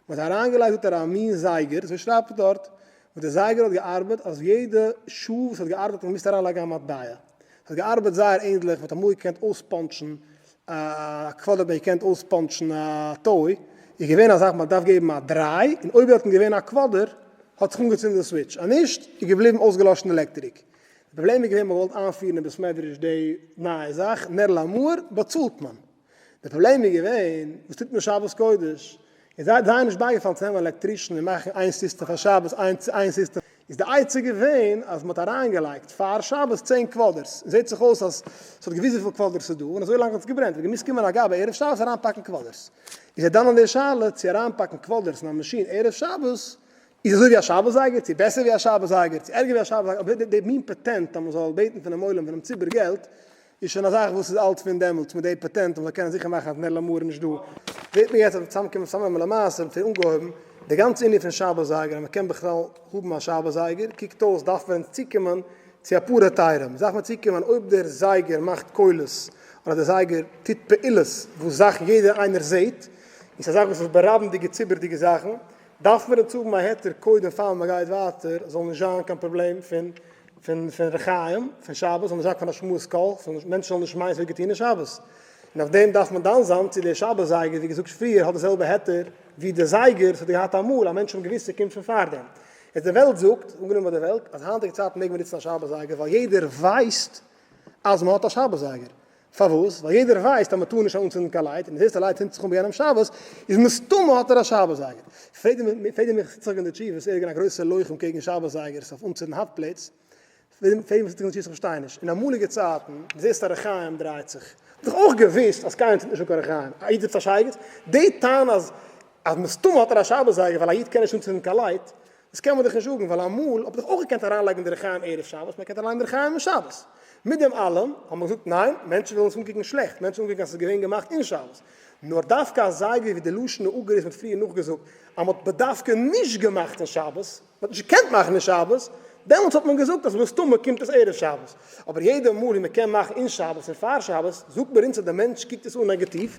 מען האט אריינגעלייגט זאגט ער א מין זייגער, אזוי שרייבט ער דארט, וואס די זייגער האט געארבעט אז יעדע שעה וואס האט געארבעט האט מען געמוזט אריינלייגן א מטבע. ס'האט געארבעט זייער ענדליך, מ'האט אמאל געקענט אויספאנטשן א quarter האט מען געקענט אויספאנטשן א toy, איז געווען א זאך מ'האט געדארפט געבן א דריי, און אויב דארטן געווען א quarter האט זיך אנגעצינדן די switch, אז נישט איז געבליבן אויסגעלאשן די עלעקטעריק. פראבלעם איז געווען מ'האט געוואלט איינפירן אין בית מדרש די נייע זאך, נר למאור באצאלט מען. די פראבלעם איז געווען, וואס טוט מען שבת קודש? איז זיי זיי נישט בייגעפאלן צו נעמען א electrician און מאכן איין סיסטעם פאר שבת, איין סיסטעם. איז די עצה געווען אז מ'האט אריינגעלייגט פאר שבת 10 קוואדערס, און זעט זיך אויס אז ס'האט געוויסט וויפיל קוואדערס ס'איז דא, און אזוי לאנג האט עס געברענט, האט געמוזט קומען א גבאי ערב שבת אריינפאקן קוואדערס. איז ער דן אין די שאלה צו אריינפאקן קוואדערס אין א מאשין ערב שבת איז אזוי ווי א שבת זייגער, צו בעסער ווי א שבת זייגער, צו ערגער ווי א שבת זייגער, אבער די מין פאטענט אז מ'זאל בעטן פונעם עולם פונעם ציבור געלט, איז שוין א זאך וואס איז אלט פון דעמאלטס מיט די פאטענט אז מ'זאל קענען זיכער מאכן אז נר למאור איז נישט דא. זעט מען יעצט אז מ'איז צוזאמגעקומען צוזאמנעמען למעשה און אנגעהויבן די גאנצע ענין פון שבת זייגער אז מ'קען בכלל האבן א שבת זייגער, קוקט אויס דארף מען צוקומען צו אפאר היתרים, דארף מען צוקומען אויב דער זייגער מאכט קולות אדער דער זייגער טוט פעולות וואס זאכן יעדער איינער זעט, און ס'איז א זאך וואס איז ברב'נדיגע ציבור'דיגע זאכן, דארף מען אונז האבן א היתר קודם פאר מ'גייט ווייטער זאל נישט זיין קיין פראבלעם פון פון פון רחיים פון שבת זאל נישט זיין קיין השמעת קול, מענטשן זאלן נישט מיינען ס'ווערט געטון אין שבת. און אויף דעם דארף מען דן זיין צו דער שבת זייגער ווי געזאגט פריער האט די זעלבע היתר ווי די זייגער וואס האט געהאט אמאל אז מענטשן האבן געוואוסט ס'קומט פון פארדעם. איז די וועלט זאגט, אנגענומען ביי די וועלט, אז היינטיגע צייטן מעג מען נוצן א שבת זייגער ווייל יעדער ווייסט אז מען האט א שבת זייגער. פארוואס? ווייל יעדער ווייסט אז מען טאר נישט אנצינדן קיין light, און די זעסט א light צינדט זיך אן ביי יענעם שבת, איז מסתמא האט ער א שבת זייגער. פרעגט דער מנחת יצחק אין די תשובות, ער איז געווען א גרויסער לוחם קעגן שבת זייגערס אויף אנצינדן hot plates, פרעגט דער מנחת יצחק אין די תשובות איך פארשטיי נישט, אין אמאליגע צייטן, די זעסט א רחיים דרייט זיך, האט דאך אויך געוואוסט אז קיינער צינדט נישט אן קיין רחיים, א איד זיצט א שייגעץ, די טענה אז אז מסתמא האט ער א שבת זייגער ווייל א איד קען נישט אנצינדן קיין light, דאס קען מען דאך נישט זאגן, ווייל אמאל האט מען דאך אויך געקענט אריינלייגן די רחיים ערב שבת, מען קען אריינלייגן די רחיים אין שבת. מיט דעם אלעם האט מען געזאגט ניין, מענטשן וועלן עס אנקוקן שלעכט, מענטשן וועלן אנקוקן אז עס איז געווען געמאכט אין שבת. נאר דווקא א זייגער ווי די לשון האגער איז מען האט פריער נאכגעזאגט אז מען האט בדווקא נישט געמאכט אין שבת, מען האט נישט געקענט מאכן אין שבת, דעמאלטס האט מען געזאגט אז מסתמא קומט עס ערב שבת. אבער יעדע מאל ווי מען קען מאכן אין שבת און פאר שבת, זאגט מיר אונז אז דער מענטש קוקט עס אן נעגאטיוו,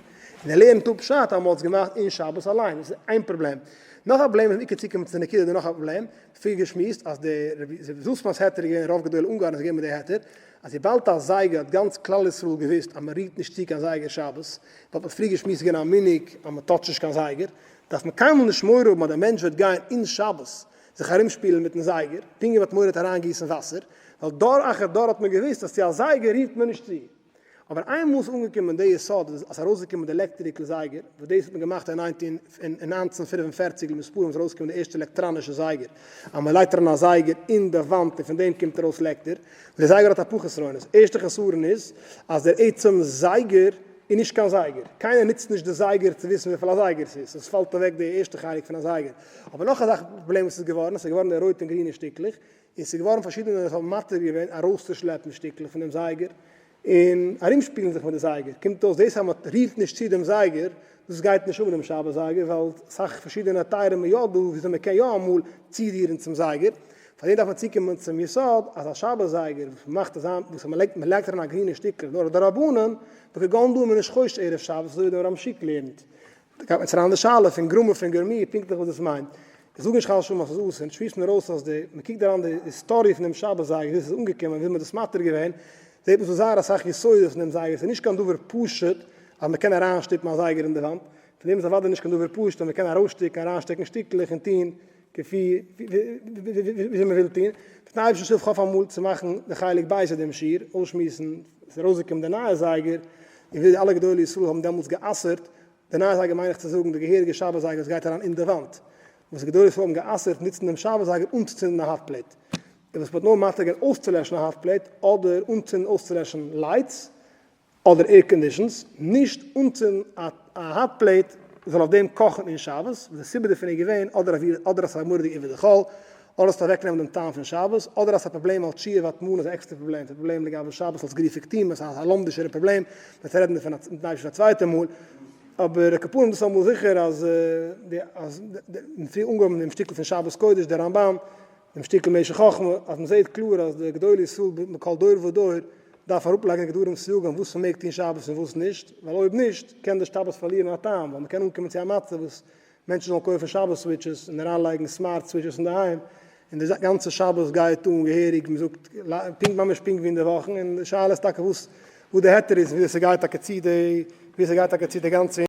און ער לערנט אפ פשט אז מען האט עס געמאכט אין שבת אליין. דאס איז איין פראבלעם. נאך א פראבלעם איז עיקר צוקומען צו די נקודה דא נאך א פראבלעם, פריער געשמועסט אז די רבי זוסמאן'ס היתר איז געווען רוב גדולי אונגארן איז געווען מיט די היתר, אז וויבאלד א זייגער האט גאנץ כלל ישראל געוואוסט אז מען רירט נישט צו קיין זייגער שבת, וואלט מען פריער געשמועסט געווען א מנהג אז מען touch ט נישט קיין זייגער, דארף מען קיינמאל נישט מורא האבן אז דער מענטש וועט גיין אין שבת זיך ארומשפילן מיטן זייגער, פונקט ווי מען האט מורא אריינגיסן וואסער, ווייל דור אחר דור האט מען געוואוסט אז צו א זייגער רירט מען נישט צו. אבער איינמאל ס'איז אנגעקומען די יסוד אז ס'איז ארויסגעקומען די electrical זייגער, וואס דאס האט מען געמאכט אין 1945 למספרם איז ארויסגעקומען די ערשטע עלעקטראנישע זייגער, אז מען לייגט אריין א זייגער אין די וואנט און פון דעם קומט ארויס לעקטער, די זייגער האט אפאר חסרונות, ערשטע חסרון איז אז דער עצם זייגער איז נישט קיין זייגער, קיינער נוצט נישט די זייגער צו וויסן וויפיל א זייגער ס'איז, עס פאלט אוועק די ערשטע חלק פון א זייגער, אבער נאך א זאך פראבלעם וואס איז געווארן, עס איז געווארן די רויטע און גרינע שטיקלעך, און ס'איז געווארן פארשידענע וואס האבן מתיר געווען ארויסצושלעפן שטיקלעך פון דעם זייגער און ארומשפילן זיך מיט די זייגער, קומט אויס דאס אז מען רירט נישט צו דעם זייגער, דאס גייט נישט אן מיט דעם שבת זייגער, ווייל אסאך פארשידענע היתרים איז יא דא וויאזוי מען קען יא אמאל צורירן צום זייגער, פארדעם דארף מען צוקומען צום יסוד אז א שבת זייגער וואס מען מאכט אזא וואס מען לייגט מען לייגט אריין א גרינע שטיקל נאר א דרבנן, בכגון דא איז מען נישט חושש ערב שבת אזוי ווי דער מהר"ם שיק לערנט. דא גייט מען צו אריין די שאלה פון גרמא פון גרמי פונקטליך וואס דאס מיינט. איך זאג נישט חס ושלום אז ס'איז אסור, שמועסט מיר אויס אז די מ'קוקט אריין די היסטאריע פון דעם שבת זייגער ווי ס'איז אנגעקומען ווי מ'האט דאס מתיר געווען, זעט מען ס'דא זייער אסאך יסודות פון דעם זייגער, ס'איז נישט קיין דבר פשוט אז מ'קען אריינשטופן א זייגער אין די וואנט, פון דעם איז אוודאי נישט קיין דבר פשוט אז מ'קען ארויסשטעקן אריינשטעקן שטיקלעך און טון כפי וויאזוי מ'וויל טון. מיטן אייבערשטנ'ס הילף כ'האף אמאל צו מאכן די חלק ב' אין דעם שיעור, אויסשמועסן ס'איז ארויסגעקומען די נייע זייגער, און ווי די אלע גדולי ישראל האבן דעמאלטס גע'אסר'ט די נייע זייגער מיין איך צו זאגן די געהעריגע שבת זייגער וואס גייט אריין אין די וואנט, וואס גדולי ישראל האבן גע'אסר'ט נוצן דעם שבת זייגער אנצוצינדן א hot plate, און וואס מ'האט נאר מתיר געווען אויסצולעשן א hot plate אדער אנצינדן אויסצולעשן lights אדער air conditions, נישט אנצינדן א hot plate זאל אויף דעם קאכן אין שבת, וואס די סיבה דערפון איז געווען אדער אדער אז ס'איז א מורא'דיגע עיבור דחול, אדער אז אוועקנעמען דעם טעם פון שבת, אדער אז ס'איז א פראבלעם אלס שהייה והטמנה איז א עקסטערע פראבלעם, ס'איז א פראבלעם לגבי שבת אלס גריפה קטימה, ס'איז א לומדישערע פראבלעם, מ'וועט רעדן דערפון מיטן אייבערשטן א צווייטע מאל, אבער על כל פנים דאס איז אמאל זיכער אז די אז מ'האט פריער אנגעהויבן דעם שטיקל פון שבת קודש דער רמב"ם, דעם שטיקל משך חכמה, אז מ'זעט קלאר אז די גדולי ישראל בכל דור ודור דארף אראפלייגן גדרים סייגים וואס מ'מעג טון שבת און וואס נישט, ווייל אויב נישט קען די שבת פארלירן א טעם, ווייל מ'קען אנקומען צו א מצב וואס מענטשן זאלן קויפן שבת switches און אריינלייגן smart switches אינדערהיים, און די גאנצע שבת גייט אן געהעריג, מען זאגט פונקט ממש פונקט ווי אין די וואכן, און די שאלה איז טאקע וואס וואס די היתר איז, ווי אזוי ס'גייט טאקע צו די ווי אזוי ס'גייט טאקע צו די גאנצע.